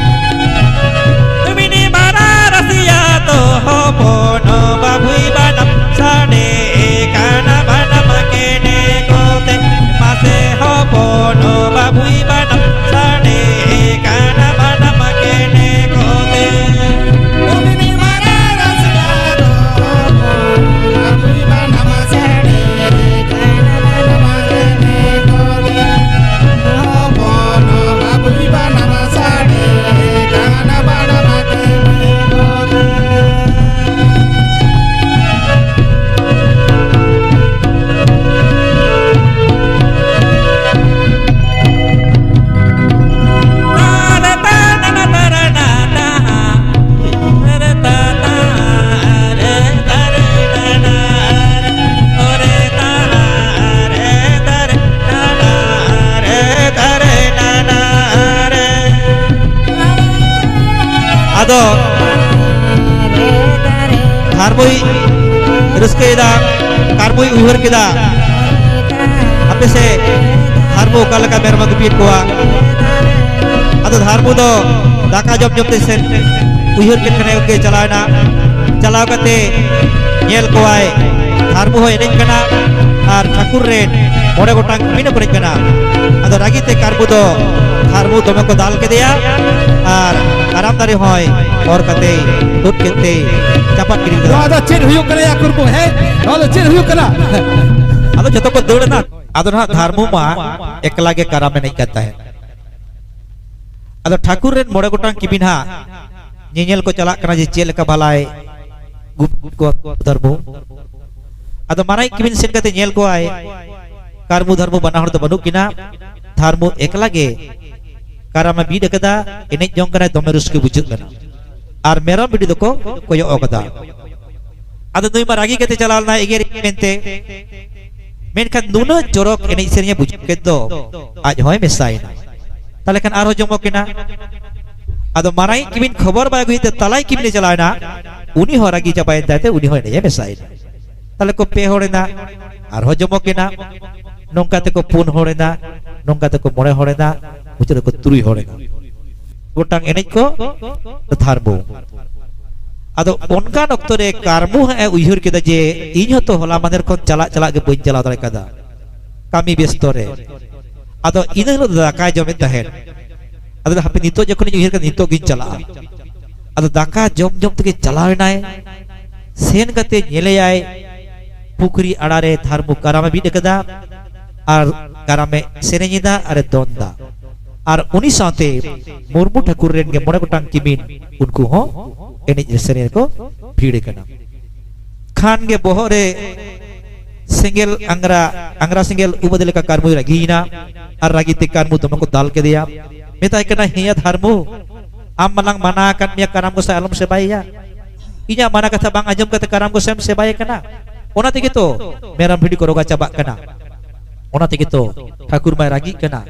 ᱩᱱᱤ ᱢᱟᱨᱟᱝ ᱨᱟᱹᱥᱤᱭᱟ ᱫᱚ ᱦᱚᱯᱚᱱ ᱵᱟᱹᱵᱩᱭ ᱵᱟᱱᱟᱢ ᱥᱟᱰᱮ ᱠᱟᱱᱟ, ᱵᱟᱱᱟᱢ ᱠᱮᱱᱮ ᱠᱚᱛᱮ, ᱢᱟᱥᱮ ᱦᱚᱯᱚᱱ ᱵᱟᱹᱵᱩᱭ ᱵᱟᱱᱟᱢ ᱥᱟᱰᱮ ᱠᱟᱱᱟ, ᱵᱟᱱᱟᱢ ᱠᱮᱱᱮ ᱠᱚᱛᱮ᱾ ᱩᱱᱤ ᱢᱟᱨᱟᱝ ᱨᱟᱹᱥᱤᱭᱟ ᱫᱚ ᱦᱚᱯᱚᱱ ᱵᱟᱹᱵᱩᱭ ᱵᱟᱱᱟᱢ ᱥᱟᱰᱮ ᱠᱟᱱᱟ, ᱵᱟᱱᱟᱢ ᱠᱮᱱᱮ ᱠᱚᱛᱮ᱾ ᱦᱚᱯᱚᱱ ᱵᱟᱹᱵᱩᱭ ᱵᱟᱱᱟᱢ ᱥᱟᱰᱮ ᱠᱟᱱᱟ, ᱵᱟᱱᱟᱢ ᱠᱮᱱᱮ ᱠᱚᱛᱮ᱾ ᱟᱫᱚ ᱫᱷᱟᱨᱢᱩᱭ ᱨᱟᱹᱥᱠᱟᱹᱭᱮᱫᱟ, ᱫᱷᱟᱨᱢᱩᱭ ᱩᱭᱦᱟᱹᱨ ᱠᱮᱫᱟ, ᱦᱟᱯᱮ ᱥᱮ ᱫᱷᱟᱨᱢᱩ ᱚᱠᱟ ᱞᱮᱠᱟ ᱢᱮᱨᱚᱢ ᱮ ᱜᱩᱯᱤᱭᱮᱫ ᱠᱚᱣᱟ᱾ ᱟᱫᱚ ᱫᱷᱟᱨᱢᱩ ᱫᱚ ᱫᱟᱠᱟ ᱡᱚᱢ ᱡᱚᱢ ᱛᱮ ᱥᱮᱱ ᱩᱭᱦᱟᱹᱨ ᱠᱮᱫ ᱠᱷᱟᱱᱮ ᱜᱮ ᱪᱟᱞᱟᱣ ᱮᱱᱟ᱾ ᱪᱟᱞᱟᱣ ᱠᱟᱛᱮ ᱧᱮᱞ ᱠᱚᱣᱟᱭ ᱫᱷᱟᱨᱢᱩ ᱦᱚᱸ ᱮᱱᱮᱡ ᱠᱟᱱᱟ ᱟᱨ ᱴᱷᱟᱹᱠᱩᱨ ᱨᱮᱱ ᱢᱚᱬᱮ ᱜᱚᱴᱟᱝ ᱠᱤᱢᱤᱱ ᱦᱚᱸᱠᱚ ᱮᱱᱮᱡ ᱠᱟᱱᱟ᱾ ᱟᱫᱚ ᱨᱟᱹᱜᱤ ᱛᱮ ᱠᱟᱨᱢᱩ ᱫᱚ, ᱫᱷᱟᱨᱢᱩ ᱫᱚᱢᱮ ᱠᱚ ᱫᱟᱞ ᱠᱮᱫᱮᱭᱟ ᱟᱨ ᱠᱟᱨᱟᱢ ᱫᱟᱨᱮ ᱦᱚᱸᱭ ᱚᱨ ᱠᱟᱛᱮ ᱛᱩᱫ ᱠᱮᱫ ᱛᱮ ᱪᱟᱯᱟᱫ ᱜᱤᱰᱤ ᱠᱮᱫᱟ᱾ ᱱᱚᱣᱟ ᱫᱚ ᱪᱮᱫ ᱦᱩᱭᱩᱜ ᱠᱟᱱᱟ ᱭᱟ ᱠᱩᱨᱢᱩ? ᱦᱮᱸ, ᱱᱚᱣᱟ ᱫᱚ ᱪᱮᱫ ᱦᱩᱭᱩᱜ ᱠᱟᱱᱟ? ᱟᱫᱚ ᱡᱚᱛᱚ ᱠᱚ ᱫᱟᱹᱲ ᱮᱱᱟ᱾ ᱟᱫᱚ ᱱᱟᱦᱟᱜ ᱫᱷᱟᱨᱢᱩ ᱢᱟ ᱮᱠᱞᱟ ᱜᱮ ᱠᱟᱨᱟᱢ ᱮᱱᱮᱡ ᱠᱟᱱ ᱛᱟᱦᱮᱸᱫ᱾ ᱟᱫᱚ ᱴᱷᱟᱹᱠᱩᱨ ᱨᱮᱱ ᱢᱚᱬᱮ ᱜᱚᱴᱟᱝ ᱠᱤᱢᱤᱱ ᱦᱟᱸᱜ ᱧᱮᱧᱮᱞ ᱠᱚ ᱪᱟᱞᱟᱜ ᱠᱟᱱᱟ ᱡᱮ ᱪᱮᱫ ᱞᱮᱠᱟ ᱵᱷᱟᱞᱟᱭ ᱜᱩᱯ ᱠᱚᱣᱟ ᱫᱷᱟᱨᱢᱩ᱾ ᱟᱫᱚ ᱢᱟᱨᱟᱝ ᱠᱤᱢᱤᱱ ᱥᱮᱱ ᱠᱟᱛᱮ ᱧᱮᱞ ᱠᱚᱣᱟᱭ, ᱠᱟᱨᱢᱩ ᱫᱷᱟᱨᱢᱩ ᱵᱟᱱᱟ ᱦᱚᱲ ᱫᱚ ᱵᱟᱹᱱᱩᱜ ᱠᱤᱱᱟ᱾ ᱫᱷᱟᱨᱢᱩ ᱮᱠᱞᱟ ᱜᱮ ᱠᱟᱨᱟᱢᱮ ᱵᱤᱫ ᱟᱠᱟᱫᱟ, ᱮᱱᱮᱡ ᱡᱚᱝ ᱠᱟᱱᱟᱭ, ᱫᱚᱢᱮ ᱨᱟᱹᱥᱠᱟᱹ ᱵᱩᱡᱷᱟᱹᱜ ᱠᱟᱱᱟ᱾ ᱟᱨ ᱢᱮᱨᱚᱢ ᱵᱷᱤᱰᱤ ᱫᱚᱠᱚ ᱠᱚᱭᱚᱜ ᱟᱠᱟᱫᱟ᱾ ᱟᱫᱚ ᱱᱩᱭ ᱢᱟ ᱨᱟᱹᱜᱤ ᱠᱟᱛᱮ ᱪᱟᱞᱟᱣ ᱞᱮᱱᱟᱭ ᱮᱜᱮᱨ ᱢᱮᱱᱛᱮ᱾ ᱢᱮᱱᱠᱷᱟᱱ ᱱᱩᱱᱟᱹᱜ ᱪᱚᱨᱚᱠ ᱮᱱᱮᱡ ᱥᱮᱨᱮᱧ ᱮ ᱵᱩᱡᱷᱟᱹᱣ ᱠᱮᱫ ᱫᱚ, ᱟᱡ ᱦᱚᱸᱭ ᱢᱮᱥᱟᱭᱮᱱᱟ᱾ ᱛᱟᱦᱞᱮ ᱠᱷᱟᱱ ᱟᱨᱦᱚᱸ ᱡᱚᱢᱚᱠ ᱮᱱᱟ᱾ ᱟᱫᱚ ᱢᱟᱨᱟᱝᱤᱡ ᱠᱤᱢᱤᱱ ᱠᱷᱚᱵᱚᱨ ᱵᱟᱭ ᱟᱹᱜᱩᱭᱮᱫ ᱛᱮ ᱛᱟᱞᱟᱭᱤᱡ ᱠᱤᱢᱤᱱᱮ ᱪᱟᱞᱟᱣ ᱮᱱᱟ, ᱩᱱᱤ ᱦᱚᱸ ᱨᱟᱹᱜᱤ ᱪᱟᱵᱟᱭᱮᱱ ᱛᱟᱭᱛᱮ ᱩᱱᱤ ᱦᱚᱸ ᱮᱱᱮᱡ ᱮ ᱢᱮᱥᱟᱭᱮᱱᱟ᱾ ᱛᱟᱦᱞᱮ ᱠᱚ ᱯᱮ ᱦᱚᱲ ᱮᱱᱟ, ᱟᱨᱦᱚᱸ ᱡᱚᱢᱚᱠ ᱮᱱᱟ᱾ ᱱᱚᱝᱠᱟ ᱛᱮᱠᱚ ᱯᱩᱱ ᱦᱚᱲ ᱮᱱᱟ, ᱱᱚᱝᱠᱟ ᱛᱮᱠᱚ ᱢᱚᱬᱮ ᱦᱚᱲ ᱮᱱᱟ, ᱢᱩᱪᱟᱹᱫ ᱨᱮᱠᱚ ᱛᱩᱨᱩᱭ ᱦᱚᱲ ᱮᱱᱟ᱾ ᱜᱚᱴᱟᱝ ᱮᱱᱮᱡ ᱠᱚ ᱫᱷᱟᱨᱢᱩ᱾ ᱟᱫᱚ ᱚᱱᱠᱟᱱ ᱚᱠᱛᱚ ᱨᱮ ᱠᱟᱨᱢᱩ ᱦᱟᱸᱜ ᱮ ᱩᱭᱦᱟᱹᱨ ᱠᱮᱫᱟ ᱡᱮ, ᱤᱧ ᱦᱚᱸᱛᱚ ᱦᱚᱞᱟ ᱢᱟᱫᱷᱮᱨ ᱠᱷᱚᱱ ᱪᱟᱞᱟᱜ ᱪᱟᱞᱟᱜ ᱜᱮ ᱵᱟᱹᱧ ᱪᱟᱞᱟᱣ ᱫᱟᱲᱮ ᱠᱟᱫᱟ ᱠᱟᱹᱢᱤ ᱵᱮᱥᱛᱚ ᱨᱮ᱾ ᱟᱫᱚ ᱤᱱᱟᱹ ᱦᱤᱞᱳᱜ ᱫᱚ ᱫᱟᱠᱟᱭ ᱡᱚᱢᱮᱫ ᱛᱟᱦᱮᱸᱫ᱾ ᱟᱫᱚ ᱦᱟᱯᱮ ᱱᱤᱛᱚᱜ ᱡᱚᱠᱷᱚᱱᱤᱧ ᱩᱭᱦᱟᱹᱨ ᱠᱮᱫᱟ ᱱᱤᱛᱚᱜ ᱜᱤᱧ ᱪᱟᱞᱟᱜᱼᱟ᱾ ᱟᱫᱚ ᱫᱟᱠᱟ ᱡᱚᱢ ᱡᱚᱢ ᱛᱮᱜᱮ ᱪᱟᱞᱟᱣ ᱮᱱᱟᱭ᱾ ᱥᱮᱱ ᱠᱟᱛᱮ ᱧᱮᱞᱮᱭᱟᱭ ᱯᱩᱠᱷᱨᱤ ᱟᱲᱟᱨᱮ ᱫᱷᱟᱨᱢᱩ ᱠᱟᱨᱟᱢᱮ ᱵᱤᱫ ᱟᱠᱟᱫᱟ ᱟᱨ ᱠᱟᱨᱟᱢᱮ ᱥᱮᱨᱮᱧ ᱮᱫᱟ ᱟᱨᱮ ᱫᱚᱱ ᱮᱫᱟ᱾ ᱟᱨ ᱩᱱᱤ ᱥᱟᱶᱛᱮ ᱢᱩᱨᱢᱩ ᱴᱷᱟᱹᱠᱩᱨ ᱨᱮᱱ ᱜᱮ ᱢᱚᱬᱮ ᱜᱚᱴᱟᱝ ᱠᱤᱢᱤᱱ, ᱩᱱᱠᱩ ᱦᱚᱸ ᱮᱱᱮᱡ ᱨᱮ ᱥᱮᱨᱮᱧ ᱨᱮᱠᱚ ᱵᱷᱤᱲ ᱟᱠᱟᱱᱟ᱾ ᱠᱷᱟᱱ ᱜᱮ ᱵᱚᱦᱚᱜ ᱨᱮ ᱥᱮᱸᱜᱮᱞ ᱟᱝᱜᱽᱨᱟ, ᱟᱝᱜᱽᱨᱟ ᱥᱮᱸᱜᱮᱞ ᱩᱵ ᱟᱫᱮ ᱞᱮᱠᱟ ᱠᱟᱹᱨᱢᱩᱭ ᱨᱟᱹᱜᱤᱭᱮᱱᱟ᱾ ᱟᱨ ᱨᱟᱹᱜᱤ ᱛᱮ ᱠᱟᱹᱨᱢᱩ ᱫᱚᱢᱮ ᱠᱚ ᱫᱟᱞ ᱠᱮᱫᱮᱭᱟ᱾ ᱢᱮᱛᱟᱭ ᱠᱟᱱᱟ, "ᱦᱮᱸᱭᱟ ᱫᱷᱟᱨᱢᱩ, ᱟᱢ ᱢᱟᱞᱟᱝ ᱢᱟᱱᱟ ᱟᱠᱟᱫ ᱢᱮᱭᱟ ᱠᱟᱨᱟᱢ ᱜᱚᱸᱥᱟᱭ ᱟᱞᱚᱢ ᱥᱮᱵᱟᱭᱮᱭᱟ, ᱤᱧᱟᱹᱜ ᱢᱟᱱᱟ ᱠᱟᱛᱷᱟ ᱵᱟᱝ ᱟᱸᱡᱚᱢ ᱠᱟᱛᱮ ᱠᱟᱨᱟᱢ ᱜᱚᱸᱥᱟᱭᱮᱢ ᱥᱮᱵᱟᱭᱮ ᱠᱟᱱᱟ, ᱚᱱᱟ ᱛᱮᱜᱮ ᱛᱚ ᱢᱮᱨᱚᱢ ᱵᱷᱤᱰᱤ ᱠᱚ ᱨᱚᱜᱟ ᱪᱟᱵᱟᱜ ᱠᱟᱱᱟ, ᱚᱱᱟ ᱛᱮᱜᱮ ᱛᱚ ᱴᱷᱟᱹᱠᱩᱨ ᱢᱟᱭ ᱨᱟᱹᱜᱤᱜ ᱠᱟᱱᱟ,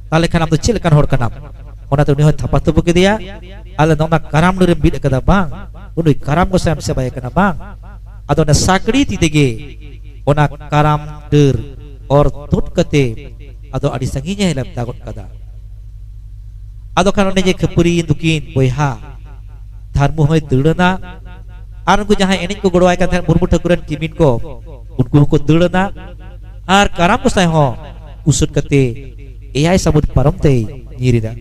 ᱛᱟᱦᱞᱮ ᱠᱷᱟᱱ ᱟᱢ ᱫᱚ ᱪᱮᱫ ᱞᱮᱠᱟᱱ ᱦᱚᱲ ᱠᱟᱱᱟᱢ?" ᱚᱱᱟᱛᱮ ᱩᱱᱤ ᱦᱚᱸᱭ ᱛᱷᱟᱯᱟ ᱛᱷᱩᱯᱩ ᱠᱮᱫᱮᱭᱟ᱾ "ᱟᱞᱮ ᱱᱚᱜᱼᱚ ᱱᱟ ᱠᱟᱨᱟᱢ ᱰᱟᱹᱨᱮᱢ ᱵᱤᱫ ᱟᱠᱟᱫᱟ ᱵᱟᱝ, ᱩᱱᱤ ᱠᱟᱨᱟᱢ ᱜᱚᱸᱥᱟᱭᱮᱢ ᱥᱮᱵᱟᱭᱮ ᱠᱟᱱᱟ ᱵᱟᱝ?" ᱟᱫᱚ ᱚᱱᱟ ᱥᱟᱠᱲᱤ ᱛᱤ ᱛᱮᱜᱮ ᱚᱱᱟ ᱠᱟᱨᱟᱢ ᱰᱟᱹᱨ ᱚᱨ ᱛᱩᱫ ᱠᱟᱛᱮ ᱟᱫᱚ ᱟᱹᱰᱤ ᱥᱟᱺᱜᱤᱧ ᱮ ᱞᱮᱯᱛᱟ ᱜᱚᱫ ᱠᱟᱫᱟ᱾ ᱟᱫᱚ ᱠᱷᱟᱱ ᱚᱱᱮ ᱡᱮ ᱠᱷᱟᱹᱯᱟᱹᱨᱤ ᱱᱩᱠᱤᱱ ᱵᱚᱭᱦᱟ, ᱫᱷᱟᱨᱢᱩ ᱦᱚᱸᱭ ᱫᱟᱹᱲ ᱮᱱᱟ, ᱟᱨ ᱩᱱᱠᱩ ᱡᱟᱦᱟᱸᱭ ᱮᱱᱮᱡ ᱠᱚ ᱜᱚᱲᱚᱣᱟᱭ ᱠᱟᱱ ᱛᱟᱦᱮᱸᱫ ᱢᱩᱨᱢᱩ ᱴᱷᱟᱹᱠᱩᱨ ᱨᱮᱱ ᱠᱤᱢᱤᱱ ᱠᱚ, ᱩᱱᱠᱩ ᱦᱚᱸᱠᱚ ᱫᱟᱹᱲ ᱮᱱᱟ, ᱟᱨ ᱠᱟᱨᱟᱢ ᱜᱚᱸᱥᱟᱭ ᱦᱚᱸ ᱩᱥᱟᱹᱫ ᱠᱟᱛᱮ ᱮᱭᱟᱭ ᱥᱟᱹᱢᱩᱫ ᱯᱟᱨᱚᱢ ᱛᱮᱭ ᱧᱤᱨ ᱮᱱᱟ᱾